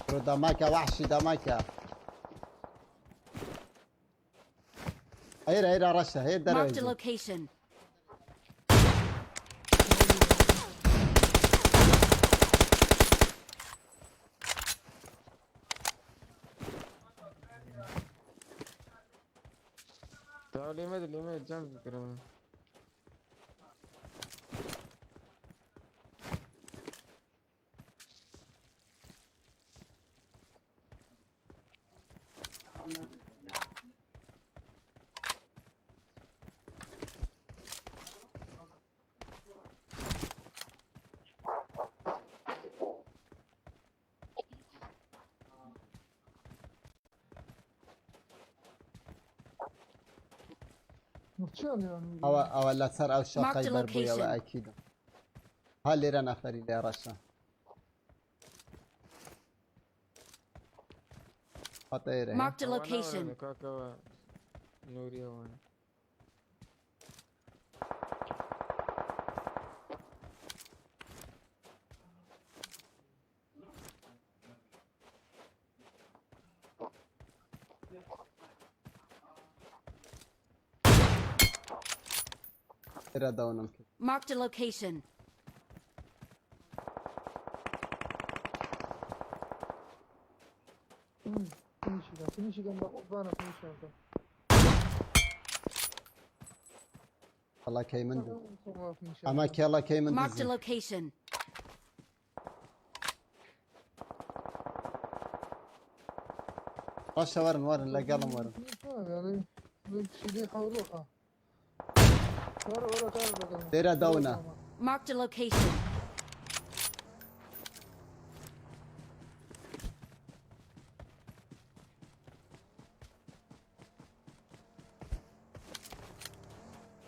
بڕۆ دەماکە وەحشی دەماکە. ئێرە ئێرە ڕەشە هەیە دەرەوەی
Marked a
زۆن.
location.
لێمە لێمە جەم بکرم.
ئەوە ئەوە لەسەر ئەو
Marked
شاقەی
a
بەربوویەوە
location.
ئەکیدە ها لێرە نەفەری لێ ڕەشە هاتە ئێرە هەیە.
Marked a
ئەوە
location.
ناوەرە کاکەوە نوریەوە.
لێرە داونم کرد
Marked a location.
فينيشي فينيشي كان بقبانا فينيشي
ئەڵا کەی من دوو ئەمە کێڵە کەی من
Marked a
دزی
location.
ڕەشە وەرن وەرن لەگەڵم وەرن لێرە داونە
Marked a location.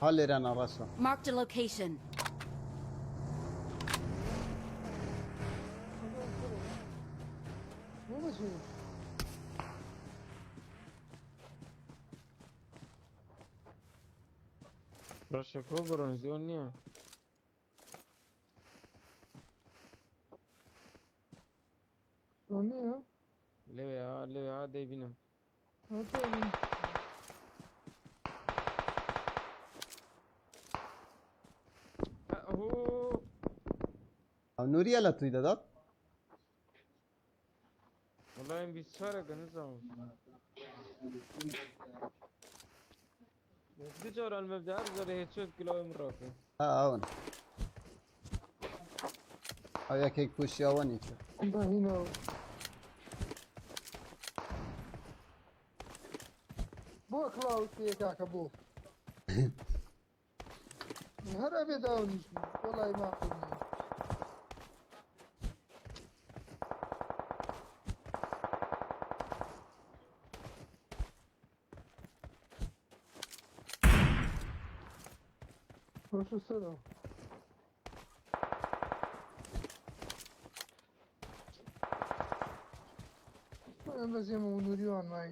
ها لێرە ناڕەشە
Marked a location.
ڕەشەکۆ بڕۆن زۆر نییە. لەوێ ها لەوێ ها دەیبینم. هو
ئەو نوریە لە توی دەدات
وەڵای ئەم 24ەکە نزانم. دو جار المبدا هەر جارێ هێچۆت کلاوی من ڕاکە.
ها ئەون ئەو یەکێک پوشی ئەوە نیتر
بۆ کڵاوت پێ کاکە بۆ هەر ئەبێ داونیش بی وەڵای ماقول نییە ڕۆشە سەرەوە ئەم بەزێمە و نوریوان مای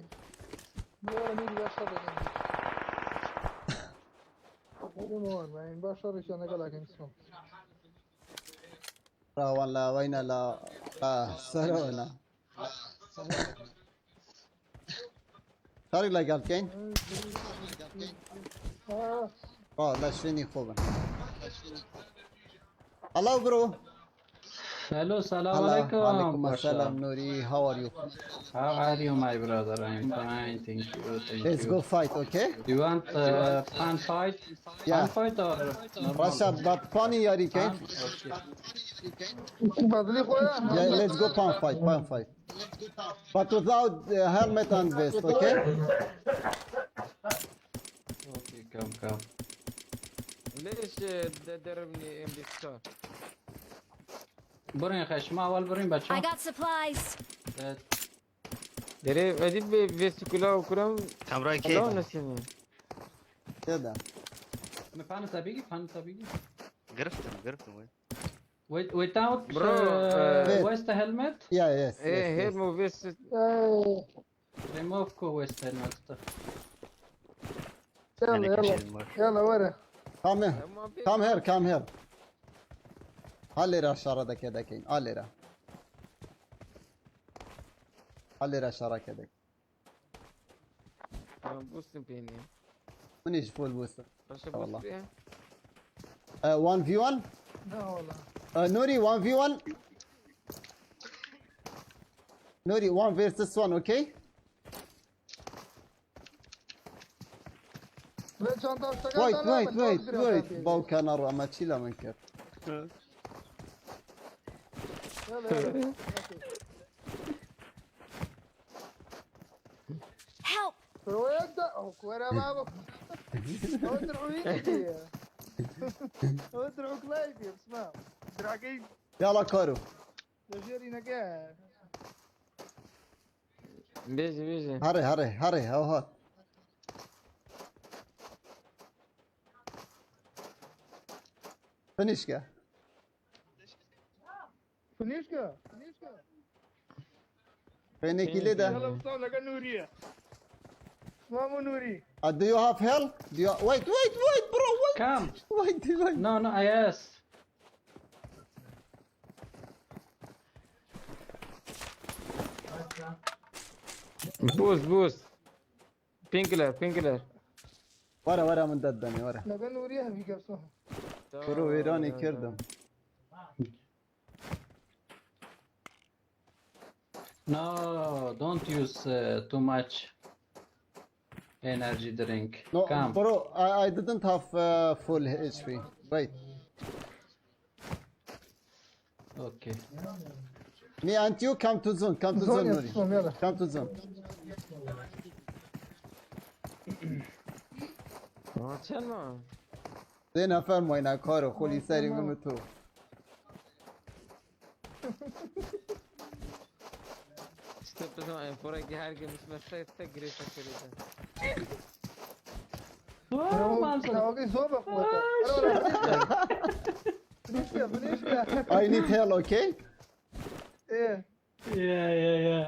بۆ نوری باش شەڕێکیان ئێمەوان ماین با شەڕێکیان لەگەڵاکەین سۆم
ڕاوان لە وەینە لە سەرەوەنە شەڕی لەگەڵ بکەین ڕا لە شوێنی خۆ بن Hello bro.
Hello, salam
Hello.
alaikum,
Alaikum
Pasha.
assalam Nuri. How are you?
How are you, my brother? I'm fine, thank you, thank
Let's
you.
go fight, okay?
You want pan fight?
Yeah.
Pan fight or normal?
Rasha, but funny yari
Pan?
kain.
Okay.
بەدڵی خۆیان
Yeah, let's go pan fight, pan fight. But without helmet and vest, okay?
Okay, come, come.
ليش دربني ام بي 4
برین خشم اول برین بچه
I got supplies.
دەرێ ئەدی بێست کلاو کرم
کامرای
کلاو
کی
نسینی
كده.
پان تبیگی پان تبیگی
گرفتم گرفتم وای.
Without
Bro,
waist helmet?
Yeah, yes,
ايه
yes, yes.
هيلمو فيست
Remove ko waist helmet.
يلا
يعني
يلا
كل شيء
يلا ورا
Come here. Come here, come here. هاليرا شارة كده كين هاليرا هاليرا شارة كده
بوستم بيني
منيش فول بوست
رشا
والله.
بوست إيه؟
1 في 1
لا والله
نوري 1 في 1 نوري 1 versus 1 okay? Wait wait wait wait باوکە نەڕۆ ئەمە چی لە من کرد؟
Help!
يلا كارو
بێژە بێژە
هەڕێ هەڕێ هەڕێ هەو هات. فنیشکە.
فنیشکە
فێنێکی لێدە.
يلا بسام لەگە نوریە مامۆ نوری
Do you have help? Do you... Wait, wait, wait, bro, wait.
Come.
Wait, wait.
No, no, yes.
بوست بوست پینکلەر پینکلەر
وەرە وەرە من دەدەمی وەرە.
لەگە نوریە هەبیکە بسام
برو وێرانی کردم.
No, don't use too much energy drink.
No,
Come.
bro, I didn't have full HP. Wait.
Okay.
Me and you come to zone, come to zone,
Zone,
Nuri.
zone, يلا.
Come to zone.
چەند ما
سێ نەفەر ماینە کارو خولی سەری من و تۆ.
شتە بزم ئەمپۆرێکی هەرگە مشمە سە گرێشە کردە
ناوەکەی زۆر بەقوەتە فنیشکە فنیشکە
I need help, okay?
ئێ
Yeah, yeah, yeah.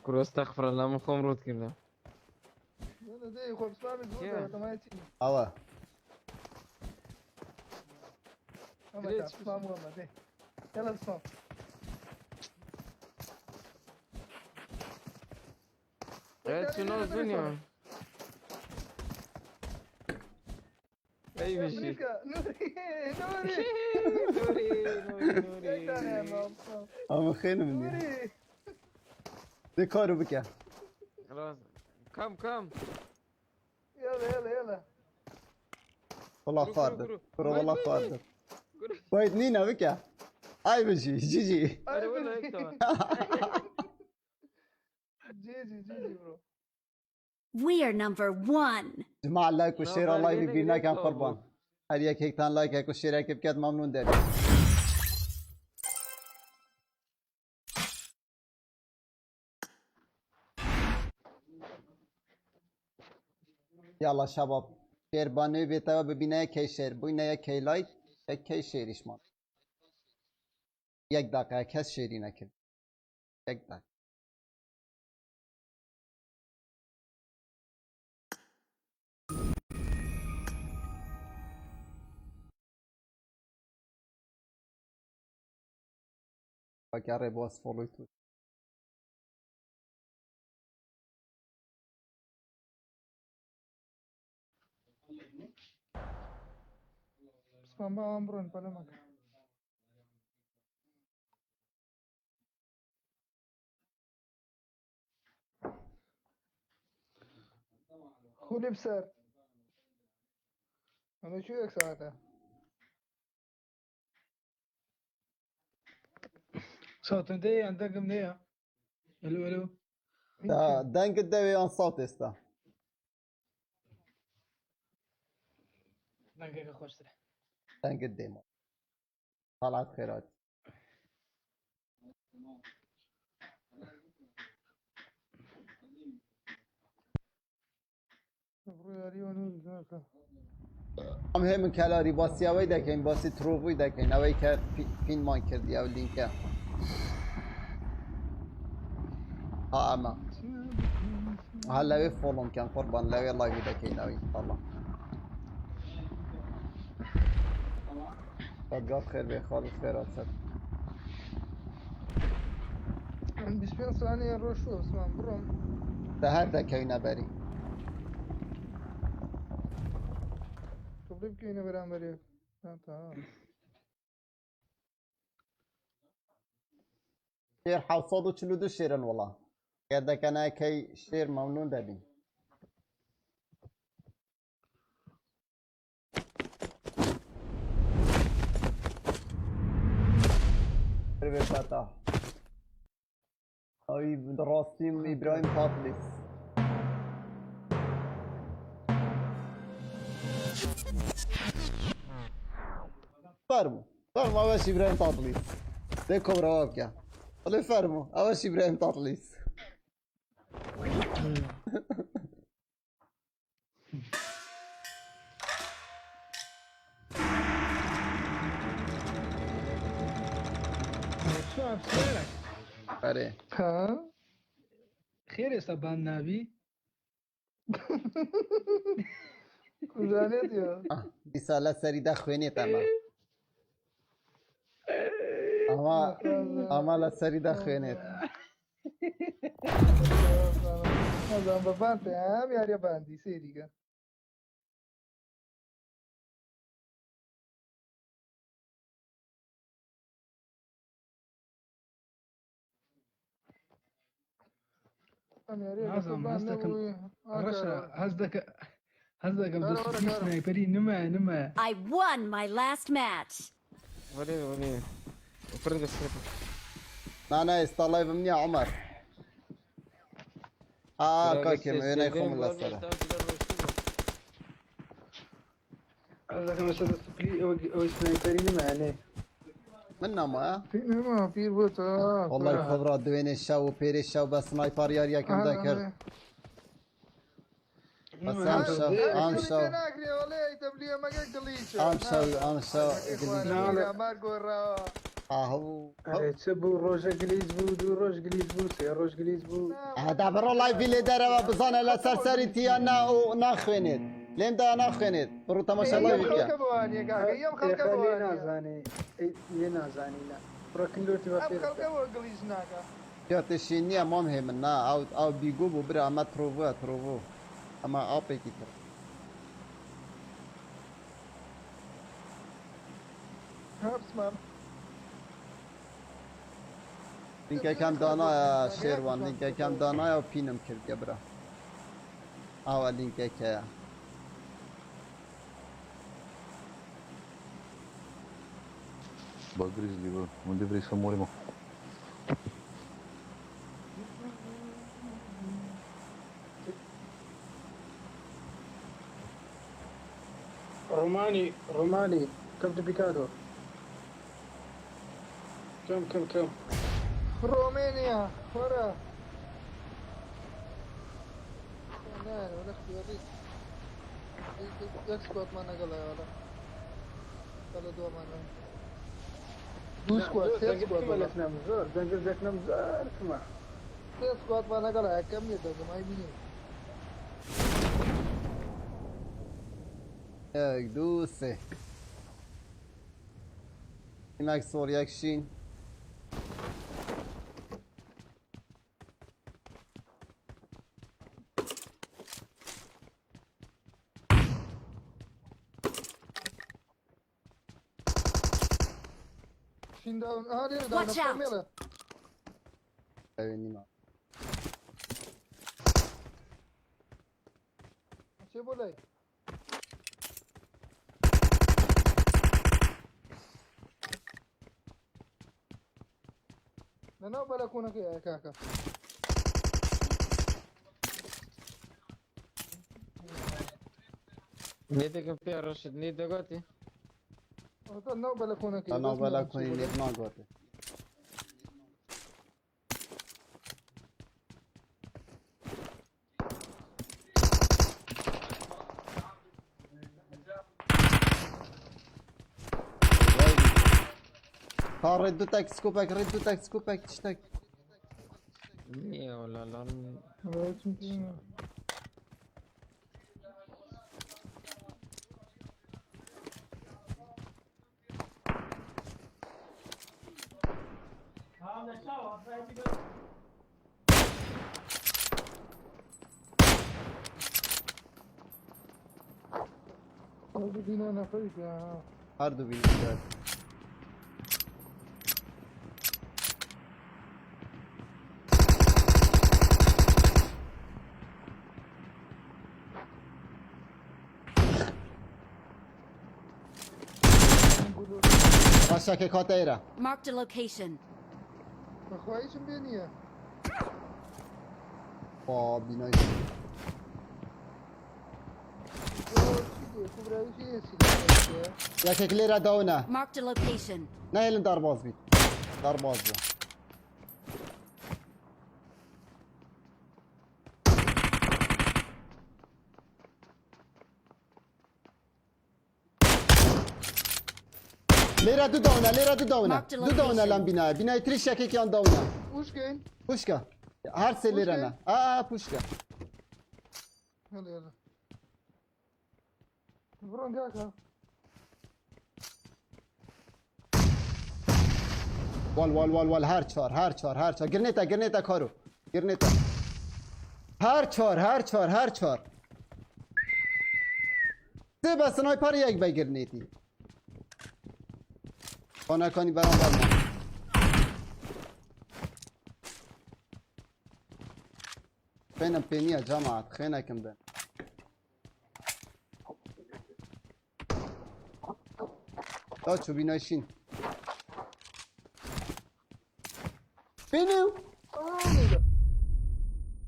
کورە ئەستەغفرەڵڵا من خۆم ڕوت کردم
ئەوە.
يلا بسام
چونۆ دنیا ئەی بژی
نوري نوري
نوری نوری نوری
ئەمە خێنم نییە.
نوري
دێ کارو بکە.
ڕاست کەم کەم
يلا يلا يلا
وەڵا
برو،
خواردت.
برو،
برو
وای،
وەڵا
وای،
خواردت. Wait, نینە بکە. ئای بژی جیجی.
ئەرێ وەلا یەکەوە
جي جي جي جي برو
We are number one.
جماعة لايك والشير الله
بەرگەی
يبي بيناكم
نەگرێتەوە
قربان.
بوو.
هەر یەکێکتان لایکێک و شێرێکی بکات مەمنون دەبێت. يلا شباب شێر با نوێ بێتەوە ببینە کەی شێر بووینە یەکەی لایک یەکەی شێریشمان. یەک دقیقە کەس شێری نەکرد. یەک دقیقە. بەگەڕێ بۆ فۆڵۆی تو.
بسام با برون بەلەمەکە خولی بسەر ئەمە چی یەک ساعتە
صوتم دەیە یان دەنگم دەیە ئەلو ئەلو
دەنگت دەوێ یان ساوت ئێستا؟
دەنگەکە خۆشترە
دەنگت دێمە. طلعت خيرات.
ڕویاریوە نوری کاکە
ئەم هەیە من کەلاری باسی ئەوەی دەکەین باسی ترۆڤی دەکەین ئەوەی کە پینمان کردی ئەو لینکە. ها ئەمە. ها لەوێ فۆڵۆم کەن قوربان لەوێ لایڤی دەکەین ئەوە ئینشاءالله. دادگاه خێر بێ خاڵت خێرات سەر.
25 ثانية ڕۆشوە بسمان بڕۆم
دە هەر دەکەوینە بەری.
تۆ بڵێ بکەوینە بەرامبەر یەک تا.
شێر 742 شێرن وڵا. گەر دەکەناکەی شێر مەمنون دەبین. بێ فەتاح. ئەوی ڕاستیم ئیبراهیم تاتلیس. فەرموو فەرموو ئەوەش ئیبراهیم تاتلیس. دێ کۆبرەوە بکە. بەڵێ فەرموو ئەوەش ئیبراهیم تاتلیس. ئەرێ
خێر ئێستا بان نابی
کوژانێت یا
دیسا لە سەریدا خوێنێت ئەمە ئەمە ئەمە لە سەریدا خوێنێت
نازانم بە باند ئەم یاریە باندی سەیریکە ئەم یاریە لەسەر
نازانم
باند
هەست دەکەم
نەبووی
ڕەشە
ئاکارەوە
هەست دەکە هەست دەکەم
کارە وەرە
دەسوپلی
کارە
سنایپەری نمایە نمایە
I won my last match.
وەرێ وەرێ فرق السيرفر
نا نا ئێستا لایڤم نییە عومەر. ئا
برا
کاکێ
بس
وێنەی
السيرفر
خۆم
بابي
لەسەرە.
استاذ الرسوم
هەست دەکەم لەسەر دەسوپلی ئەوەی سنایپەری نمایە نێ
من نامایە؟
نما پیر بوو تا
وەڵای کۆبرا دوێنێ شەو و پێرێ شەو بە سنایپەر یاریەکەم دەکرد. بەس ئەم شەو ئەم شەو
ناکرێ وەڵێ تەبلیە مەگە گڵیچە
ئەم شەو ئەم شەو گلیچ بوو.
مار گۆڕاوە
ئاهو
ئەرێ چ بوو ڕۆژە گلیز بوو دوو ڕۆژ گلیز بوو سێ ڕۆژ گلیز بوو
هەدا بڕۆ لایڤی لێ دەرەوە بزانە لەسەر سەری تیا نا و ناخوێنێت لێمدا ناخوێنێت بڕۆ تەماشا
ئەم
لایڤی بکە
خەڵکە بۆوانیە کاکە ئەم خەڵکە
ئێخا لێ
بۆوانیە
نازانێ لێ نازانی نا بڕۆ کلۆتی بە
ئەم
فێر
خەڵکە
بکە
بۆ گڵیش ناکە
پیاتشی نییە مام هێمن نا ئەو ئەو بیگۆ بوو برا ئەمە ترۆڤە ترۆڤۆ ئەمە ئاپێکی تر.
هەبسمان
لینکەکەم دانایە شێروان لینکەکەم دانایە و پینم کردیە برا. ئاوا لینکەکەیە.
Ba Grizzly, bro. Unde vrei să mori, mă?
ڕۆمانی ڕۆمانی کەم تو پیکادۆ کەم کەم کەم
ڕۆمێنیا وەرە وەرە خوێڕی یەک سکواتمان لەگەڵە وەڵا بەڵە دووەمانە دوو سکوات سێ
دەنگت
سکوات
کمە
وەڵا
لەکنەم زۆر دەنگت لەکنەم زۆر کمە
سێ سکواتمان لەگەڵە کەم نییە دەنگم ئای بینی
یەک دوو سێ تیمەک سۆر یەک شین.
شین داون ئا لێرە داونە
Watch out!
فەرمێڵە
ئەوێ نیمە.
چێ بۆ لای لەناو بەلەکۆنەکەی کاکە
نيتك فيها رشد نيت دقاتي
ئەوەتا ناو بەلەکۆنەکەی
لەناو
بەس نازانم چێ
بەلەکۆنی
بۆ لای
لێت ناگۆتێ. تا ڕێت دوو تەک سکوپێک ڕێت دوو تەک سکوپێک شتێک.
نية ولا لا
وەڵا چونکی ئەو بینە نەفەری پێ
هەردوو بینی. ڕەشەکە کاتەیرە.
Marked a location.
بەخوا هیچم پێ نییە.
با بینای یەکێک لێرە داونە.
Marked a location.
نەهێڵن دەرباز بیت. دەرباز بوو. لێرە دوو داونە لێرە دوو داونە دوو داونە لەم بینایە بینای تریش یەکێکیان داونە.
پوشکەین
پوشکە هەر سێ لێرەنە ئا پوشکە.
يلا يلا بڕۆن کاکە.
وال وال وال وال هەر چوار هەر چوار هەر چوار گرنێتە گرنێتە کارو گرنێتە هەر چوار هەر چوار هەر چوار سێ بە سنایپەر یەک بە گرنێتی خانەکانی بەرامبەرمان. خوێنم پێ نییە جەماعەت خوێنێکم بن. تا چوو بینای شین. بینیو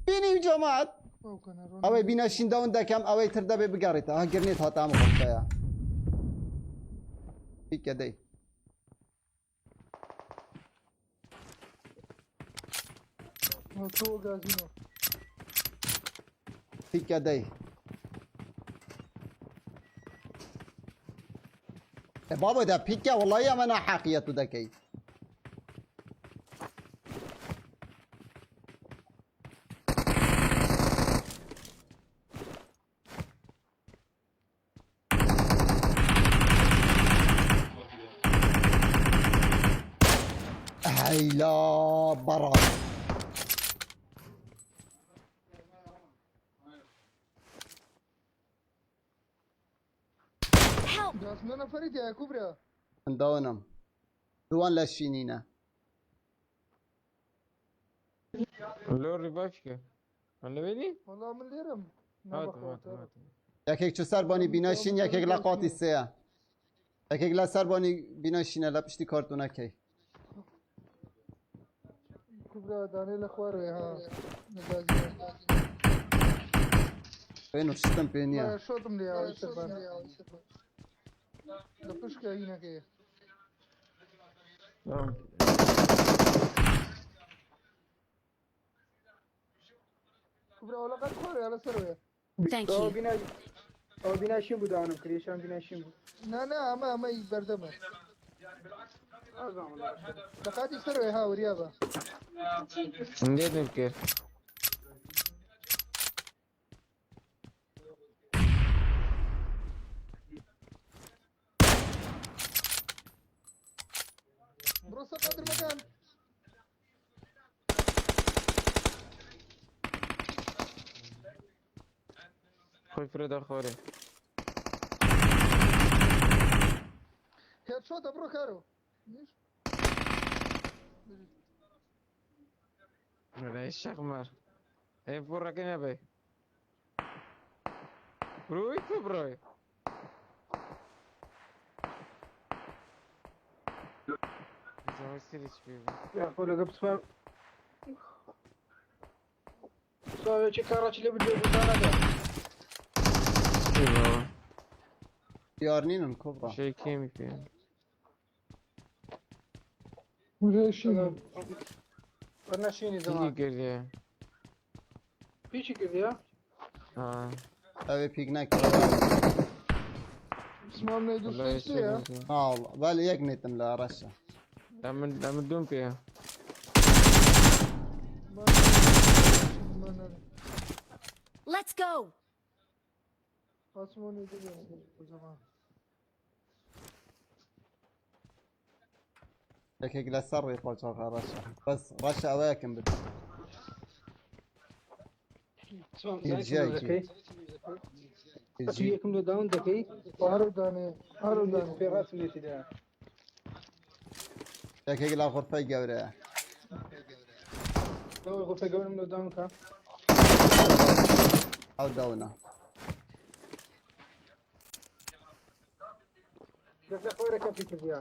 بینیو جەماعەت ئەوەی بینای شین داون دەکەم ئەوەی تر دەبێ بگەڕێتە ها گرنێت هاتە ئەم غرفەیە پیکە دەی. پیکە دەی. بابا ده پیکە وەڵی ئەمە ناحەقیەت و دەکەی. هەیلا بەڕاست.
داسنە نەفەری تایە کوبرا.
من داونم دووان لە شینینە.
لۆ ڕیڤایڤ کە من لەوێ
وەڵا من لێرەم.
هاتم هاتم هاتم.
یەکێک چوو سەربانی بینای شین یەکێک لە قاتی سێیە یەکێک لە سەربانی بینای شینە لە پشتی کارتۆنەکەی.
کوبرا دانێ لە خوارەوێ ها نەگازیە.
خوێن و شتم پێ نییە.
شۆتم لێ ئاوی سەربان لە پشکە هینەکەیە. کوبرا وەڵا قەت خوارەوێ لە سەرەوەیە.
Thank you.
ئەوە بینای شین بوو داوانم کرد یەکیان بینای شین بوو.
نا نا ئەمە ئەمەی بەردەمە. لە قاتی سەرەوەی ها وریابە.
لێتم کرد.
بڕۆ سەر قادرمەکان.
خۆی فرێدا خوارێ.
هێدشۆتە بڕۆ کارۆ.
وەلای شەقمار. ئێ پوڕەکە نەبەی. بڕۆی تو بڕۆی. سری چ پێ بوو.
یاخۆ لەگە بچمە ساوێکی کاڕاچی لێ بدوێ بوو نەکە.
چ پێ بووە؟
دیار نینن کوبرا.
شەی کێمی پێ.
وەرنەشینی
پیکی
زەمان.
کردیە.
پیچی کردیە؟
ئەوێ پیک نەکرد.
بسمام نەیدو
وەڵای
سێیە.
ناوەڵا بەڵێ یەک نێتم لە ڕەشە.
ئەمن دوم پێیە.
Let's go.
ئاسمۆنی زەمان.
یەکێک لەسەر ڕێی قۆچاغە ڕەشە بەس ڕەشە ئەوە یەکم بت.
دەکەی یەکم لە داون دەکەی
هەر دانێ هەر دانێ
پێ ڕاستم لێتی دایە.
یەکێک لە غرفەی گەورەیە.
ئەوە غرفە گەورەم لە داون کە.
ئەو داونە.
لە خوارەکە پێ کردیە.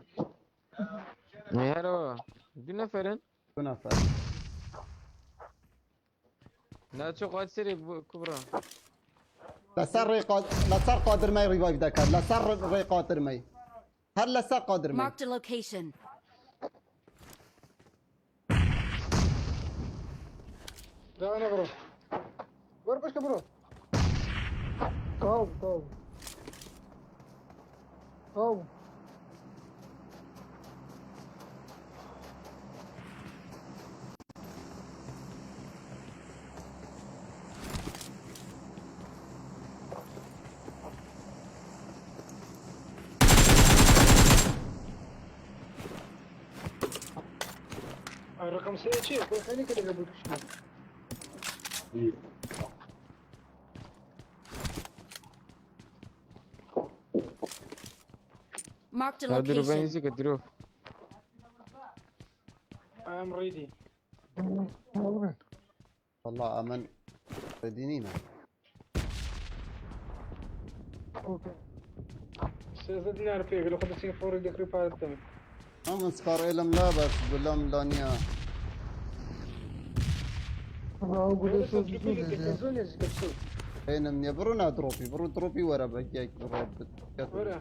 هەرەوە دوو نەفرن.
دوو نەفەر.
ناچۆ قات سەرێک کوبڕا.
لەسەر ڕێ لەسەر قادرمەی ڕیڤایڤ دەکات، لەسەر ڕێ قادرمەی، هەر لەسەر قادرمەی.
Marked a location.
لا انا برو ورا بشكا برو طاو طاو طاو. الرقم سي شيء خليني كده قبل شنو.
Marked a
دروبە
location.
نزیکە درۆ.
I am ready.
والله ئەمن دینینە.
اوكي. سيزة دينار فيك لو خدت سين فوري ديك ريبار التم.
ئەمن سپار ئێلم لا بەس بلام لانیە. خێنم نییە. بڕۆ نا درۆپی، بڕۆ درۆپی وەرە بە یەک بڕۆ.
ورا.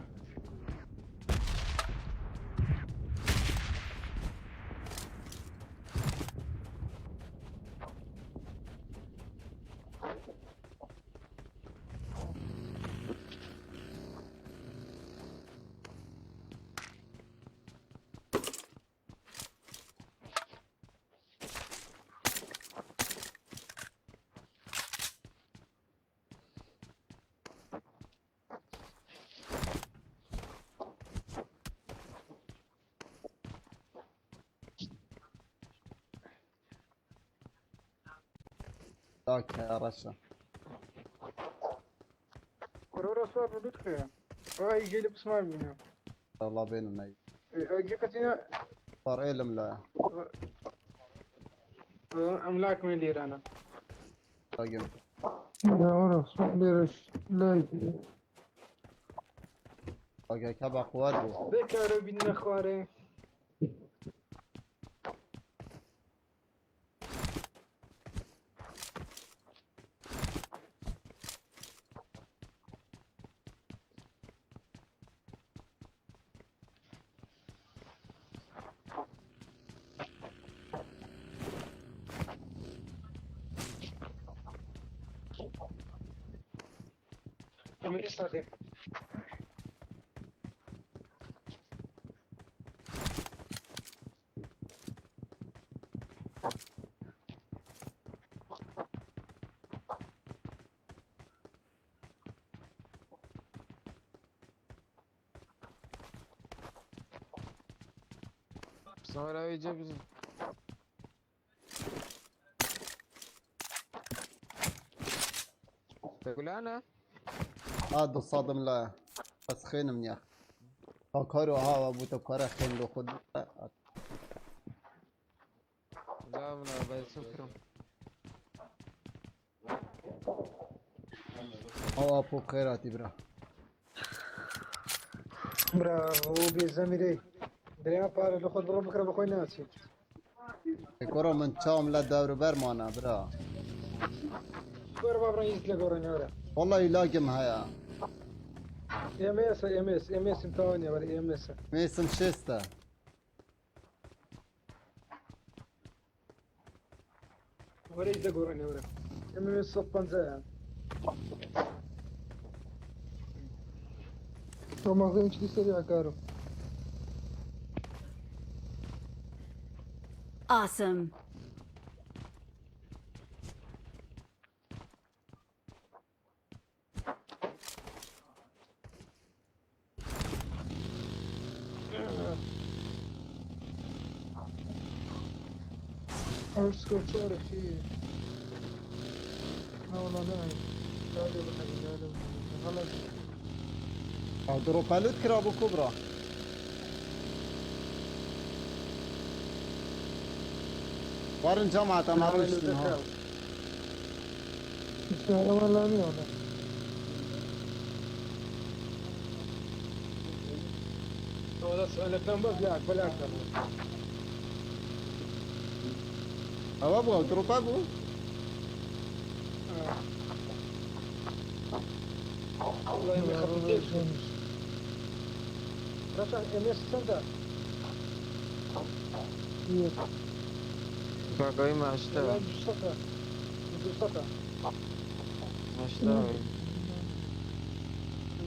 ڕەشە.
ورا سوار بدخل. هاي جيل بسمع منه.
الله بينهم ناي.
جي قتينا.
سپار ئێلم لا.
املاك من ليرانا.
لاگم.
لا ورا اسمع ليش لا.
لاگە کە بە قوات بوو.
ذكر بينا خواري. من إسرائيل.
سۆراوی جەبز. تەگولانە.
هذا صادم لا بس خێنم نییە. کارو هاوا بوو تە کارە خێن لۆ خود.
لا منە بەسم کڕم.
ئەو ئاپۆ خێراتی برا.
برافو بێزەمیرەی. درێما پارە لە خۆت بڕۆ بکڕە بەخۆی ناچیت.
کۆرە من چاوم لە دەوروبەرمانە برا.
وەرە با بڕۆین هیچ لە گۆڕێنێ وەرە.
والله لاگم هەیە.
ئێمێسە ئێمێس ئێمێسم تەواو نییە وەرە ئێمێسە.
مێسم شێستە.
وەرە هیچ لە گۆڕێنێ وەرە. ئێمێس 150.
ماخذين شي سريع كارو.
Awesome.
ارسكو شارك شيء. لا والله لا لا لا لا غلط.
دروپەلوت کرا بوو کوبرا. وارن جامعة ما ڕۆیشتن ها.
والله لا
لەکەم بەس لاک بەلاک دەبوو.
ئەوە بوو ئەو دڕۆپە بوو؟
والله ما خفيتش. رشا ام اس چەندە؟
کاکەوەی ماشتە
دووسەدە دووسەدە.
ماشتە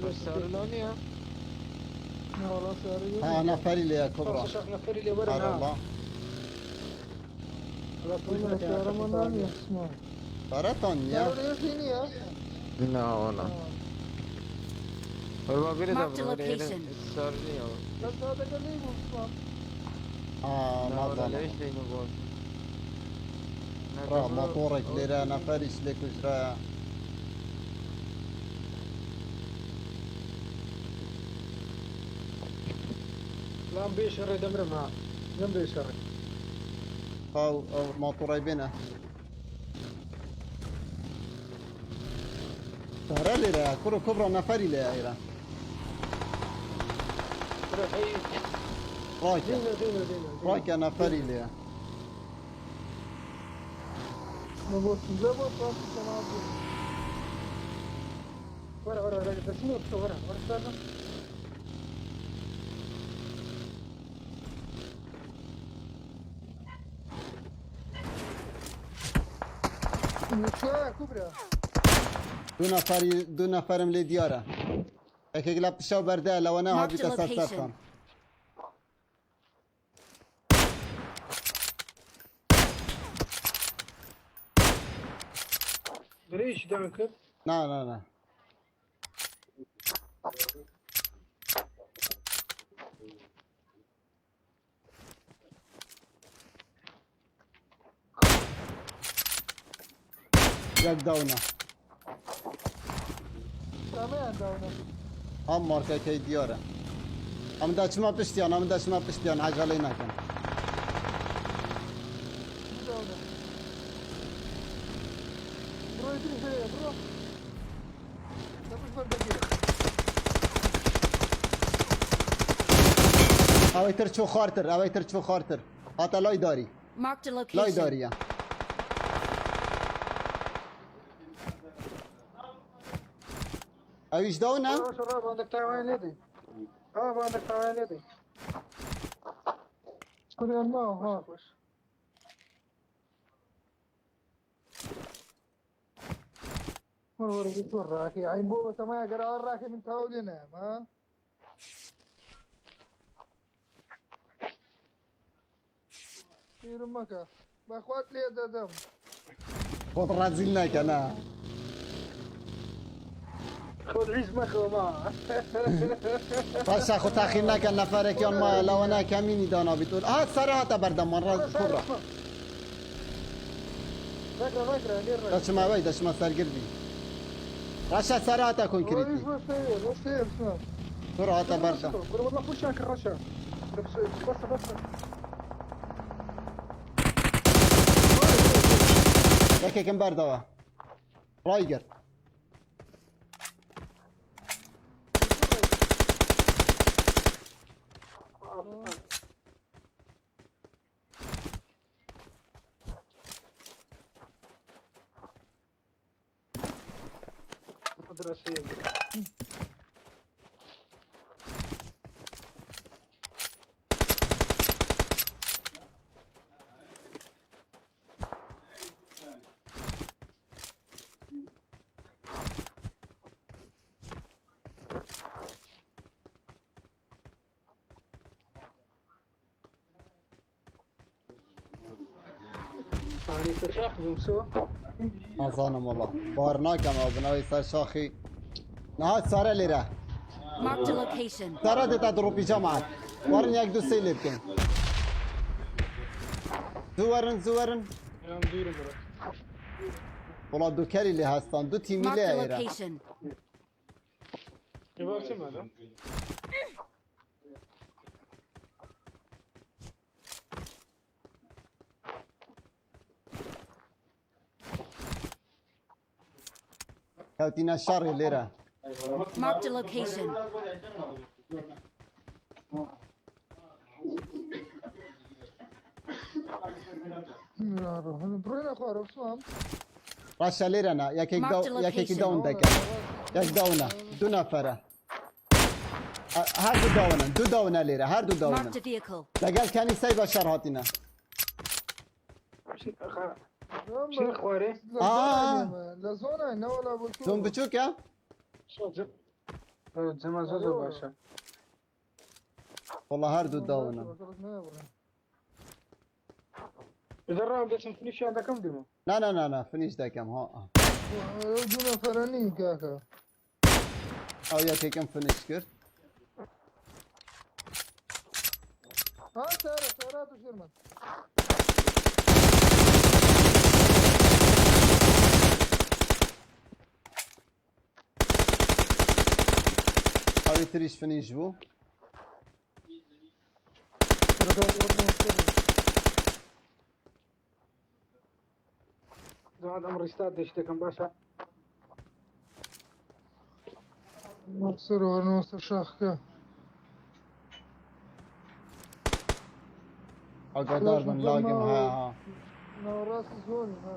بەس سارلۆ نییە؟
والله ساري
ها نەفەری لێیە کوبرا.
شەش نەفەری لێ وەرن
ئەرە
ها.
وەڵا.
والله سارة ما نانية اسمع.
سارەتان نییە؟
سارة ليش نية؟
نا وەڵا. هەروە بیرە
Marked a
دەبڕ
location.
سار نییە.
بس هذا قال لي اسمع.
ئا
نا وەڵا
نازانم.
لەوێش لێی نەبووە.
ڕا ماتۆڕێک لێرە نەفەریش لێ کوژرایە.
لام بێشەڕێ دەمرم ها. لەم بێشەڕێ.
ئەو ئەو ماتۆڕەی بێنە. سارە لێرەیە کوڕ و کوبرا نەفەری لێیە ئێرە.
ڕەحی
ڕاکە.
دینە دینە دینە.
ڕاکە نەفەری لێیە.
ما بص لا بص بص انا
وەرە وەرە وەرە دەچینەوە بچۆ وەرە وەرە سارە.
شو كبرى؟
دوو نەفەری دوو نەفەرم لێ دیارە. یەکێک لە پشە و بەردەیە لەوە
Marked a
هابیتە سەر
location.
سەرتان.
درێژی دەم کرد.
نا نا نا. یەک داونە.
تمام داونا.
ئەم مارکەکەی دیارە. ئەم دەچمە پشتیان ئەم دەچمە پشتیان عەجەلەی ناکەن.
داونا. برو يدري هي برو. لا مش بردقية.
ئەوەی تر چوو خوارتر ئەوەی تر چوو خوارتر. هاتە لای داری.
Marked a
لای
location.
داریە. ئەویش داونە؟
ڕا باندێک تاوان لێ دەی. ئا باندێک تاوان لێ دەی.
كل ما ها. ورا ورا راكي عين بو تما قرا راكي من تاولنا ما مكة باخوات لي دم.
خۆت ڕازیل ناکە نا.
خۆت عیز مەخەوە ما.
باشە خۆ تاخیر ناکەن نەفەرێکیان مایە لەوە ناکەمینی دانابیت. ها سارە هاتە بەردەممان ڕاز کوبرا.
ڕێگرە ڕێگرە لێ ڕێ.
دەچمە وەی دەچمە سەرگردی. ڕەشە سارە هاتە کۆنکریتی. تۆ هاتە بەردەم.
كل والله خش الرشا بس بس بس.
یەکێکم بەردەوە. ڕایگرت.
مدرسية. يعني سرشاخ بمسو.
نازانم وەڵا. بار ناکەم ئەو بنەوەی سەر شاخی. نەهات سارە لێرە.
Marked a location.
سارە دێتە دڕۆپی جەماعەت. وەرن یەک دوو سێ لێ بکەین. زوو وەرن زوو وەرن.
يا مدير برا.
وەڵا دووکەری لێ هەستان دوو تیمی
Marked
لێ
a
ئێرە.
location.
يبغى هذا.
کەوتینە شەڕی لێرە.
Marked a location.
بڕۆینە خوارەوە بسمام.
ڕەشە لێرەنا یەکێک
Marked a
یەکێکی
location.
داون دەکەن. یەک داونە دوو نەفەرە. هەردوو داونن دوو داونە لێرە هەردوو داونن.
Marked a vehicle.
لەگەڵ کەنیسەی بەشەر هاتینە.
شنو خوارێ؟
آه.
لە زۆنە نەوەڵا بۆ
زۆن بچووکە؟
جەما زۆر زۆر باشە.
والله هەردوو داونن.
دەڕام دەچم فنیشیان دەکەم دیمە.
نا نا نا نا فنیش دەکەم ها.
دوو نەفەرە نین کاکە.
ئەو یەکێکم فنیش کرد.
ها سارە سارات و شێرمەن.
ئەوی تریش فنیش بوو.
جەماعەت ئەم ڕیستارت دەش دەکەم باشە.
سەر وەرنەوە سەر شاخەکە.
ئاگادار بن لاگم هەیە ها.
ناوەڕاستی زۆنی ها.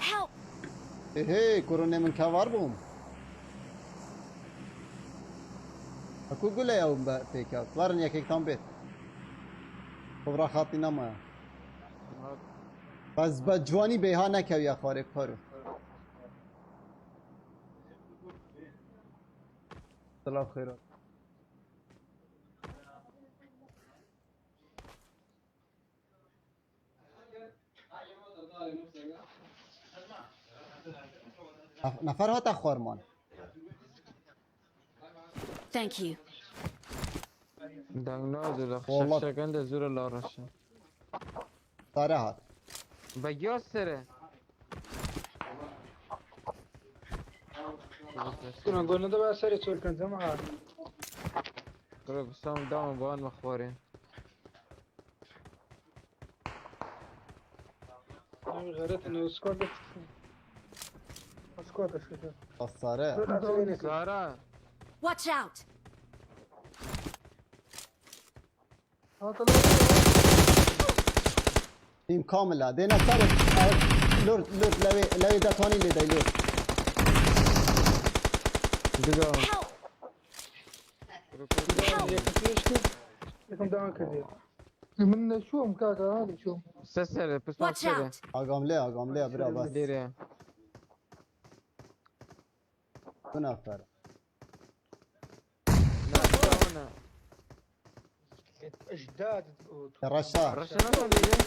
Help!
هێ کوڕنێ من کەوار بووم. ئەکو گولەی ئەو بە پێکات. وەرن یەکێکتان بێت. خبرا خاتی نەمایە. بەس بە جوانی بێها نەکەویە خوارێ کارو. سڵاو خێرات. نەفەر هاتە خوارمان.
Thank you.
دەنگ نادە لە
والله.
خشەکەن دە زۆرە لا ڕەشە.
سارە هات.
بە گیا سەرە.
کوڕە گۆ نەدەبا سەرێ چۆلکەن جەماعەت.
کوڕە بسام داوم بۆیان مەخوارێ.
ناوی غەرەتە سکواد سکواد دەشکەکە.
سارە.
سارە.
Watch out!
تیم کاملە دێنە سەر لورد لورد لەوێ لەوێ دەتوانی لێدەی لورد.
Help!
یەکم داوان کردی.
من نەچووم کاکە ها لەچووم.
سە سەرە پسمان
Watch
سەرە.
out!
ئاگام لێ ئاگام لێ برا بەس.
لێرە.
دوو نەفەرە.
نا داونە.
ئەجداد
ڕەشە.
ڕەشە نەکەن لێرە.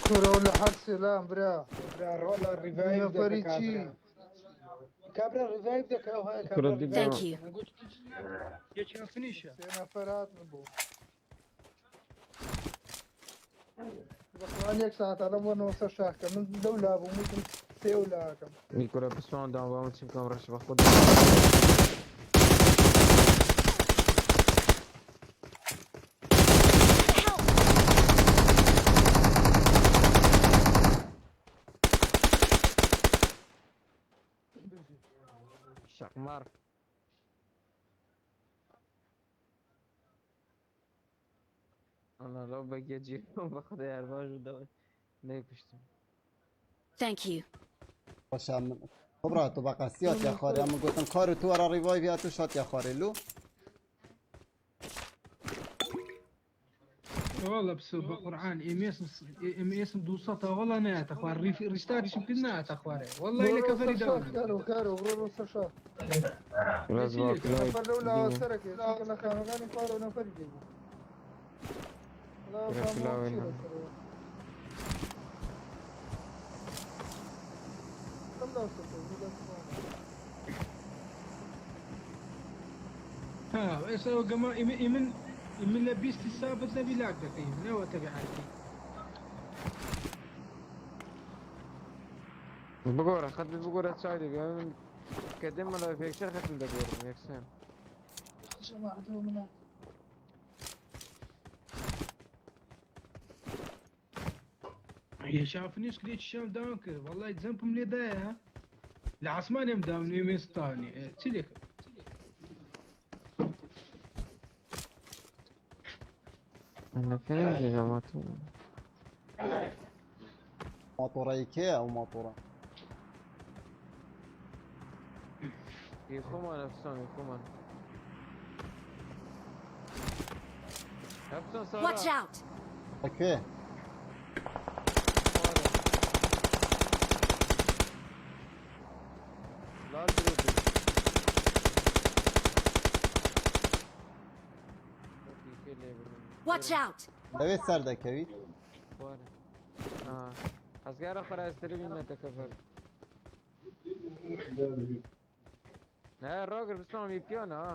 کورە لە هەر سێلام برا.
برا ڕۆڵە ڕیڤایڤ
نەفەری
دەکە
چی؟
کابرا ڕیڤایڤ دەکە ئەو هەیە
کوڕە
کابرا
دوو
Thank
داون.
you.
یەکیان فنیشە.
سێ نەفەر هاتن بوو. بەقوان یەک ساعت ئەڵەم وەرنەوە سەر شاخەکە. من لەو لا بووم وتم سێ ئەو لاکەم.
ئی کوڕە پسمان داوم بۆ چیم کەم ڕەشە بە خۆ.
Help!
شەقمار. ئەنا لەو بەگیە جیرم بە خودای هەر باش و داون نەیکوشتم.
Thank you.
باشە خبرا تو بە قەسیات یا خوارێ ئەمە گوتم کار تو وەرە ڕیڤایڤ یا تو شات یا خوارێ لو.
والله بس بقرآن ام اس دوسطة والله نات اخوان ريف ريستارت يمكن نات اخوان والله الى كفري داون.
کارو کارو بڕۆ سەر شاخ.
ڕاز با کلای
نەفەر لەو لاوە سەرەکێ چونکە لە خانەکانی خوارەوە نەفەری لێ بوو. وەڵا
کوڕە
فامۆ
کلاوێ
چی
نا.
لەسەرەوە. کەم لاو سەرکەوت، دوو دەست
ها بس هو جماعة من من لبيست السابق نبي لاك دقيقة لا هو تبعاتي.
بگۆرە خەت بگۆرە چاوی دەبی من کە دێمە لە یەکسەر خەتم دەگۆڕم یەکسەر.
جەماعەت منە.
یەکیان فنیش کرد یەکیشیان داون کرد وەڵای جەمپم لێ دایە لە عاسمانیم دام نوێ مێستانی چی لێکرد؟
انا فين يا جماعة؟
ماتۆڕەی کێیە ئەو ماتۆڕە؟
يخومان افسون يخومان افسون
Watch
سارة.
out!
لەکوێ؟
لا الدروب.
Watch out!
لەوێ سەر دەکەویت؟
اه ئەسگارە خراستری بینێتە کەفەر. نه ڕاگر بسڵام پیانە ها.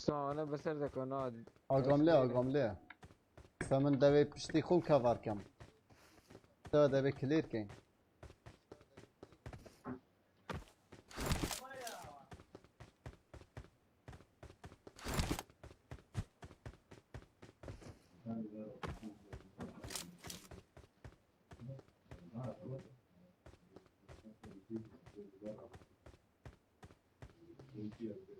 سانە بەسەر دەکەن.
ئاگام لێ، ئاگام لێ. ئێستا من دەوێ پشتی خۆم کەڤەر کەم. تۆ دەبێ clear کەین.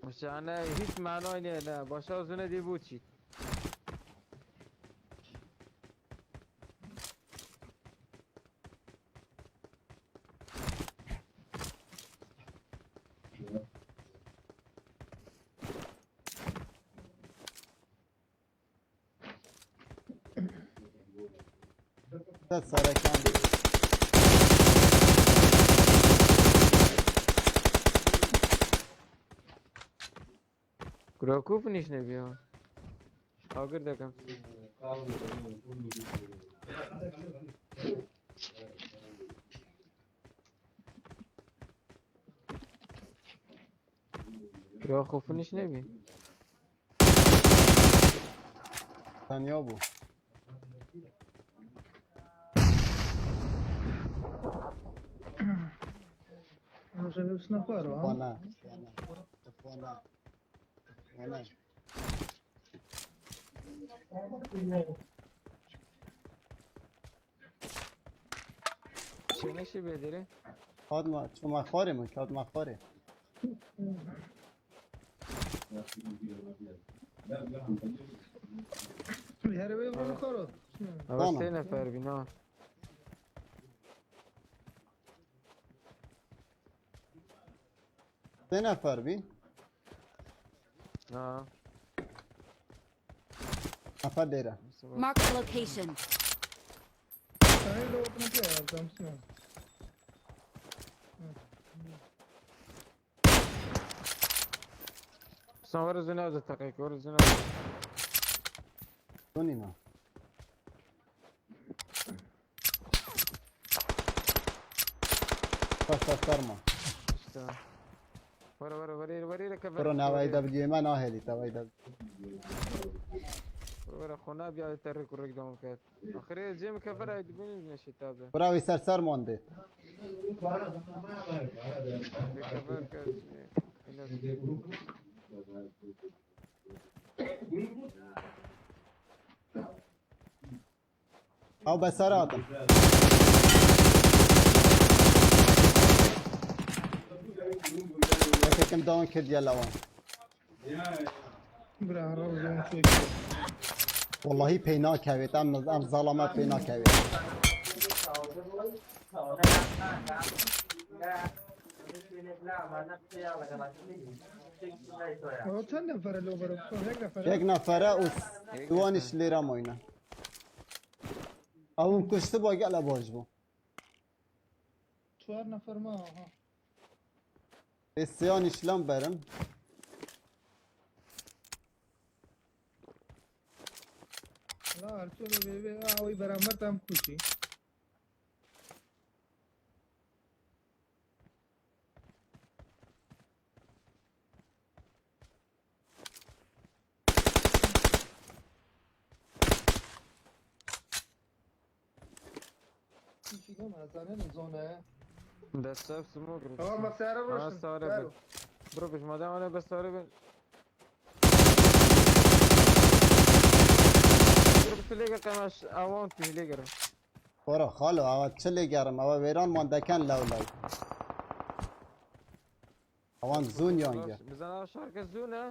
مشانە هیچ مانای نییە نە باشا زونە دی بوو چیت.
سەرەکان.
کورە فنیش نەبیەوە ئاگر دەکەم. کورە خۆ فنیش نەبی.
تەنیا بوو.
ڕۆژە بچنە خوارەوە.
وانە وانە.
چێنەشی بێدرێ.
هاتمە چوومە خوارێ، من کاتمە خوارێ.
هەرەوەی بڕۆنە خوارەوە.
ئەوە سێ نەفەر بینا.
سێ نەفەر بین؟
نا.
نەفەر لێرە.
Marked a location.
تانەی لەوە بنەکەی ئەردام بچنەوە.
بسان وەرە زوو ناوزە تەقێک وەرە زوو.
چۆنیمە؟ سەر سەرما.
وەرە وەرە وەرە وەرە کە
بڕۆ ناوای دەبگێمە ناهێڵیت ئەوەی دەب.
وەرە خۆ نابیا تەڕێک و ڕێک دەم بکات ئەخرێ جێم کەفەر دبینی نەشی تابێ.
براوی سەر سەرمان دێت.
کەفەر کە
ئەو بەسەر هاتم. یەکێکم down کردیە لەوان.
برا ڕەوزەوە شوێ.
واللهی پێی ناکەوێت ئەم زاڵەمە پێی ناکەوێت.
ئەوە چەند نەفەرە لەو بەرە؟ یەک نەفەرە؟
یەک نەفەرە و دوانیش لێرە ماینە. ئەوم کوشت بۆ گەلە باش بوو.
چوار نەفەر ماوە ها.
سیانیش لەم بەرن.
وەڵا هەرچۆنە بێ بێ ئەوەی بەرامبەرتان بکوژی. هیچی نەما زانێ زۆنایە.
دەستەف سمۆک
ئەوە بە سیارە ڕۆشتن
سارە
کارۆ.
بڕۆ پێش مادام ئەوانە بە سارە بن بڕۆ بچ لێگەر قەماش ئەوان پێ لێگەرم.
برو خالو ئەوە چ لێگەڕم ئەوە وێرانمان دەکەن لەو لای ئەوان زوونیان گرت.
بزانە شارکە زوونە.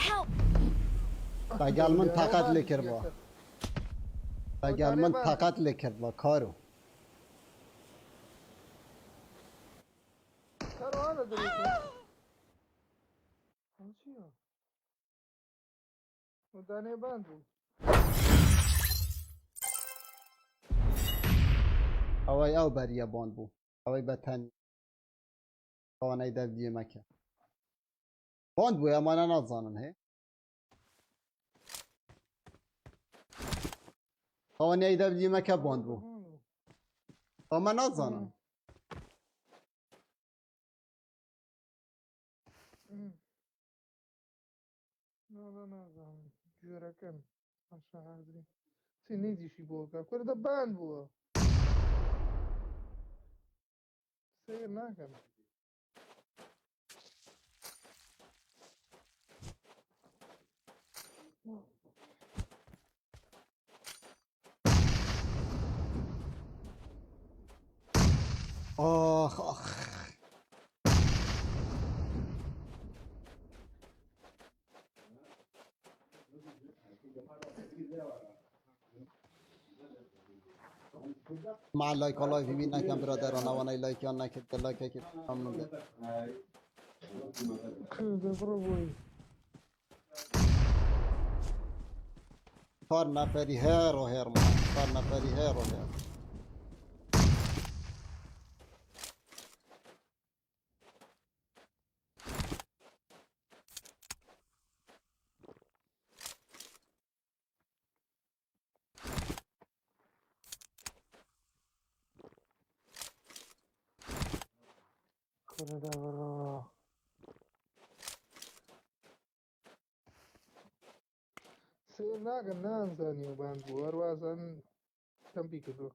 Help!
لەگەڵ من تەقەت لێ کرد بووە، لەگەڵ من تەقەت لێ کرد بووە کارو.
کارۆ هذا دەبێت. ئەوە چییە؟ ئەو دانەیە باند بوو.
ئەوەی ئەو بەریە باند بوو، ئەوەی بە تەنیا ئەوانەی دەبیێمەکە باند بوو، ئەمانە نازانن هەیە ئەوانەی دەبیێمەکە باند بوو، ئەمە نازانن.
ناڵە نازانم گوێرەکەن ئاشا حازری چی نەیدیشی بۆ بکە کورە دە باند بووە سەیر ناکەم.
آخ آخ مع لایک و لایک ببین نکن برادران، ئەوانەی لایکیان نەکرد لایکێکی مەمنون بێت.
کردە بڕۆ بۆی.
چوار نەفەری هێر و هێرمان، چوار نەفەری هێر و هێر.
کورە دە بڕۆ. سەیر ناکەم نانزانی و باند بوو هەروازان تەمپی کردووە.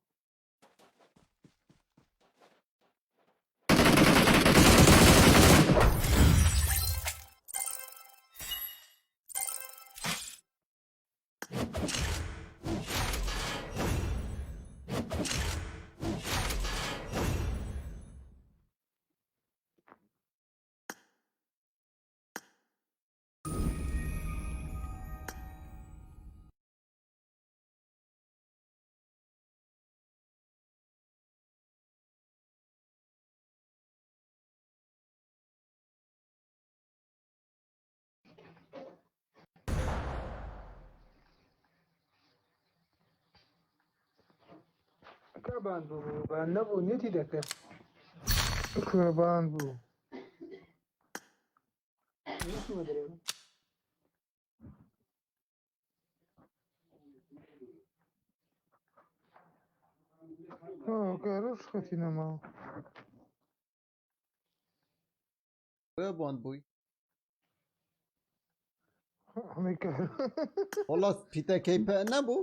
کا باند بوو باند نەبوو نێتی دەکرد کورە باند بوو. نەچوومە دەرێ. کارۆش خەتی نەماوە.
بۆیە باند بووی؟
ئەمەی کارۆ.
وەڵا پیتەکەی پێ نەبوو؟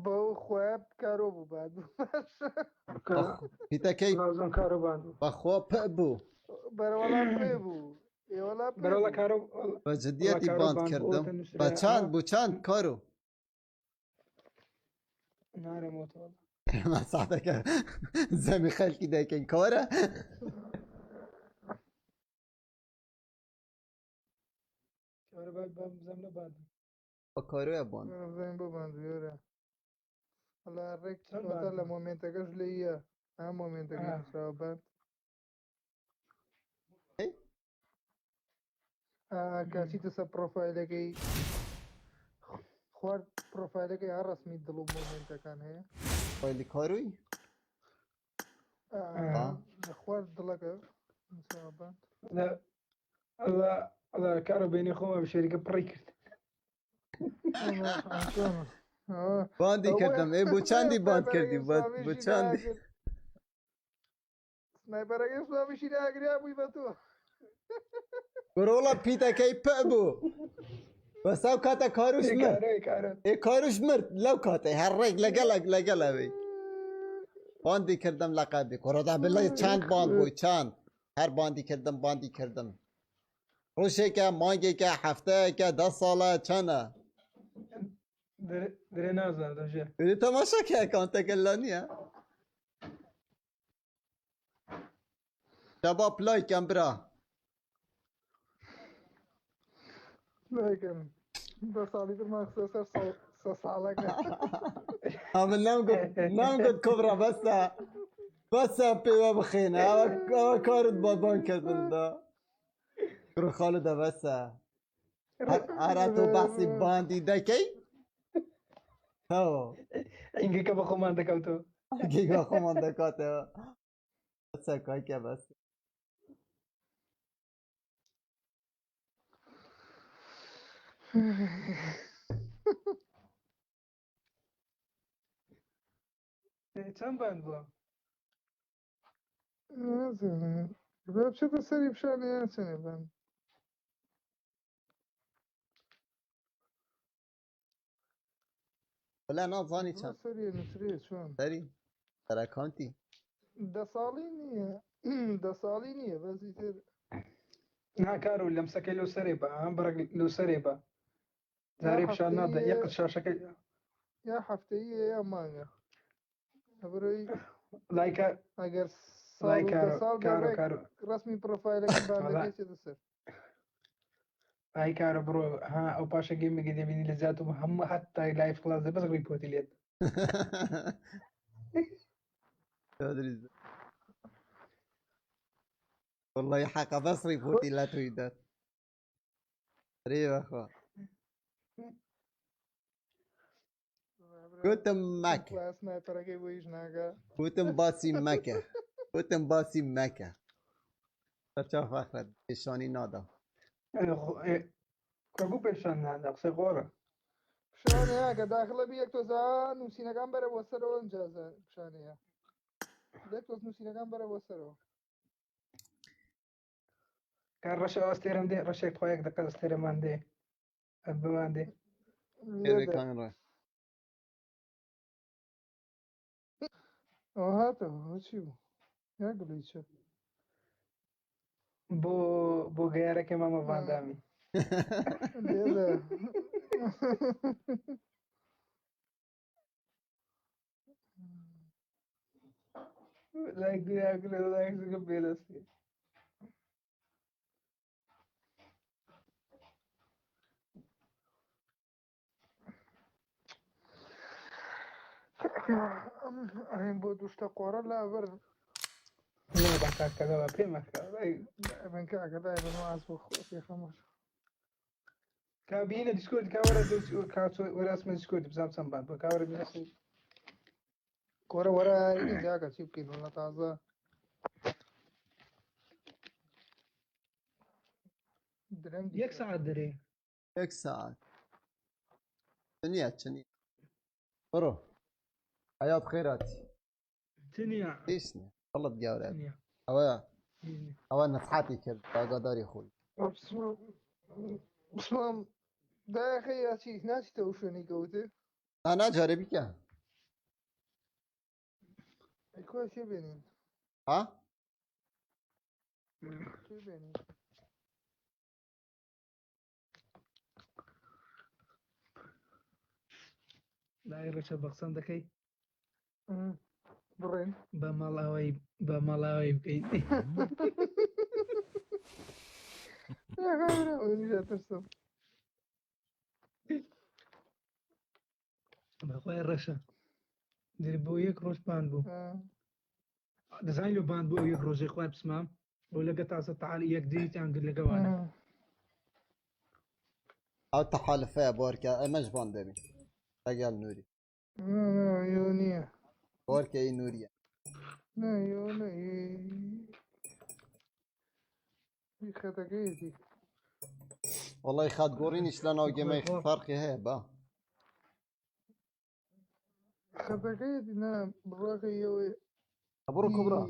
بەو خۆیان کارۆ بوو باند بوو.
پیتەکەی
لازم کارۆ باند بوو.
بەخوا پێ بوو.
بەرەوەڵا پێ بوو. ئێوەڵا پێ
بەرەوەڵا
بوو.
کارۆ
بە جدیەتی
کارۆ
باند
باند بوو،
کردم.
ئەوەتە نووسرا.
بە چەند بوو چەند کارۆ؟
نارەمەوە.
مەساحەکە زەمی خەلکی دەکەین کارە.
کارۆ بزانم لە باند بوو.
بە کارۆیە باند.
بزانین بۆ باند بوو. وەڵا ڕێک
چەند
وەتا
باند
لە
بوو؟
مۆمێنتەکەش لێیە. ئا مۆمێنتەکە
آه.
نووسراوە باند.
ئەی؟
کاچیتە سەر پرۆفایلەکەی خوارد پرۆفایلەکەی هەر ڕسمی دڵ و مۆمنتەکان هەیە.
پرۆفایلی کاروی؟
لە خوارد دڵەکە
لە کارە بینی خۆمە بشێریکە پڕی کرد.
باندی کردم ئێ بۆ چەندی باند کردی؟ بۆ چەندی؟
سنایپەرەکەی سلامیشی ناگریا بووی بە تۆ.
گرۆڵە پیتەکەی پئ بوو بەس ئەو کاتە کاروش مرد. ئێ کاروش مرد لەو کاتەی هەر ڕێک لەگەڵ لەگەڵ ئەوی باندی کردم لە قەبی کوڕەدا بڵێ چەند باند بووی چەند هەر باندی کردم باندی کردم ڕۆژێکە مانگێکە هەفتەیەکە 10 ساڵە چەنە؟
درێ نازانم دەژێ.
تەماشا کە ئەکاونتەکە لا نییە. شباب لايك برا.
لايكم بە ساڵی ترمان خستە سەر سە ساڵەکە.
ئەمن نەمگوت کوبرا بەسە بەسە پێوە بخێنە ئەوە کارت بە بانکردندا کوڕ خالدە بەسە ئارا تۆ باسی باندی دەکەی تەواو
ئینگەکە بە خۆمان دەکەوتەوە.
ئینگەکە بە خۆمان دەکاتەوە بەسە کاکە بەس.
چەند باند بووە؟
نازانم با بچێتە سەری پیشانە یان چەنێ باند.
ولا نازانی چەند
سەری نووسرێ چۆن
سەری سەر ئەکاونتی
10 ساڵی نییە 10 ساڵی نییە بەس ئیتر
نا کارو لەمسەکەی لۆ سەرێ بە ئەم بڕێک لۆ سەرێ بە جارێ پیشان نادا یەقت شاشەکەی
یا هەفتەیە یا مانگە لەبەرەوەی
لایکە
ئەگەر ساڵ
لای
و دە
کارو
ساڵ بێ
کارو
ڕێک
کارو
ڕسمی پرۆفایلەکە
وەڵا
باندەکەی چێتە سەر.
ئای کارو بڕۆ ها ئەو پاشە گەیمێکی دەبینی لە زیات و هەموو حتا لایف خلاص دە بەس ڕیپۆرتی لێت.
تدري والله حق بس ريبورتي لا تريد غريب اخوة گوتم مەکە.
سنایپەرەکەی بۆ ئیش ناکە.
گوتم باسی مەکە گوتم باسی مەکە سەرچاو فەخرەت پێشانی نادا.
کەگو پێشان نادا قسەی قۆڕە.
پیشانەیە کە داخلە بی یەک تۆزە نووسینەکان بەرە بۆ سەرەوە ئینجا پیشانەیە یەک تۆز نووسینەکان بەرە بۆ سەرەوە.
کار ڕەشە ئەستێرم دێ ڕەشێک خۆ یەک دقە ئەستێرەمان دێ بمان دێ.
ئێرەکان ڕە
ئەوە هاتەوە چی بوو یا گڵی چە
بۆ بۆ گەیارەکەی مامە ڤاندامی.
لێدە.
لایک دنیا گرێ لایک زگە بێدەستی.
ئەهین بۆ دوو شتە قۆڕە لا بەر.
لا بە کاکە بە پێ مەکە.
من کاکە دای بن واز بۆ خۆ پێخەمەش.
کا بینە دیسکۆرد کا وەرە کا وەرە ئەسمە دیسکۆرد بزانم چەند باند بۆ کا وەرە بینە.
کۆرە وەرە جاکە چی بکەین وەڵا تازە درەنگ
یەک سەعات دەرێ.
یەک سەعات چنیە چنیە بڕۆ حەیات خێراتی
چنیە
هیچ نییە دڵت گەورە ئەوە ئەوە نەسحاتی کرد ئاگاداری خۆی.
بسڵام دایخە یاچی ناچیتە ئەو شوێنەی کەوتێ؟
نا جارێ بیکە.
کوا چێ بێنین؟
ها؟
چێ بێنین؟
لای ڕەشە بەقسان دەکەی؟
بڕێن
بە ماڵاوەی بە ماڵاوەی بکەین.
ترسم.
بەخوای ڕەشە دەری بۆ یەک ڕۆژ باند بوو. دەزانی لۆ باند بوو ئەو یەک ڕۆژەی خوای بسمام ئەو لەگە تازە تەعال یەک دیتیان گرت لەگەوانە.
ئەو تەحالفەیە بۆرکە ئێمەش بان دەبین لەگەڵ نوری.
نا یۆ نییە.
بۆرکە ئی نوریە.
نا یۆ نە ئی خەتەکەیەتی.
وەڵی خات گۆڕینیش لە ناو گەمەی فەرقی هەیە با.
خەتەکەیەتی نا بڕاکە یەوەی.
بڕۆ کوبرا.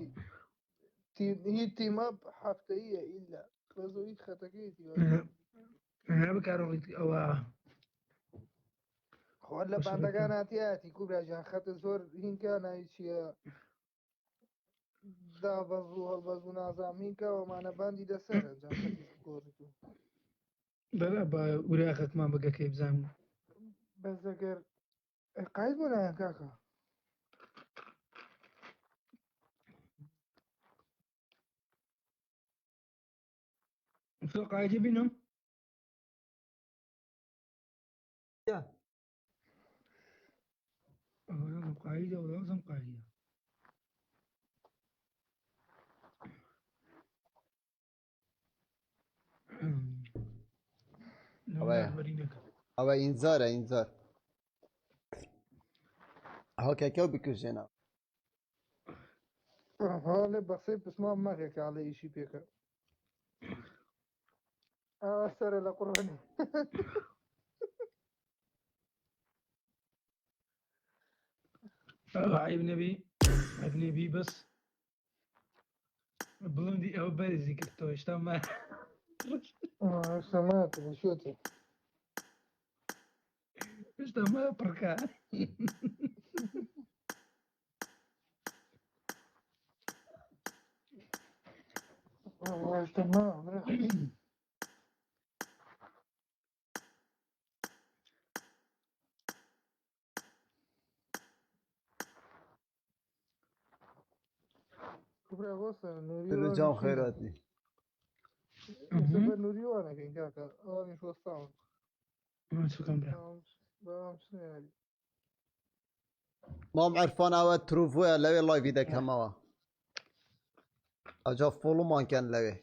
هی تیم ئەپ هەفتەییە ئیلا بەس ئەوی خەتەکەیەتی.
نا بکارە ئەوە
خۆ لە باندەکان هاتیاتی کوبرا گیان خەتە زۆر هینکە ناوی چییە دابەز و هەڵبەز و نازام هینکە ئەومانە باندی لەسەر ئەنجام خەتیش بگۆڕیت و
بەلا با وراخەکمان بگەکەی بزانم.
بەس ئەگەر قایل بۆ نایەن کاکە.
تۆ قایدی بینم؟
یا.
ئەوە قایدە و لازم قایدە.
ئەوەیە ئەوە ئینزارە ئینزار. هاکەکە و بکوژێنە.
هاڵێ بەقسەی پسمان مەکە کاڵێ ئیشی پێکە. ئاوا سەرە لە قوڕانی.
عیب نەبی عیب نەبی بەس بڵندی ئەوە بەرزی کردەوە هێشتا ما
سەمات شوێتی.
هێشتا ما پڕکە.
هێشتا ما کوبرا وەسە نوری
دلو جام خێراتی.
سەفەر نوری وانەکەین کاکە ئەوانیش وەستاون.
شكرا برا.
بەڵام چنیاری.
مام عرفان ئەوە تروڤۆیە لەوێ لایڤی دەکەمەوە. ئەجا فۆڵۆمان کەن لەوێ.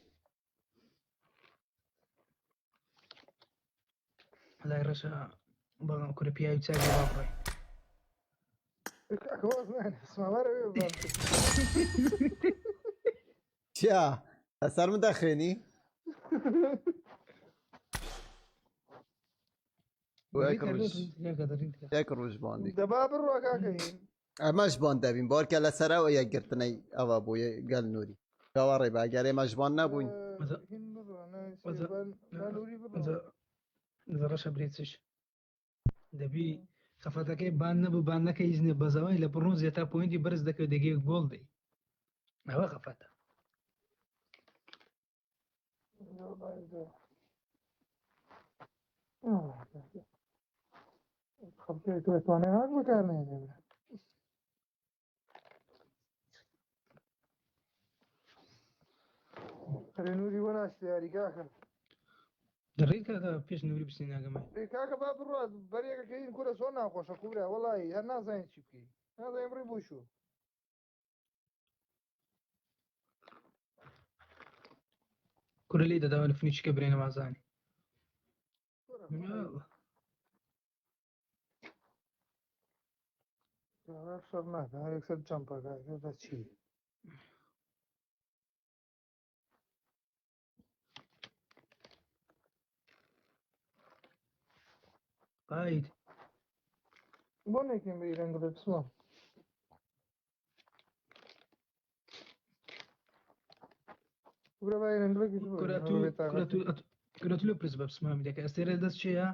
لای ڕەشە بەڵام کورە پیاوی چاکی باپڕێ.
کاکە واز نایەن سماوارە وێ بان.
چیا لەسەر من دەخوێنی؟ یەک ڕۆژ یەک ڕۆژ باندی.
دەبا بڕوا کاکە هین.
ئەمەش بان دەبین بارکە لەسەر ئەوە یەکگرتنەی ئەوە بۆ گەل نوری. چاوەڕێ بە ئەگەر ئێمەش بان نەبووین.
هین بڕوا با نوری بڕوا.
ڕەشە برێتش دەبی خەفەتەکەی بان نەبوو بان نەکە هیچ نییە بەزەوەی لە بڕۆنزێ تا پوینتی بەرز دەکەوێت دەگەی گۆڵ دەی ئەوە خەفەتە.
خەڵکێک دەتوانێت هاک بەکارنێنێ. ئەرێ نوری بۆ ناچتە یاری کاکە؟
دەڕێت کاکە پێش نوری بچین ناگەمای.
ئێ کاکە با بڕوات بەرێکەکەین کورە زۆر ناخۆشە کوبرا وەڵی هەر نازانین چی بکەین نازانین بڕی بۆ شوو.
کورە لێی دەداوە لە فنیچکە برێنە وازانی.
شەڕ ناکە هەر یەکسەر جەمپەکە بە چی؟
قاید
بۆ نێکیم بە ئیرەنگ بڵێ بسڵام. کورە با ئیرەنگ بڵێکیش بڵێ.
کورە تو کورە تو کورە تو لە پرس بە بسمامی دەکە ئەستێرە دەست چێە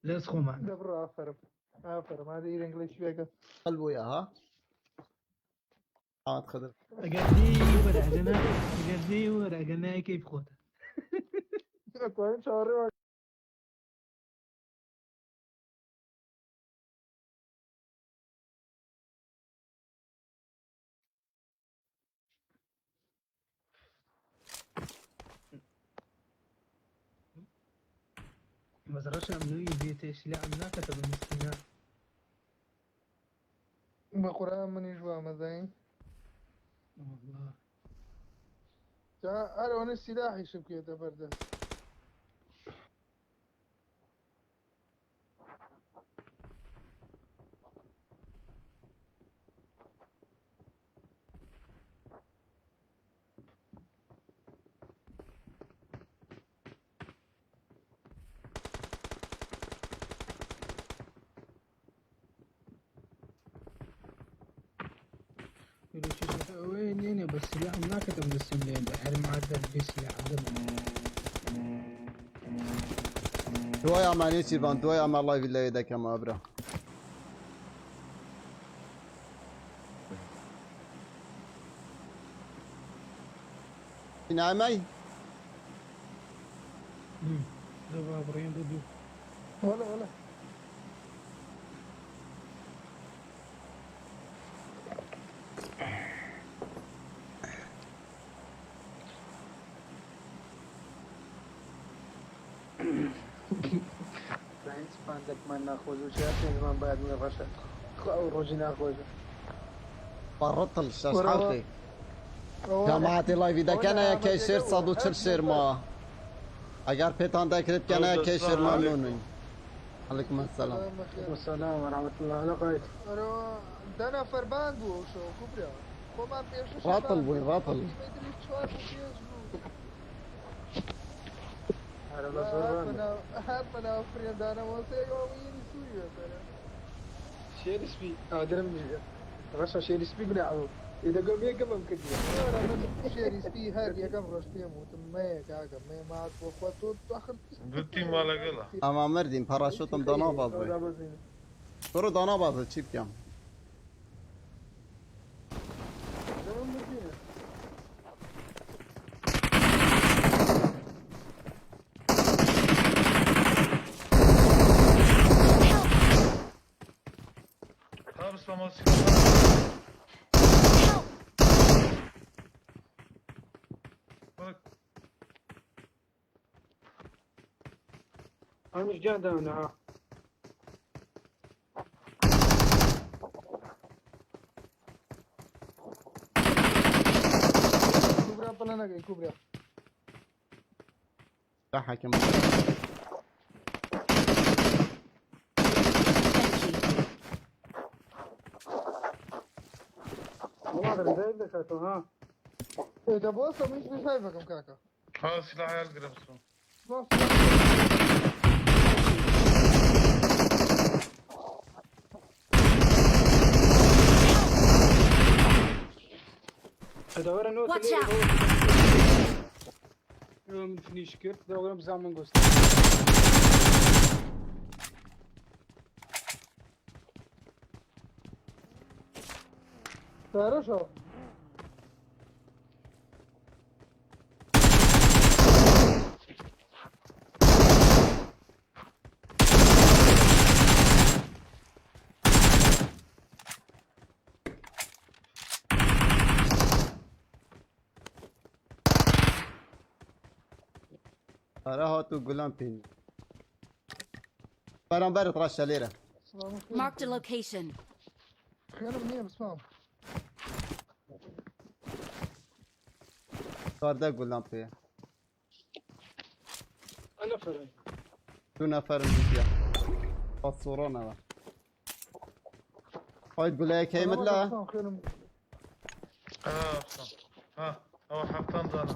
لەس خۆمان.
دەبڕۆ ئافەرم ئافەرم هادە ئیرەنگڵێکی بێکە.
قەلبوویە ها حامد خدر.
ئەگەر دێی وەرە ئەگەر نا ئەگەر دێی وەرە ئەگەر نایەی کەیف خۆتە.
ئەتوانین چاوەڕێ وا
بەس ڕەشە ئەم نوێی بێتێش لە ئەم ناکەتە بە مسکینە.
بە قورئان منیش وامەزانین.
والله.
جا هەر ئەوەنە سیلاحیشم بکەوێتە بەردەست.
بە سیلاحم ناکەتم دەستیم لێندا هەرم عادەت بێ سیلاحم دەبم.
دوای ئەمانێ چیربان دوای ئەمە لایڤی لەوێ دەکەمەوە برا. نامەی
دەبا بڕێن بۆ دوو.
وەڵا وەڵا.
هیچ پاندەکمان ناخۆش و چیا پێنجمان باید من ڕەشە خۆ ئەو ڕۆژی ناخۆشە.
بەڕەتڵ شەش
وەرەوە
حەوتێک.
ئەوە
جەماعەتی لایڤی
ئەوە لە
دەکەنە یەکەی شێر
ئامەدەکە
140
هەر
شێر
نەفەر
ما. ئەگەر پێتان دەکرێت بکەنە
ئەو
یەکەی شێر
السلام
مەمنونین.
عليكم.
علیکم السلام.
سلام بەخێر.
وسلام ورحمة الله لقيت.
ئەرەوە دە نەفەر باند بوو ئەو شەوە کوبرا. خۆمان پێشەشی
ڕاتڵ
باند
بووین
بوو. ئەو
ڕاتڵ.
تیمەی تریش چوار بوو پێنج بوو.
هەرە لە زۆر باندە.
هاتمە ناو فرێندانەوە سێگەوە یەنی سووری بەسەرە.
شێری سپی ئادرم ڕەشە شێری سپی گوناح بوو. ئێدەگەم یەکەمم کردیە.
وەرە من شێری سپی هەر یەکەم ڕۆژ پێم وتم مەیە کاکە مەیە مات بۆ خوا تۆ آخر
گوتی مالەگەڵە.
ئەما مردین پەڕاشوتم دانا بازێ. تۆ دانا بازێ چی بکەم؟
ها بسلام سلام.
Help!
ئەمش گیان داونە ها.
کوبرا پەلە نەکەی کوبرا.
حەکم.
Thank you.
وڵا دەرزای دەکاتەوە ها.
دەبۆ سەمیش بشایفەکەم کاکە.
ها سلاح هەڵگرە بسم.
سڵاو.
Thank you.
دەوەرە نۆتە
Watch
لێرە
out!
ئەوە من فنیش کرد دەوەرم بزان من گۆست.
سارەشەوە.
ئەرە هات و گولان پێنی. بەرامبەرت ڕەشە لێرە.
سڵام خوێنم
Marked a location.
خوێنم نییە بسمام.
14 گولان پێ.
ئەنە فەرم.
دوو نەفەرم دیتیە. پاسۆڕانەوە. خۆیت گولەیەکەی مت لە؟
بسمام خوێنم
ها بسلام. ها ئەوە حەفتان دانە.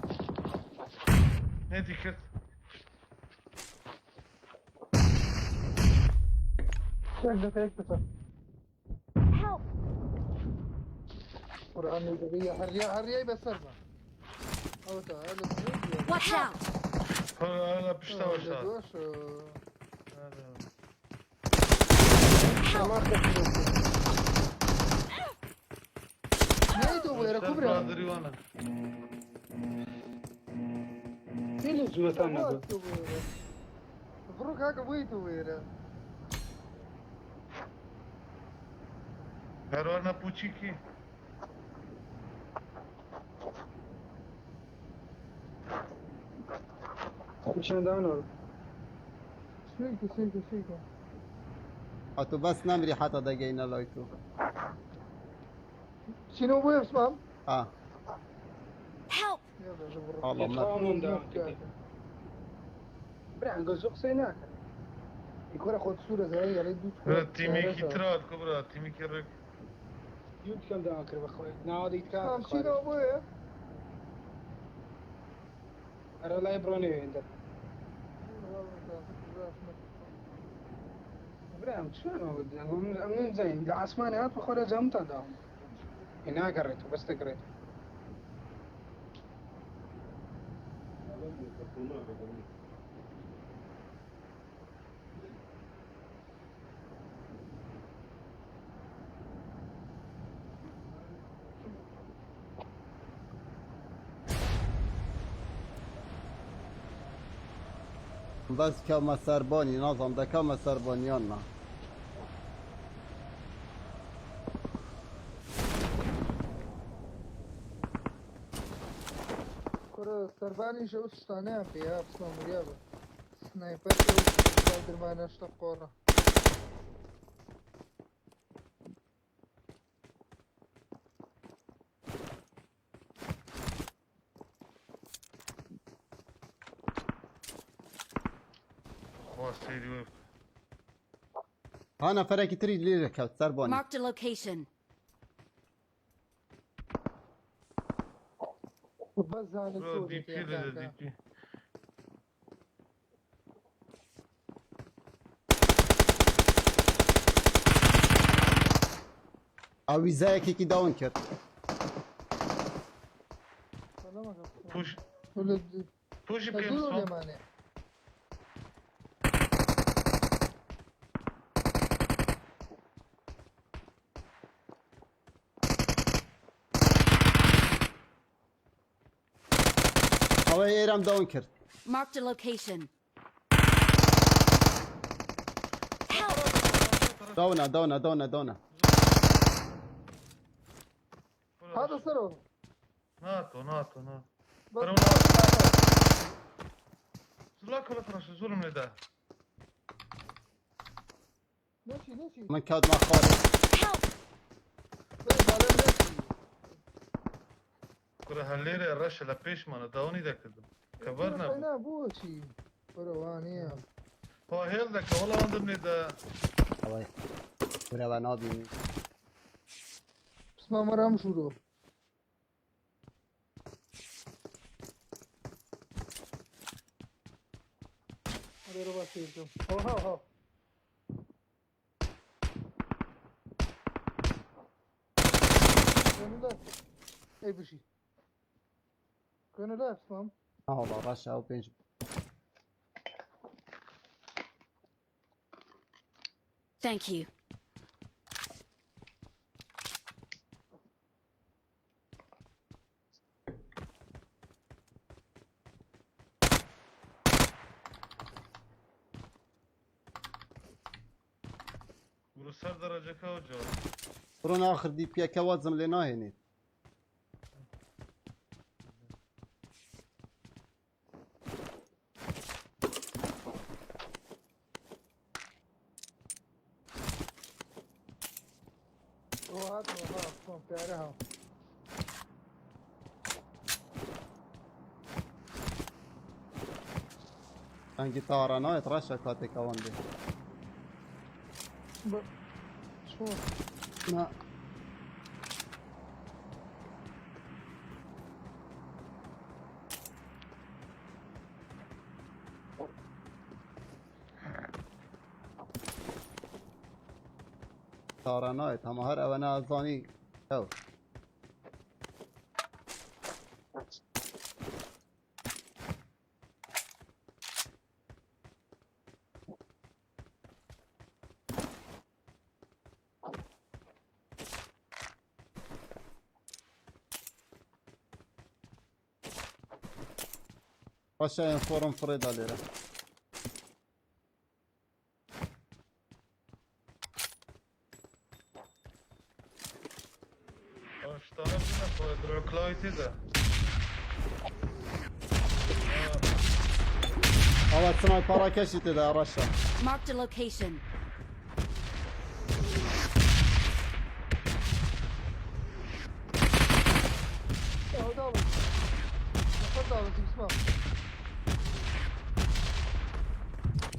نێتی کرد.
یەک دەقە یەک دەقە.
Help!
قورئان دەبی هەریە هەریای بەسەرمە. ئەوە تا لە دوێ
Watch out!
لە پشتەوە
لە
شاد.
دوێش
Help!
نەیتەوە بۆ ئێرە کوبرا.
دریوانە.
پێ لە زووەتان نەبوو.
بڕۆ کاکە بۆیتەوە بۆ ئێرە.
هەروەرنە پوچیکی.
چیان داونەوە.
شوێکە شوێکە شوێکە.
ئەتۆ بەس نەمری حتا دەگەینە لای تۆ.
چینەوە بۆیە بسمام؟
ئا
Help!
ئاڵا مە.
تەواوم داوام کردی. برا ئەنگە زۆر قسەی ناکە.
کورە خۆت سوورە زایی ئەڵێ دوو
تیمێکی ترات کوبرا تیمێکی ڕێک.
دوو کەم داوام کرد بەخۆی. ناوە دیت کاکە
بسمام چینەوە بۆیە؟
ئەرە لای بڕۆ نەوێندە. برا ئەم چۆن ئەم نزانین لە ئاسمانی هات بەخۆ لە جامتان داوم. ناگەڕێتەوە بەس دەگەڕێتەوە.
بەس کەمە سەربانی نازانم دەکەمە سەربانیان نا.
کوڕە سەربانیش ئەو شتانەیان پێیە بسمە وریا بە سنایپەر ئەو درمانە شتە قۆڕە.
خوا سەیری وێ
ها نەفەرێکی تری لێرە کەوت سەربانی.
Marked a location.
بەس زانێت
برا
زۆر
دی پی لێدە دی پی.
ئەو ویزایەکێکی داون کرد.
پوش پوشی بکەین
زۆر
بسمە.
لێمانێ.
ئەوەی ئێرەم داون کرد.
Marked a location.
داونە داونە داونە داونە.
هاتە سەرەوە.
ناتۆ ناتۆ ناتۆ.
بەس
زلا کۆلە تڕەشە زۆرم لێدا.
نەچی نەچی.
من کەوتمە خوارێ.
بەس باڵێ نەچی.
کورە هەر لێرە ڕەشە لە پێشمانە داونی دەکردم. کەبەر نەبوو.
نا بۆچی؟ بەرەوانەیە.
خوا هێڵ دەکە وەڵا ئەوەندەم لێدا.
ئەوەی کورەوە نابینی.
بسمە مەرام ژوورۆ. لێرە با سەیر بکەم. هاو هاو هاو. کوێنە ئەی بژی. کوێنە لای بسمام؟
ناوەڵا ڕەشە ئەو پێنج.
Thank you.
بڕۆ سەر دەڕەجەکەەوە جواب.
بڕۆن ئاخر دیپیەکە وازم لێ ناهێنێت.
ئەوە هاتمەوە ها بسمام پیارە ها.
دەنگی تارە نایەت ڕەشە کاتێک ئەوان بێ.
چۆن؟
نا. تارە نایەت هەمە هەر ئەوە نازانی ئەو. ڕەشە ئێنفۆڕم فڕێدا لێرە.
ئەو شتانە بوونە خۆی درۆکلاوی تێدا.
ئەوە سنایپەڕەکەشی تێدا ڕەشە.
Marked a location.
ئەوە داڵم. لەسەر داڵەتی بسمام.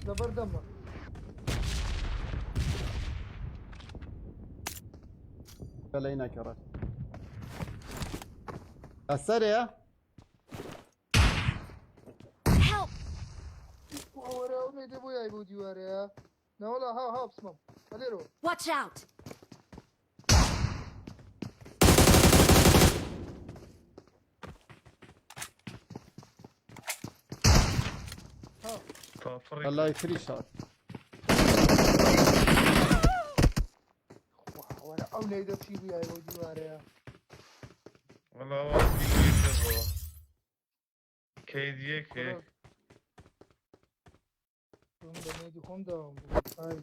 لەبەر دەمە.
لەی نەکەڕە. ئەسەرەیە؟
Help!
ئەوەرە ئەو نەیدە بۆ یای بۆ دیوارەیە. نەوەڵا ها ها بسمام. ئەلێرەوە.
Watch out!
لای تریش هات.
وەرە ئەو نەیدە چی بوویای بەو دیوارەیە.
وەڵا وا بووە. کەیدیەک هەیە.
من بە نەیدی خۆم داوم بوو. ئای.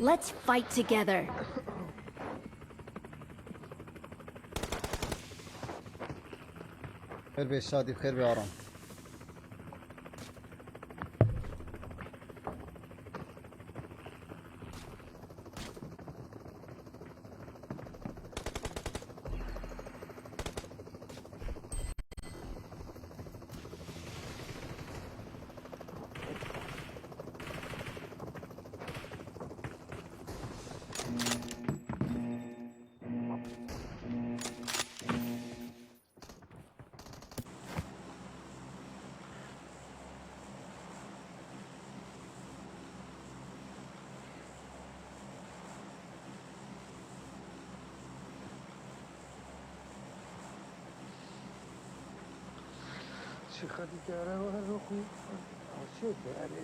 Let's fight together.
خێر بێ شادی خێر بێ ئارام.
چی خەتی تارەوە هەر وەکو چێ تارێ.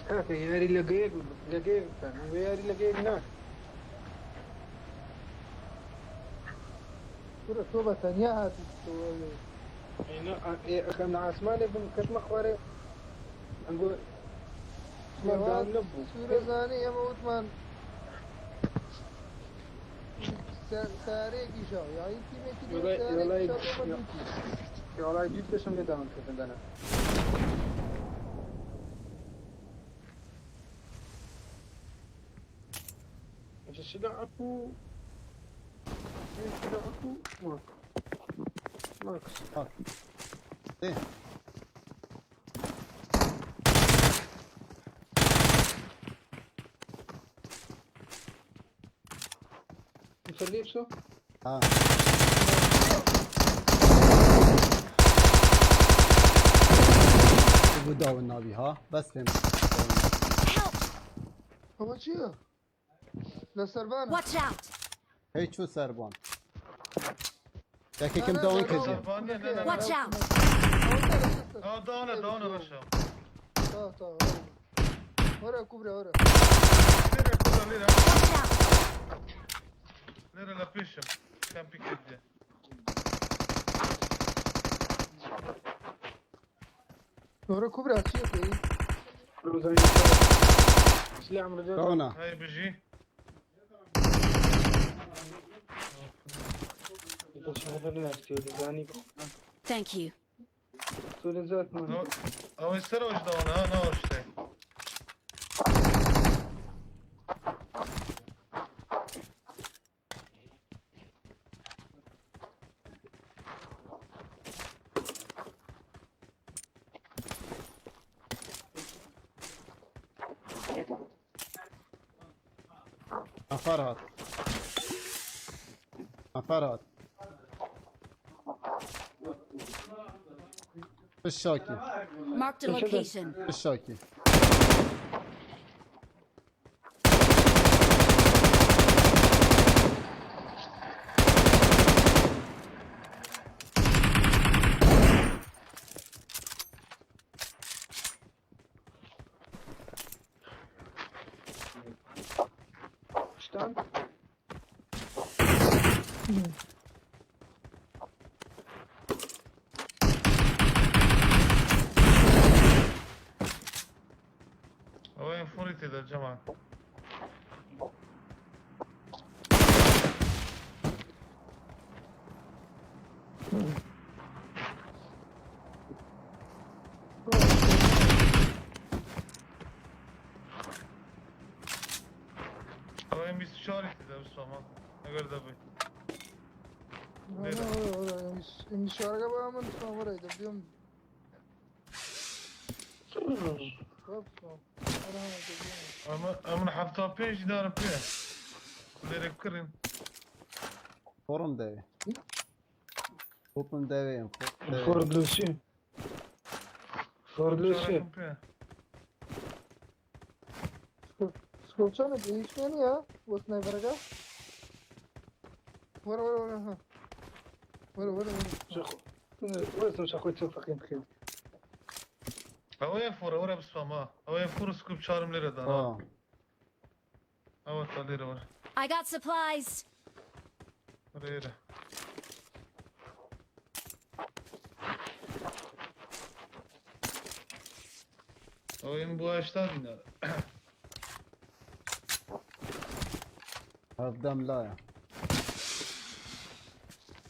کاکە یاری لەگەیەک لەگەیەک بکەن یاری لەگەیەک ناکەن.
کورە تۆ بە تەنیا هاتیت
ئەخەم لە ئاسمانێ بم کەتمە خوارێ ئەنگۆ داوم نەبوو.
سوورەزانی ئێمە وتمان سارەیەکی شاو یاعنی تیمێکی
وەڵای دوو پێشم لێ داوم کردن دەنا. شلعكو شلعكو ماكو ماكو.
ايه
نخليه
اه ابو داو النبي ها بس لين
هو چییە؟ لە سەربانە.
Watch out!
هی چوو سەربان یەکێکم داون کردی.
Watch out!
داونە داونە ڕەشە.
تا تا وەرە کوبرە وەرە.
لێرە کوڕە لێرە. لێرە لە پێشم کەمپی کردیە.
وەرە کوبرا چییە پێی؟
داونە.
هەی بژی.
Thank you.
ئەوەی سەرەوەش داونە ها ناوەشتێ.
نەفەر هات نەفەر هات بالشاكي.
Marked a location.
بالشاكي.
ئەوەیان فۆری تێدا جەماعەت. ئەوەیان 24 تێدا بسوامە ئەگەر دەبێت.
شارەکە بە من بسمام وەرە دەبیم.
ئەمن 75 دینارم پێ لێرە بکڕین.
فۆڕم دەوێ. خۆپم دەوێ.
فۆرد لوسی فۆرد لوسی
چارەکم پێ.
سکۆپ چەنە هیچ پێ نییە بۆ سنایپەرەکە؟ وەرە وەرە وەرە ها. وەرە وەرە وەرە.
وەستم شەخۆی چۆ فەقین بکەین.
ئەوەیە فۆرە وەرە بسوامە. ئەوەیە فۆر سکوپ چارم لێرە دانا. ئەوە تا لێرە وەرە.
I got supplies.
لێرە. ئەوەیم بۆ 80 دینارە.
هەفدەم لایە.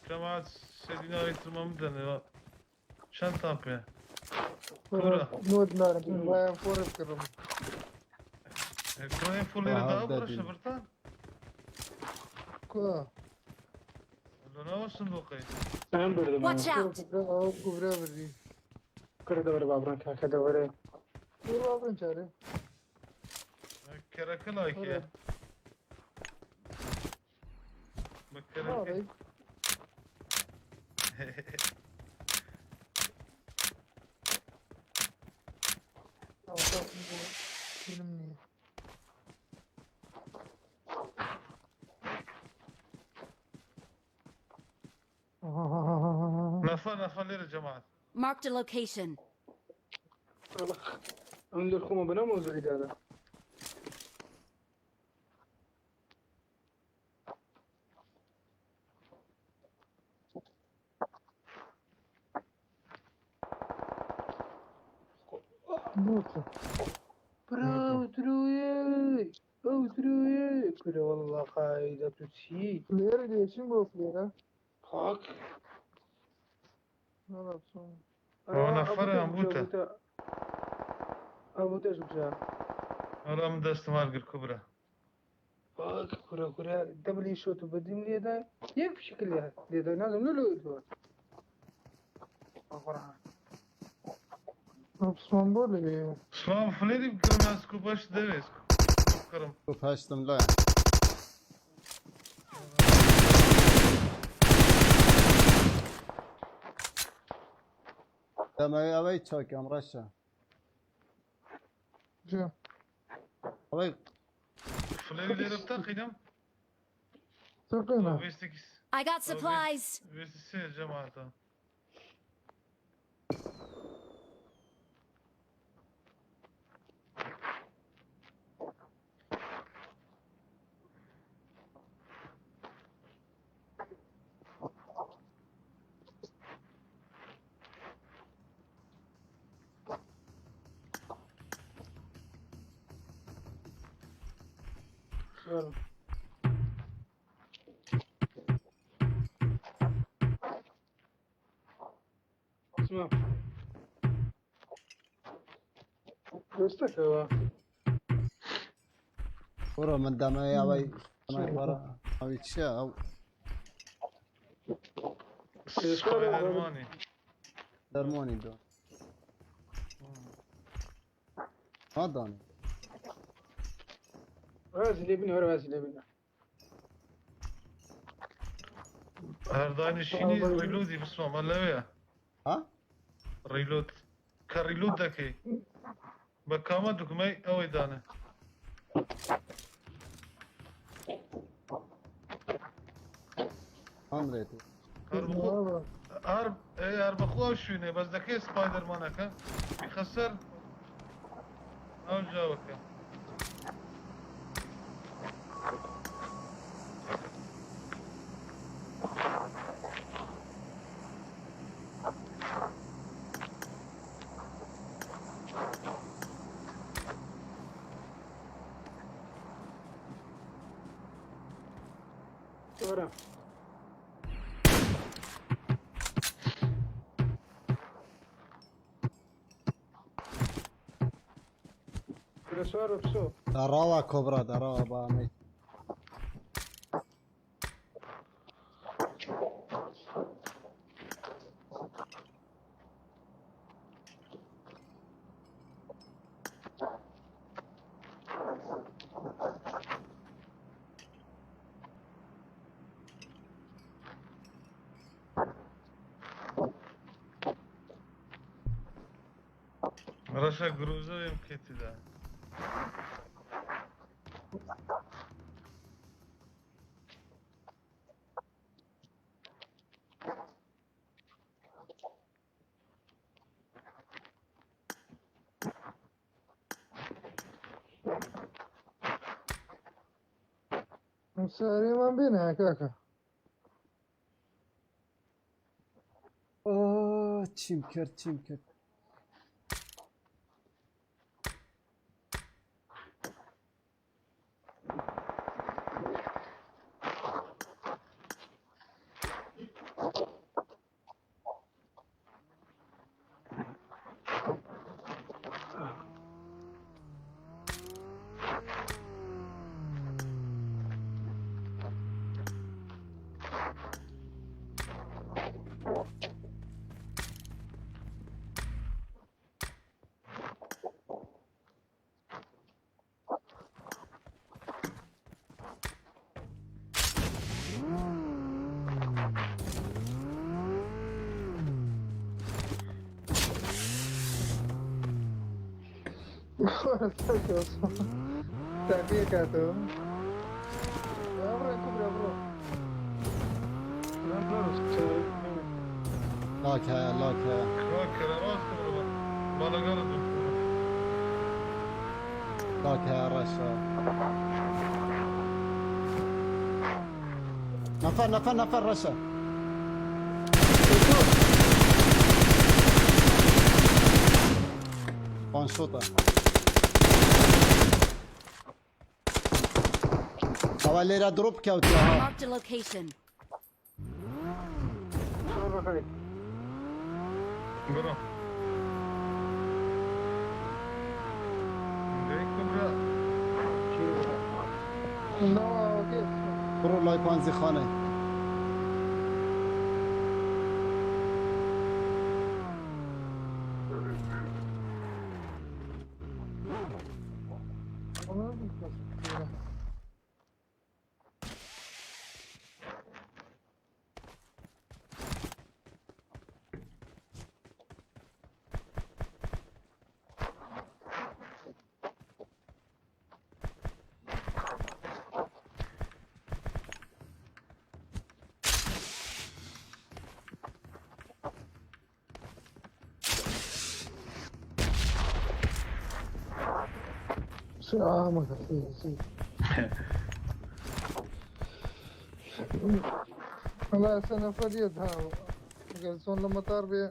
جەماعەت سێ دیناری ترمە بدەنەوە. چەندتان پێ؟ کورە.
نۆ دینارم پێ وایان فۆرە بکڕم.
کوڕێن فۆر لێرە دا بڕە شەبرتان؟
کوا؟
لەناوە سندوقەی.
ئەم بردم.
Watch out!
ئەو کوبرا بردی.
کورە دەوەرە بابڕن کاکە دەوەرە.
کورە بابڕن چارێ.
کەرەکە لایکێ. بە کەرەکە.
فیلم نییە.
نەفەر نەفەر لێرە جەماعەت.
Marked a location.
ئەم لێر خۆمە بەناو مەوزوعی دادا. برا درۆیە ئەو درۆیە کورە والله قایدە تو چی؟
فلێرە لێچین بۆ فلێرە؟
پاک.
ناڵا بچۆم.
ئەوە نەفەرە ئەم بوتە.
ئەو بوتەش بجا.
ئەڵا من دەستم هەڵگر کوبرا.
پاک کورە کورە دەبلی شۆت و بەدیم لێدا یەک بشکل لێ لێدا نازم لۆ لۆ دووە. قورآن.
بسمام بۆ لەوێ.
سلام فلێری بکڕم یان سکوپەش دەوێ بکڕم.
سکوپ هەشتم لایە. دەمەوێ ئەوەی چاکەم ڕەشە.
جا.
ئەوەی
فلێری لێرە بتەقینم؟
تەقینە.
I got supplies.
وێستی سێ جەماعەتە.
اسمع دەستەکەوە.
وەرە من دەمەوێ ئەوەی وەرە ئەوی چییە ئەو
سپایدەرمانی.
دەرمانی دۆ. نادانی.
وازی لێ بینە وەرە وازی لێ بینە.
هەردانیشینی ڕیلودی بسمە لەوەیە.
ها؟
ڕیلود کە ڕیلود دەکەی بە کامە دوگمەی ئەوەی دانێ.
هەندرێت.
هەر هەر بەخۆ ئەو شوێنێ بەس دەکەی سپایدەرمانەکە بیخە سەر ئەو جاوەکە.
وەرە. لە سوار بە پسۆ.
دەڕاوە کۆبرا دەڕاوە بە ئەمەی.
ڕەشە گروزە وێم کێتیدا.
سارێمان بێنە کاکە.
ئا چیم کرد چیم کرد.
تاقیەکاتەوە. بڕۆ کوبرا بڕۆ.
لاک هەیە لاک هەیە.
کاکە ڕاستە بڕۆ. با لەگەڵت بم.
لاک هەیە ڕەشە. نەفەر نەفەر نەفەر ڕەشە. وان شۆتە. ئەوە لێرە دڕۆپ کەوتووە ها.
Marked a location.
بڕۆ. دەی کوبرا.
بڕۆ لای پانزیخانەی.
آه ما سي والله سنة فريد ها جالسون لما طار بي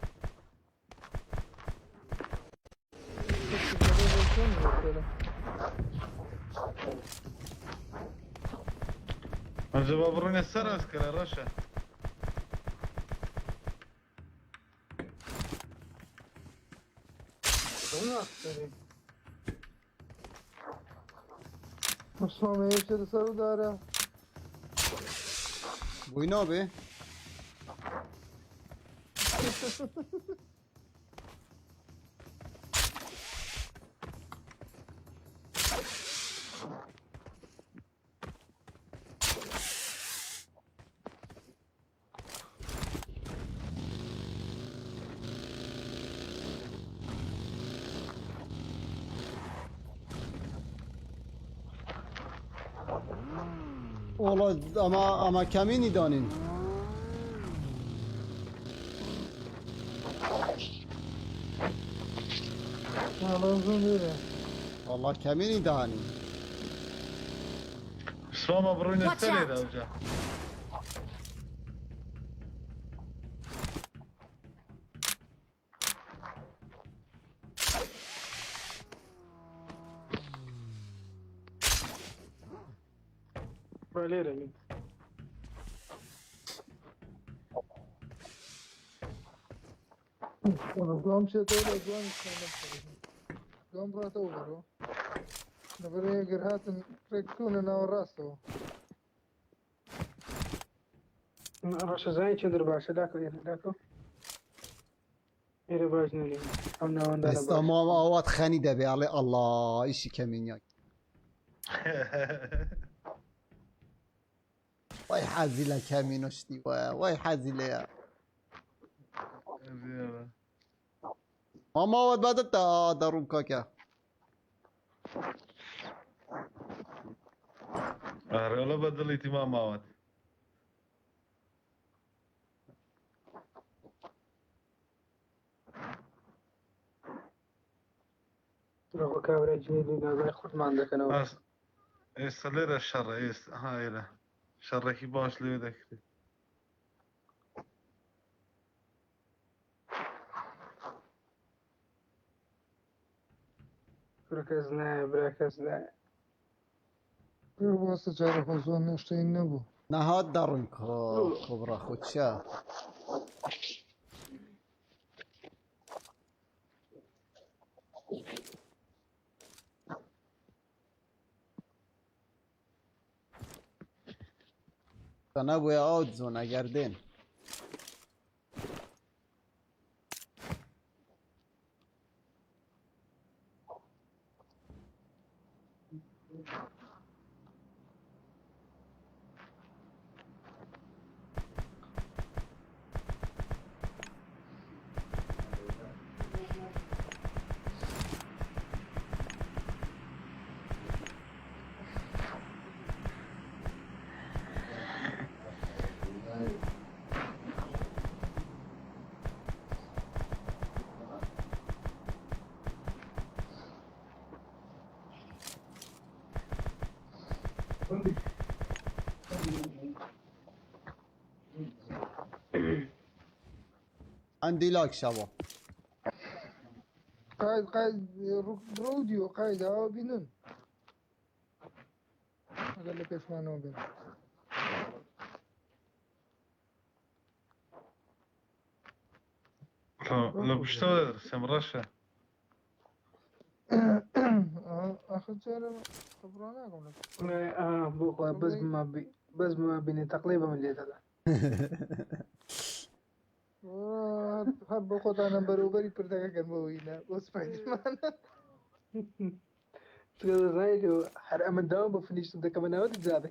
ئەنجە با بڕۆینە سەر ئەسکەرە ڕەشە.
عثمان ايش سر داره
بووی نابێ؟ وەڵا ئەمە ئەمە کەمینی دانین. والله کەمینی دانین.
سوامە بڕۆینە
Watch
سەرێ
out.
ئەوجا.
با لێرە بین.
دوام بچێتەوە لە دوام دوام بڕاتەوە بەرەوە لەبەر ئەگەر هاتن ڕێکتونە ناوەڕاستەوە.
ڕەشەزانی چەندر باشە لاکۆ ئێرە لاکۆ ئێرە باش نەلی ئەو ناوەندە
ئێستا ماما ئاوات خەنی دەبێ ئەڵێ ئەڵڵا ئیشی کەمینیا. وای حەزی لە کەمین و شتی وایە وای حەزی لێیە. ماما ئاوات بەدەتە دەڕوم کاکە.
ئارێڵە بە دڵیتی ماماوەت.
ڕۆ کابرا جێلی نازای خودمان دەکەنەوە.
ئێستا لێرە شەڕە ئێستا ها ئێرە شەڕێکی باش لێ دەکرێت.
کورە کەس نایە برا کەس نایە.
بۆ سەجارە خۆ زۆر نەشتەی نەبوو.
نەهات دەڕوین کۆبڕا خۆ چیا. نەبووە ئەو زۆن ئەگەر دێن. عندي لاك شباب.
قاعد قاعد روديو قاعد هاو بینن ئەگەر لە پێشمانەوە بن.
لە پشتەوە دەترسم ڕەشە.
ئاخر جارە خبرا ناکەم لە
بۆ خوا بەس بما بەس بما بینێ تەقلەی بە من لێ دەدا.
هەر بۆ خۆتانە بەرەوبەری پردەکە کەن بۆ وینە بۆ سپایدرمان.
دەزانیت هەر ئەمە داوم بە فنیشتم دەکەمە ناوەتی جادە.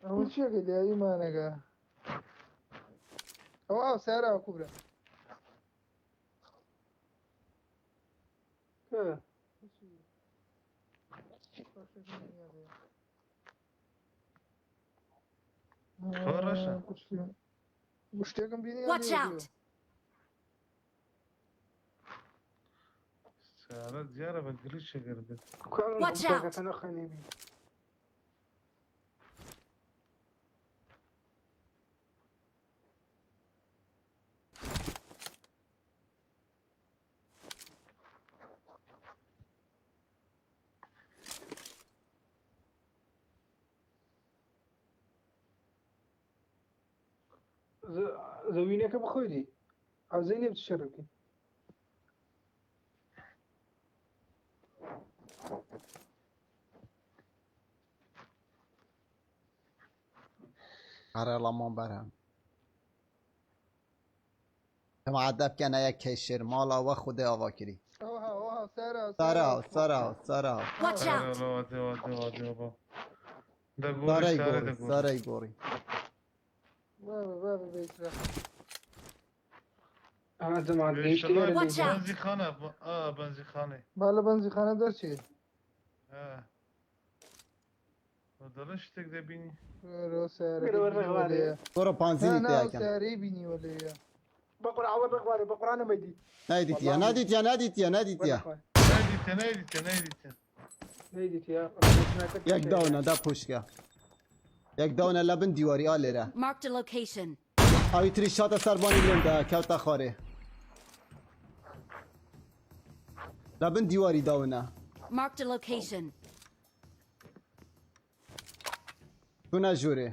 ئەوە چیەکە دیاریمانەکە ئەوە ئاو سیارە کوبرا.
ڕەشە.
شتێکم بینی
Watch out!
سارە دیارە بە گلی شەگەر بێت.
Watch out!
زەوینەکە بخۆی دی ئەو زەینێ بچ شەڕ بکەین.
ئەرێڵا مام بەرهەم. جماعة دەبکەنە یەک کەیشێر ماڵەوە خودێ ئاوا کری.
ئەوها ئەوها سارە
سارە سارە سارە.
Watch out!
دەگۆڕی
سارەی
سارە
گۆڕی
دەگۆڕی.
سارەی گۆڕی.
بابە بابە بێترە.
ئەها جەماعەت گەیشتە ئێرە
Watch out!
بەنزیخانە ئا بەنزیخانەی.
با لە بەنزیخانە دەرچێ.
دەڵێ شتێک دەبینی.
سیارە
بڕۆ پانزینی تیاکەن.
سیارەی بینیوە لێیە.
بەقورعان وەرە خوارێ بەقورعان نەمەیدی.
نەیدیتیە نەدیتیە نەدیتیە نەدیتیە.
نەیدیتە نەیدیتە نەیدیتە.
نەیدیتیە.
یەک داونە دا پوشکە. یەک داونە لە بن دیواری ئا لێرە.
Marked a location.
ئەوی تری شاتە سەربانی لێمدا کەوتە خوارێ. لە بن دیواری داونە.
Marked a location.
چوونە ژوورێ.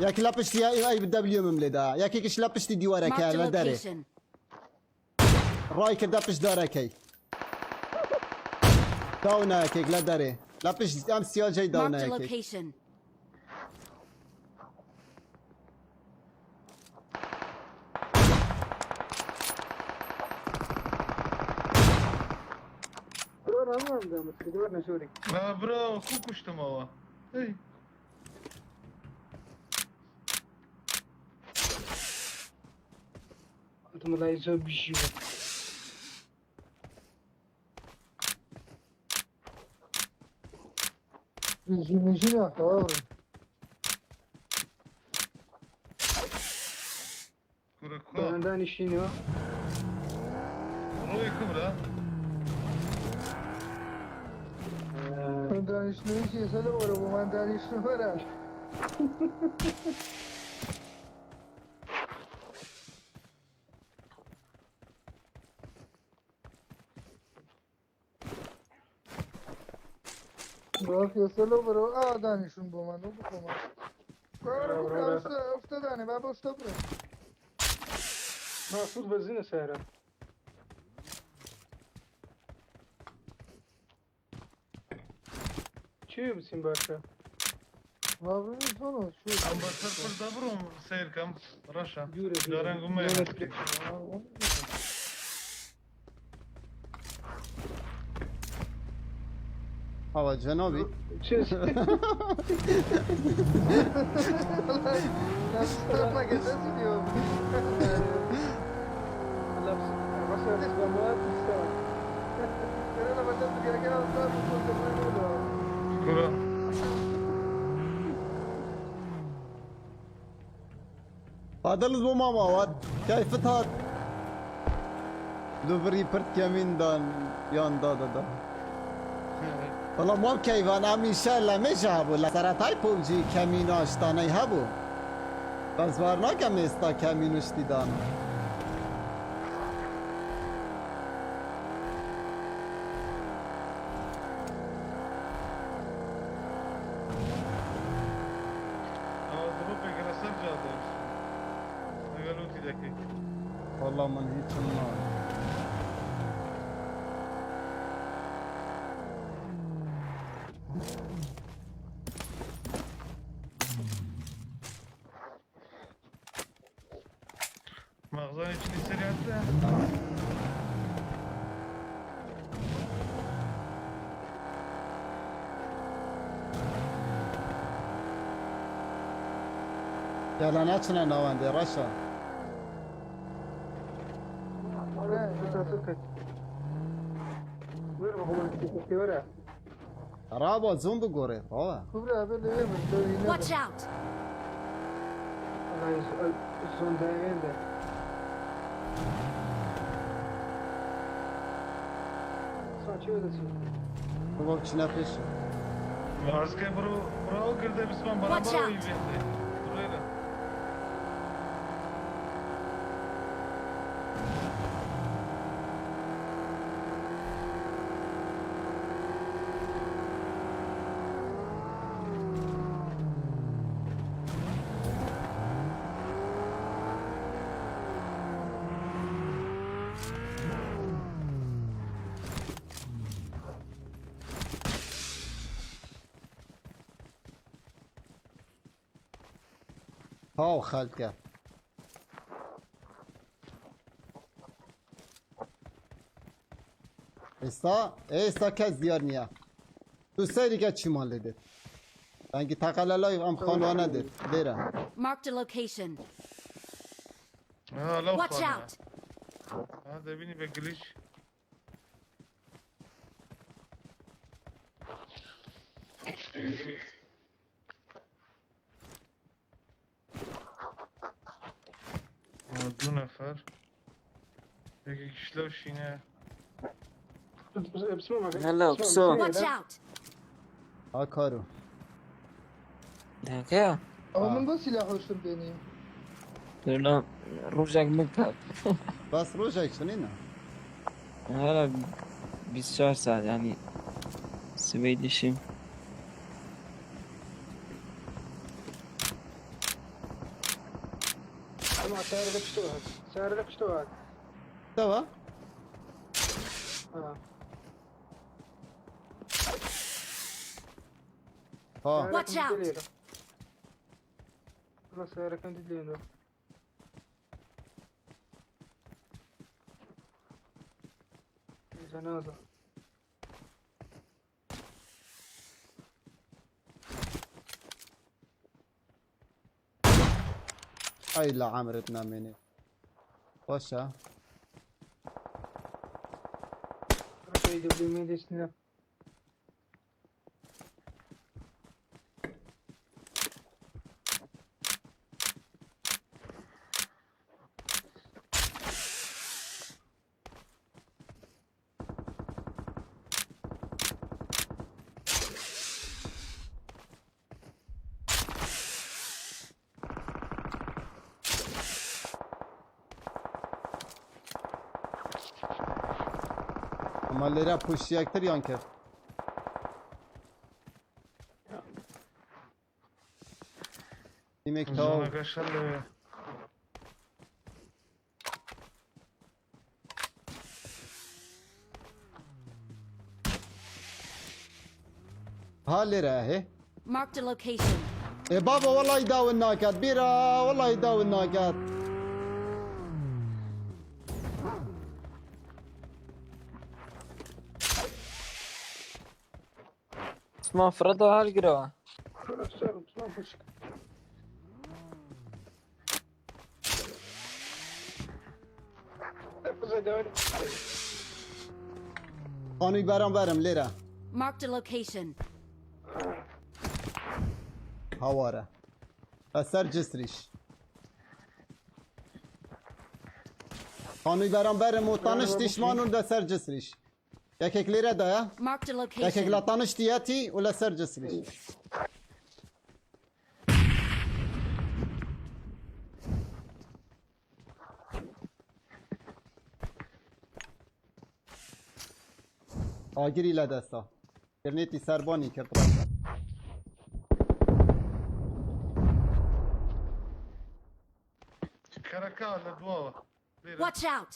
یەک لە پشتی ئەی دەبلیۆمم لێدا یەکێکیش لە پشتی دیوارەکە
Marked a
لە دەرێ
location.
ڕای کردە پشت دارەکەی داونە یەکێک لە دەرێ لە پشت ئەم سیاجەی
Marked
داونە
a
یەکێک
location.
برا کو کوشتمەوە هەی
وتم وڵی زۆر بژی بوو.
بژی مژی ناکەوە
کورە کوا
دانیشینەوە
ڕۆی کوبرا
من دانیشتنەوەیکی ئێستا لە وەرە بۆمان دانیشتنەوەرە باش ئێستا لەو بەرەوە ئا دانیشتن بۆمان ئەو بخۆمان ئەو شتە دانێ با بەو شتە بڕێ
ماسوود بەزینە سارە چێ بچین باشە
با بڕێ چۆنەوە چۆ
ئەم بەسەر پردا بڕۆم سیرکەم ڕەشە
دوورە دوورە
دارەنگم مەیە
ئەوە جەنابی
چێ
کورە
هذا بۆ ماماوات کەیفت هات دوبری پرد کەمین دان یان دادەدا بەڵام وام کەیوان ئەمیشە لە مێژە هەبوو لە سەرەتای پۆبجی کەمین ئاشتانەی هەبوو بەس وار ناکەم ئێستا کەمین و شتی دانا
ئەوە دڕۆپێکە لەسەر جادە لەگەڵ لوتی دەکەی
والله من هیچم ناوە
مەغزانی چلی سەریان ترە
یالا ناچنە ناوەندێ ڕەشە ڕابە زوم بگۆڕێ ڕاوە
کوبرا بێ لەوێ بن لەوێ نەبن.
Watch out!
زۆنداوێندە چێ دەچی
بۆ بچنە پێش
مازکە بڕۆ بڕۆ ئەو گردە بسمان
Watch
بەرامبەرەوەی
out.
بێتێ ڕێرە
هاو خەلکە ئێستا ئێستا کەس دیار نییە تو سەیریکە چیمان لێ دێت دەنگی تەقە لە لای ئەم خانوانە دێت لێرە
Marked a location.
آه لەو
Watch
خانە
out!
آه دەبینی بە گلیش آه، دوو نەفەر یەکێکیش لەو شینە
هلا بسو
Watch out!
ها کارو
دەکەیە
ئەوە من بۆ سیلاحۆشتم پێ نییە
لە ڕۆژێک بکە
بەس ڕۆژێک چنینە
هەرە 24 ساعت یعنی سبەی دیشیم.
سەیارە لە پشتەوە هات سەیارە لە پشتەوە هات
تەوە
آه.
ها
Watch out.
والله سەیارەکەم دیت لێنەوە جەنازە
ئەی لە عەمرت نامێنێ باشە
ڕەشەی دەبلومێ دەچنە
ئەمە لێرە پشت یەکتریان کرد تیمێک تەواو
ژنەکە شەل لەوێ.
ها لێرە هێ
Marked a location.
ئێ بابا وەڵی داون ناکات بیرە وەڵی داون ناکات
عوسمان فڕەتەوە هەڵگرەوە.
خانووی بەرامبەرم لێرە
Marked a location.
هاوارە لەسەر جسریش خانووی بەرامبەرم و تانشتیشمان و لەسەر جسریش یەکێک لێرەدایە
Marked a
یەکێک
location.
لە تانشتیەتی و لەسەر جسریش ئاگری لە دەستا گرنێتی سەربانی کرد ڕەشە
کەرەکە لە دواوە لێرە.
Watch out!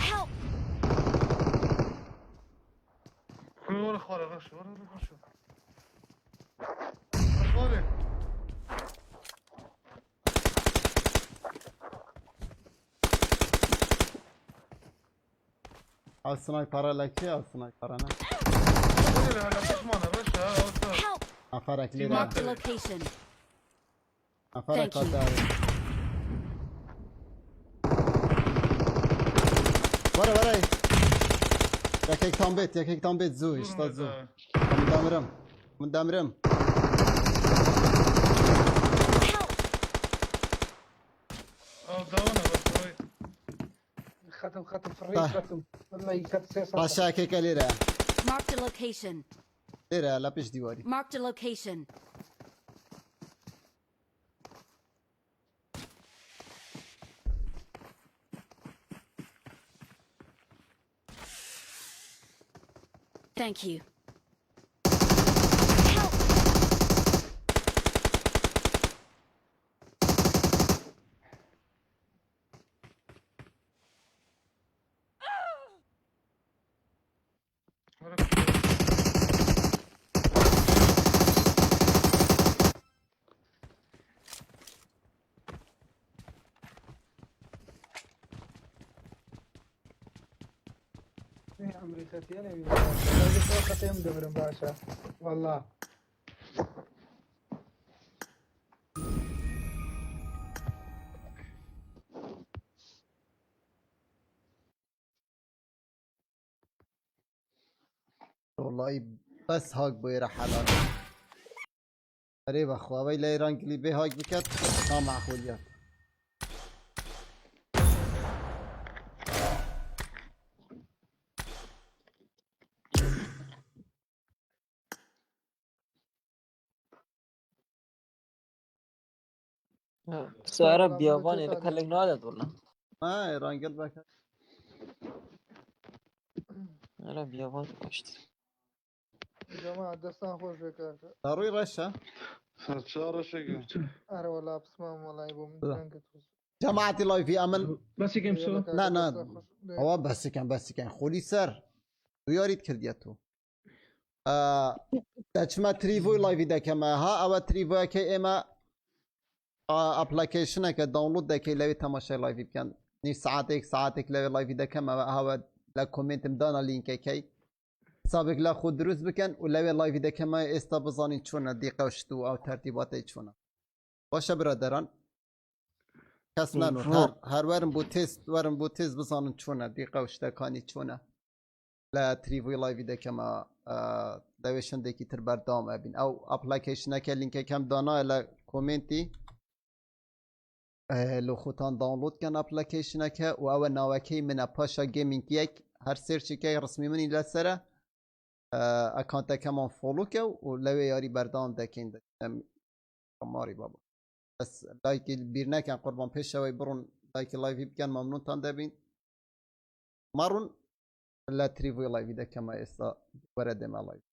Help!
کوڕ وەرە خوارێ ڕەش وەرە وەرە ڕەش خوارێ
ئەو سنایپەرە لە کێ ئەو سنایپەرە نە
لێرە لە پشمانە ڕەشە ئەوسا
Help!
نەفەرێک لێرە
Marked a location.
نەفەرێک
Thank you.
هاتە وەرە وەرە یەکێکتان بێت یەکێکتان بێت زوو ئیشتا زوو من دەمرم من دەمرم
Help!
ئەو داوانە بەس ئەوەی
ختم ختم فڕی
طيب.
ختم والله كانت سياسة
ڕەشە یەکێکە لێرە
Marked a location.
لێرە لە پشت دیواری
Marked a location. Thank you. Help!
وەرە پشتەوە.
عمري ختي انا ختي مدبر باشا والله
وەڵی بەس هاک بۆ ئێرە حەلال ئەرێ بەخوا ئەوەی لە ئێران گلی بێ هاک بکات نامعقولیات
سارة بیابانی لە کەلێک نادات والله.
ما ئێران گەل بەکات
ئەرە بیابان باشتر.
جەماعەت دەستان خۆش بێ کاکە.
لە ڕووی ڕەشە؟
سەرچاو ڕەشێکە.
ئەرە وەڵا پسمام وەڵای بۆ من درەنگە تۆز.
جەماعەتی ڵایڤی ئەمن
بەسی کەم سۆ
یەڵە کاکە
نا نا
دەستان خۆش بێ.
ئەوە بەسیکەن بەسیکەن خولی سەر تو یاریت کردیە تۆ دەچمە تریڤۆی ڵایڤی دەکەمە ها ئەوە تریڤۆیەکەی ئێمە ئەپلیکەیشنەکە داونلۆد دەکەی لەوێ تەماشای ڵایڤی بکەن نیو سعاتێک سعاتێک لەوێ ڵایڤی دەکەمەوە هاوە لە کۆمنتم دانا لینکەکەی حسابێک لە خۆ دروست بکەن و لەوێ ڵایڤی دەکەمە ئێستا بزانین چۆنە دیقە و شت و ئەو تەرتیباتەی چۆنە باشە برادەران کەس نانۆ هەر وەرم بۆ تێست وەرم بۆ تێست بزانن چۆنە دیقە و شتەکانی چۆنە لە تریڤۆی ڵایڤی دەکەمە لەوێ شندێکی تر بەردەوام ئەبین ئەو ئەپلیکەیشنەکە لینکەکەم دانایە لە کۆمنتی لە خۆتان داونلۆد کەن ئەپلیکەیشنەکە و ئەوە ناوەکەی منە پاشا گەمینگ یەک هەر سێرچێکەی ڕسمی منی لەسرە ئەکانتەکەمان فۆڵوکە و لەوێ یاری بەردەوام دەکەین ماری بابا بەس لایکی بیر نەکەن قوربان پێشەوەی بڕون لایکی لایڤی بکەن مەمنونتان دەبین مەڕون لە تریڤۆی لایڤی دەکەمە ئێستا وەرە دێمە لایڤ.